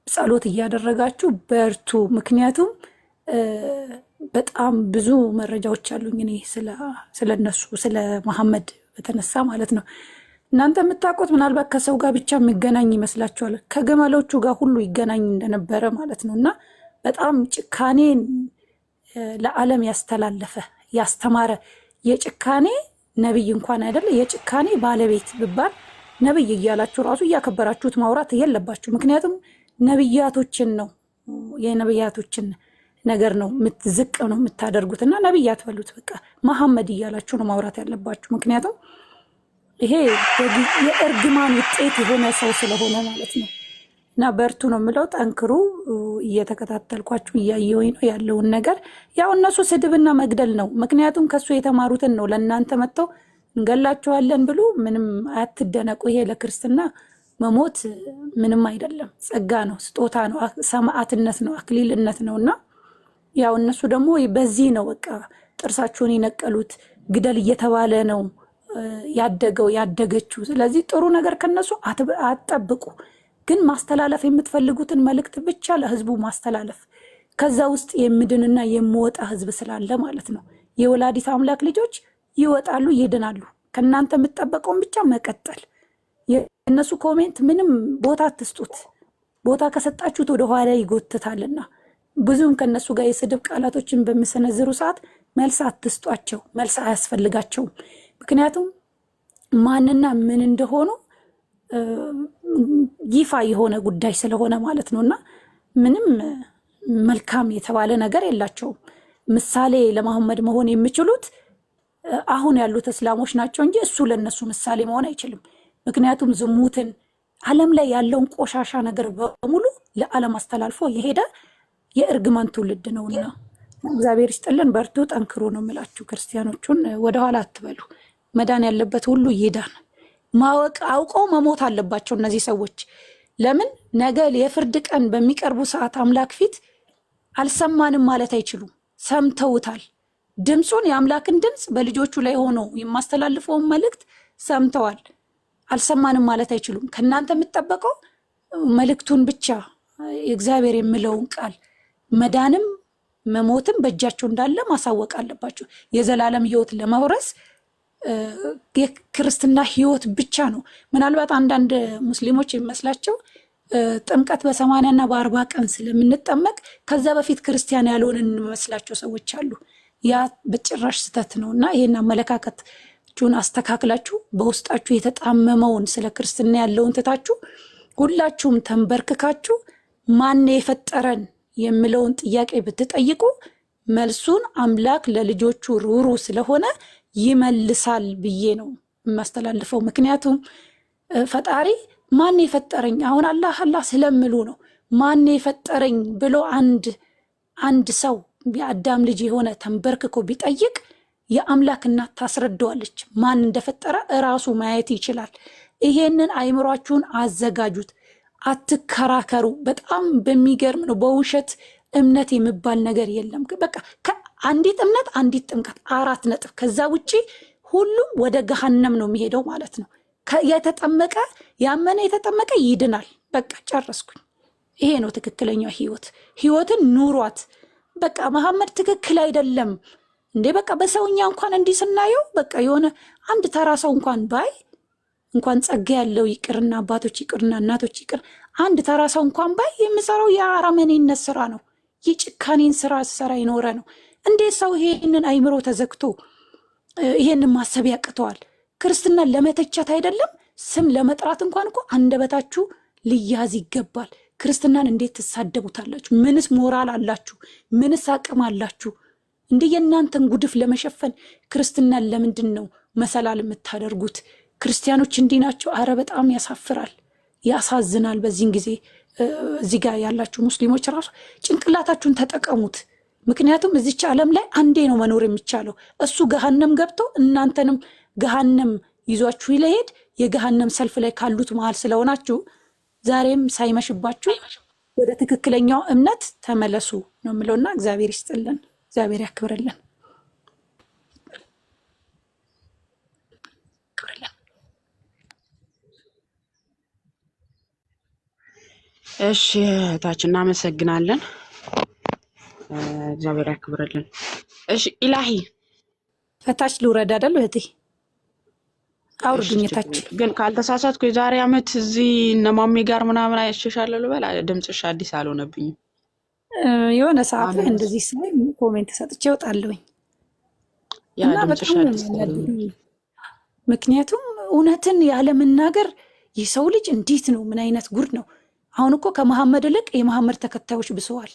ጸሎት እያደረጋችሁ በርቱ። ምክንያቱም በጣም ብዙ መረጃዎች አሉኝ እኔ ስለ እነሱ ስለ መሐመድ በተነሳ ማለት ነው። እናንተ የምታውቁት ምናልባት ከሰው ጋር ብቻ የሚገናኝ ይመስላችኋል። ከግመሎቹ ጋር ሁሉ ይገናኝ እንደነበረ ማለት ነው። እና በጣም ጭካኔን ለዓለም ያስተላለፈ ያስተማረ የጭካኔ ነብይ እንኳን አይደለ የጭካኔ ባለቤት ብባል ነብይ እያላችሁ ራሱ እያከበራችሁት ማውራት የለባችሁ። ምክንያቱም ነብያቶችን ነው የነብያቶችን ነገር ነው ዝቅ ነው የምታደርጉት እና ነብይ አትበሉት። በቃ መሐመድ እያላችሁ ነው ማውራት ያለባችሁ። ምክንያቱም ይሄ የእርግማን ውጤት የሆነ ሰው ስለሆነ ማለት ነው። እና በርቱ ነው የምለው። ጠንክሩ። እየተከታተልኳችሁ እያየሁኝ ነው ያለውን ነገር። ያው እነሱ ስድብና መግደል ነው። ምክንያቱም ከሱ የተማሩትን ነው ለእናንተ መጥተው እንገላችኋለን ብሉ ምንም አትደነቁ። ይሄ ለክርስትና መሞት ምንም አይደለም፣ ጸጋ ነው፣ ስጦታ ነው፣ ሰማዕትነት ነው፣ አክሊልነት ነው እና ያው እነሱ ደግሞ በዚህ ነው በቃ ጥርሳቸውን የነቀሉት። ግደል እየተባለ ነው ያደገው ያደገችው። ስለዚህ ጥሩ ነገር ከነሱ አትጠብቁ። ግን ማስተላለፍ የምትፈልጉትን መልእክት ብቻ ለህዝቡ ማስተላለፍ፣ ከዛ ውስጥ የሚድንና የሚወጣ ህዝብ ስላለ ማለት ነው። የወላዲት አምላክ ልጆች ይወጣሉ፣ ይድናሉ። ከእናንተ የምትጠበቀውን ብቻ መቀጠል። የእነሱ comment ምንም ቦታ አትስጡት። ቦታ ከሰጣችሁት ወደኋላ ይጎትታልና ብዙም ከእነሱ ጋር የስድብ ቃላቶችን በሚሰነዝሩ ሰዓት መልስ አትስጧቸው። መልስ አያስፈልጋቸውም። ምክንያቱም ማንና ምን እንደሆኑ ይፋ የሆነ ጉዳይ ስለሆነ ማለት ነው። እና ምንም መልካም የተባለ ነገር የላቸውም። ምሳሌ ለመሐመድ መሆን የሚችሉት አሁን ያሉት እስላሞች ናቸው እንጂ እሱ ለነሱ ምሳሌ መሆን አይችልም። ምክንያቱም ዝሙትን፣ ዓለም ላይ ያለውን ቆሻሻ ነገር በሙሉ ለዓለም አስተላልፎ የሄደ የእርግማን ትውልድ ነውና እግዚአብሔር ይስጥልን። በርቱ፣ ጠንክሩ ነው የምላችሁ። ክርስቲያኖቹን ወደኋላ አትበሉ። መዳን ያለበት ሁሉ ይዳን። ማወቅ አውቀው መሞት አለባቸው እነዚህ ሰዎች። ለምን ነገ የፍርድ ቀን በሚቀርቡ ሰዓት አምላክ ፊት አልሰማንም ማለት አይችሉም። ሰምተውታል። ድምፁን፣ የአምላክን ድምፅ በልጆቹ ላይ ሆኖ የማስተላልፈውን መልእክት ሰምተዋል። አልሰማንም ማለት አይችሉም። ከእናንተ የምትጠበቀው መልእክቱን ብቻ፣ የእግዚአብሔር የሚለውን ቃል፣ መዳንም መሞትም በእጃቸው እንዳለ ማሳወቅ አለባቸው። የዘላለም ሕይወት ለመውረስ የክርስትና ሕይወት ብቻ ነው። ምናልባት አንዳንድ ሙስሊሞች የሚመስላቸው ጥምቀት በ80 እና በ40 ቀን ስለምንጠመቅ ከዛ በፊት ክርስቲያን ያልሆንን የሚመስላቸው ሰዎች አሉ። ያ በጭራሽ ስህተት ነው እና ይሄን አመለካከታችሁን አስተካክላችሁ በውስጣችሁ የተጣመመውን ስለ ክርስትና ያለውን ትታችሁ ሁላችሁም ተንበርክካችሁ ማን የፈጠረን የሚለውን ጥያቄ ብትጠይቁ መልሱን አምላክ ለልጆቹ ሩሩ ስለሆነ ይመልሳል ብዬ ነው የማስተላልፈው። ምክንያቱም ፈጣሪ ማን የፈጠረኝ፣ አሁን አላህ አላህ ስለምሉ ነው፣ ማን የፈጠረኝ ብሎ አንድ ሰው የአዳም ልጅ የሆነ ተንበርክኮ ቢጠይቅ የአምላክ እናት ታስረዳዋለች። ማን እንደፈጠረ እራሱ ማየት ይችላል። ይሄንን አይምሯችሁን አዘጋጁት። አትከራከሩ። በጣም በሚገርም ነው። በውሸት እምነት የሚባል ነገር የለም። በቃ አንዲት እምነት፣ አንዲት ጥምቀት፣ አራት ነጥብ። ከዛ ውጪ ሁሉም ወደ ገሃነም ነው የሚሄደው ማለት ነው። የተጠመቀ፣ ያመነ፣ የተጠመቀ ይድናል። በቃ ጨረስኩኝ። ይሄ ነው ትክክለኛው ህይወት። ህይወትን ኑሯት። በቃ መሐመድ ትክክል አይደለም እንዴ? በቃ በሰውኛ እንኳን እንዲህ ስናየው በቃ የሆነ አንድ ተራ ሰው እንኳን ባይ፣ እንኳን ጸጋ ያለው ይቅርና አባቶች ይቅርና እናቶች ይቅር፣ አንድ ተራ ሰው እንኳን ባይ የሚሰራው የአረመኔነት ስራ ነው። የጭካኔን ስራ ሰራ የኖረ ነው። እንዴት ሰው ይሄንን አይምሮ ተዘግቶ ይሄንን ማሰብ ያቅተዋል? ክርስትናን ለመተቸት አይደለም ስም ለመጥራት እንኳን እኮ አንደበታችሁ ሊያዝ ይገባል። ክርስትናን እንዴት ትሳደቡታላችሁ? ምንስ ሞራል አላችሁ? ምንስ አቅም አላችሁ? እንደ የእናንተን ጉድፍ ለመሸፈን ክርስትናን ለምንድን ነው መሰላል የምታደርጉት? ክርስቲያኖች እንዲህ ናቸው። አረ በጣም ያሳፍራል፣ ያሳዝናል። በዚህን ጊዜ እዚህ ጋር ያላችሁ ሙስሊሞች ራሱ ጭንቅላታችሁን ተጠቀሙት። ምክንያቱም እዚች ዓለም ላይ አንዴ ነው መኖር የሚቻለው። እሱ ገሃነም ገብቶ እናንተንም ገሃነም ይዟችሁ ለሄድ የገሃነም ሰልፍ ላይ ካሉት መሀል ስለሆናችሁ ዛሬም ሳይመሽባችሁ ወደ ትክክለኛው እምነት ተመለሱ ነው የምለውና እግዚአብሔር ይስጥልን፣ እግዚአብሔር ያክብርልን። እሺ እህታችን እናመሰግናለን። እግዚአብሔር ያክብርልን። እሺ ኢላሂ። ከታች ልውረድ አይደል እህቴ? እሺ። አውርዱኝ ችግር ታች። የለም። ግን ካልተሳሳትኩ የዛሬ ዓመት እዚህ እነ ማሜ ጋር ምናምን አይቼሻለሁ ልበል? ድምፅሽ አዲስ አልሆነብኝም። የሆነ ሰዓት ላይ አሁን እንደዚህ ሳይ comment ሰጥቼ እወጣለሁኝ ያ እና ድምፅሽ በጣም ነው አዲስ አልሆነብኝም። የሚያናድደኝ። ምክንያቱም እውነትን ያለመናገር የሰው ልጅ እንዴት ነው? ምን አይነት ጉድ ነው? አሁን እኮ ከመሐመድ ይልቅ የመሐመድ ተከታዮች ብሰዋል።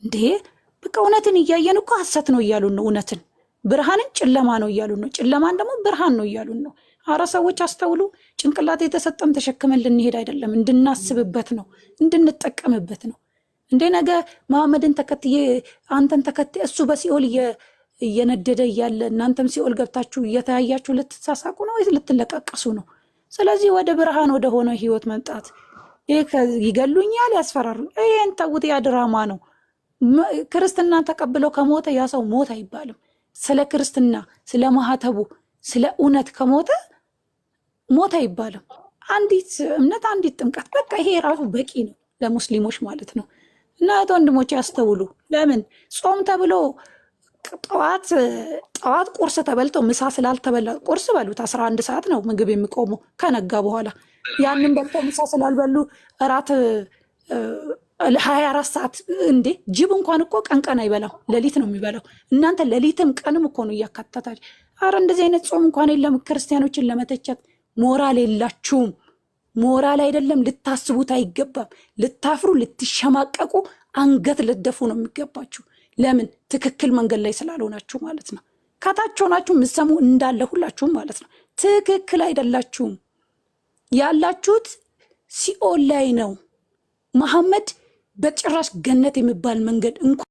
እንዴ በቃ እውነትን እያየን እኮ ሐሰት ነው እያሉን ነው። እውነትን፣ ብርሃንን ጨለማ ነው እያሉን ነው። ጨለማን ደግሞ ብርሃን ነው እያሉን ነው። አረ ሰዎች አስተውሉ። ጭንቅላት የተሰጠን ተሸክመን ልንሄድ አይደለም፣ እንድናስብበት ነው፣ እንድንጠቀምበት ነው። እንዴ ነገ መሐመድን ተከትዬ፣ አንተን ተከትዬ፣ እሱ በሲኦል እየነደደ እያለ እናንተም ሲኦል ገብታችሁ እየተያያችሁ ልትሳሳቁ ነው ወይስ ልትለቃቀሱ ነው? ስለዚህ ወደ ብርሃን ወደ ሆነው ህይወት መምጣት። ይሄ ይገሉኛል፣ ያስፈራሩኝ፣ ይሄን ተውት፣ ያ ድራማ ነው። ክርስትናን ተቀብሎ ከሞተ ያ ሰው ሞተ አይባልም። ስለ ክርስትና፣ ስለ ማህተቡ፣ ስለ እውነት ከሞተ ሞተ አይባልም። አንዲት እምነት፣ አንዲት ጥምቀት፣ በቃ ይሄ ራሱ በቂ ነው ለሙስሊሞች ማለት ነው። እና እህት ወንድሞች ያስተውሉ። ለምን ጾም ተብሎ ጠዋት ጠዋት ቁርስ ተበልቶ ምሳ ስላልተበላ፣ ቁርስ በሉት 11 ሰዓት ነው ምግብ የሚቆመው ከነጋ በኋላ፣ ያንን በልተው ምሳ ስላልበሉ እራት 24 ሰዓት እንዴ! ጅብ እንኳን እኮ ቀን ቀን አይበላው፣ ሌሊት ነው የሚበላው። እናንተ ሌሊትም ቀንም እኮ ነው እያካተታችሁ። አረ እንደዚህ አይነት ጾም እንኳን የለም። ክርስቲያኖችን ለመተቸት ሞራል የላችሁም። ሞራል አይደለም ልታስቡት አይገባም። ልታፍሩ፣ ልትሸማቀቁ፣ አንገት ልትደፉ ነው የሚገባችሁ። ለምን? ትክክል መንገድ ላይ ስላልሆናችሁ ማለት ነው። ከታች ሆናችሁ የምትሰሙ እንዳለ ሁላችሁም ማለት ነው። ትክክል አይደላችሁም። ያላችሁት ሲኦል ላይ ነው። መሐመድ በጭራሽ ገነት የሚባል መንገድ እንኳን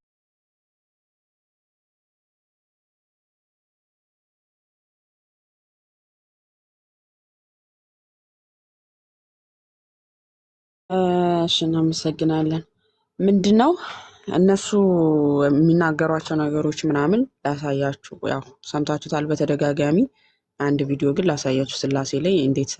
እሺ እናመሰግናለን። ምንድን ነው እነሱ የሚናገሯቸው ነገሮች ምናምን ላሳያችሁ። ያው ሰምታችሁታል በተደጋጋሚ። አንድ ቪዲዮ ግን ላሳያችሁ ስላሴ ላይ እንዴት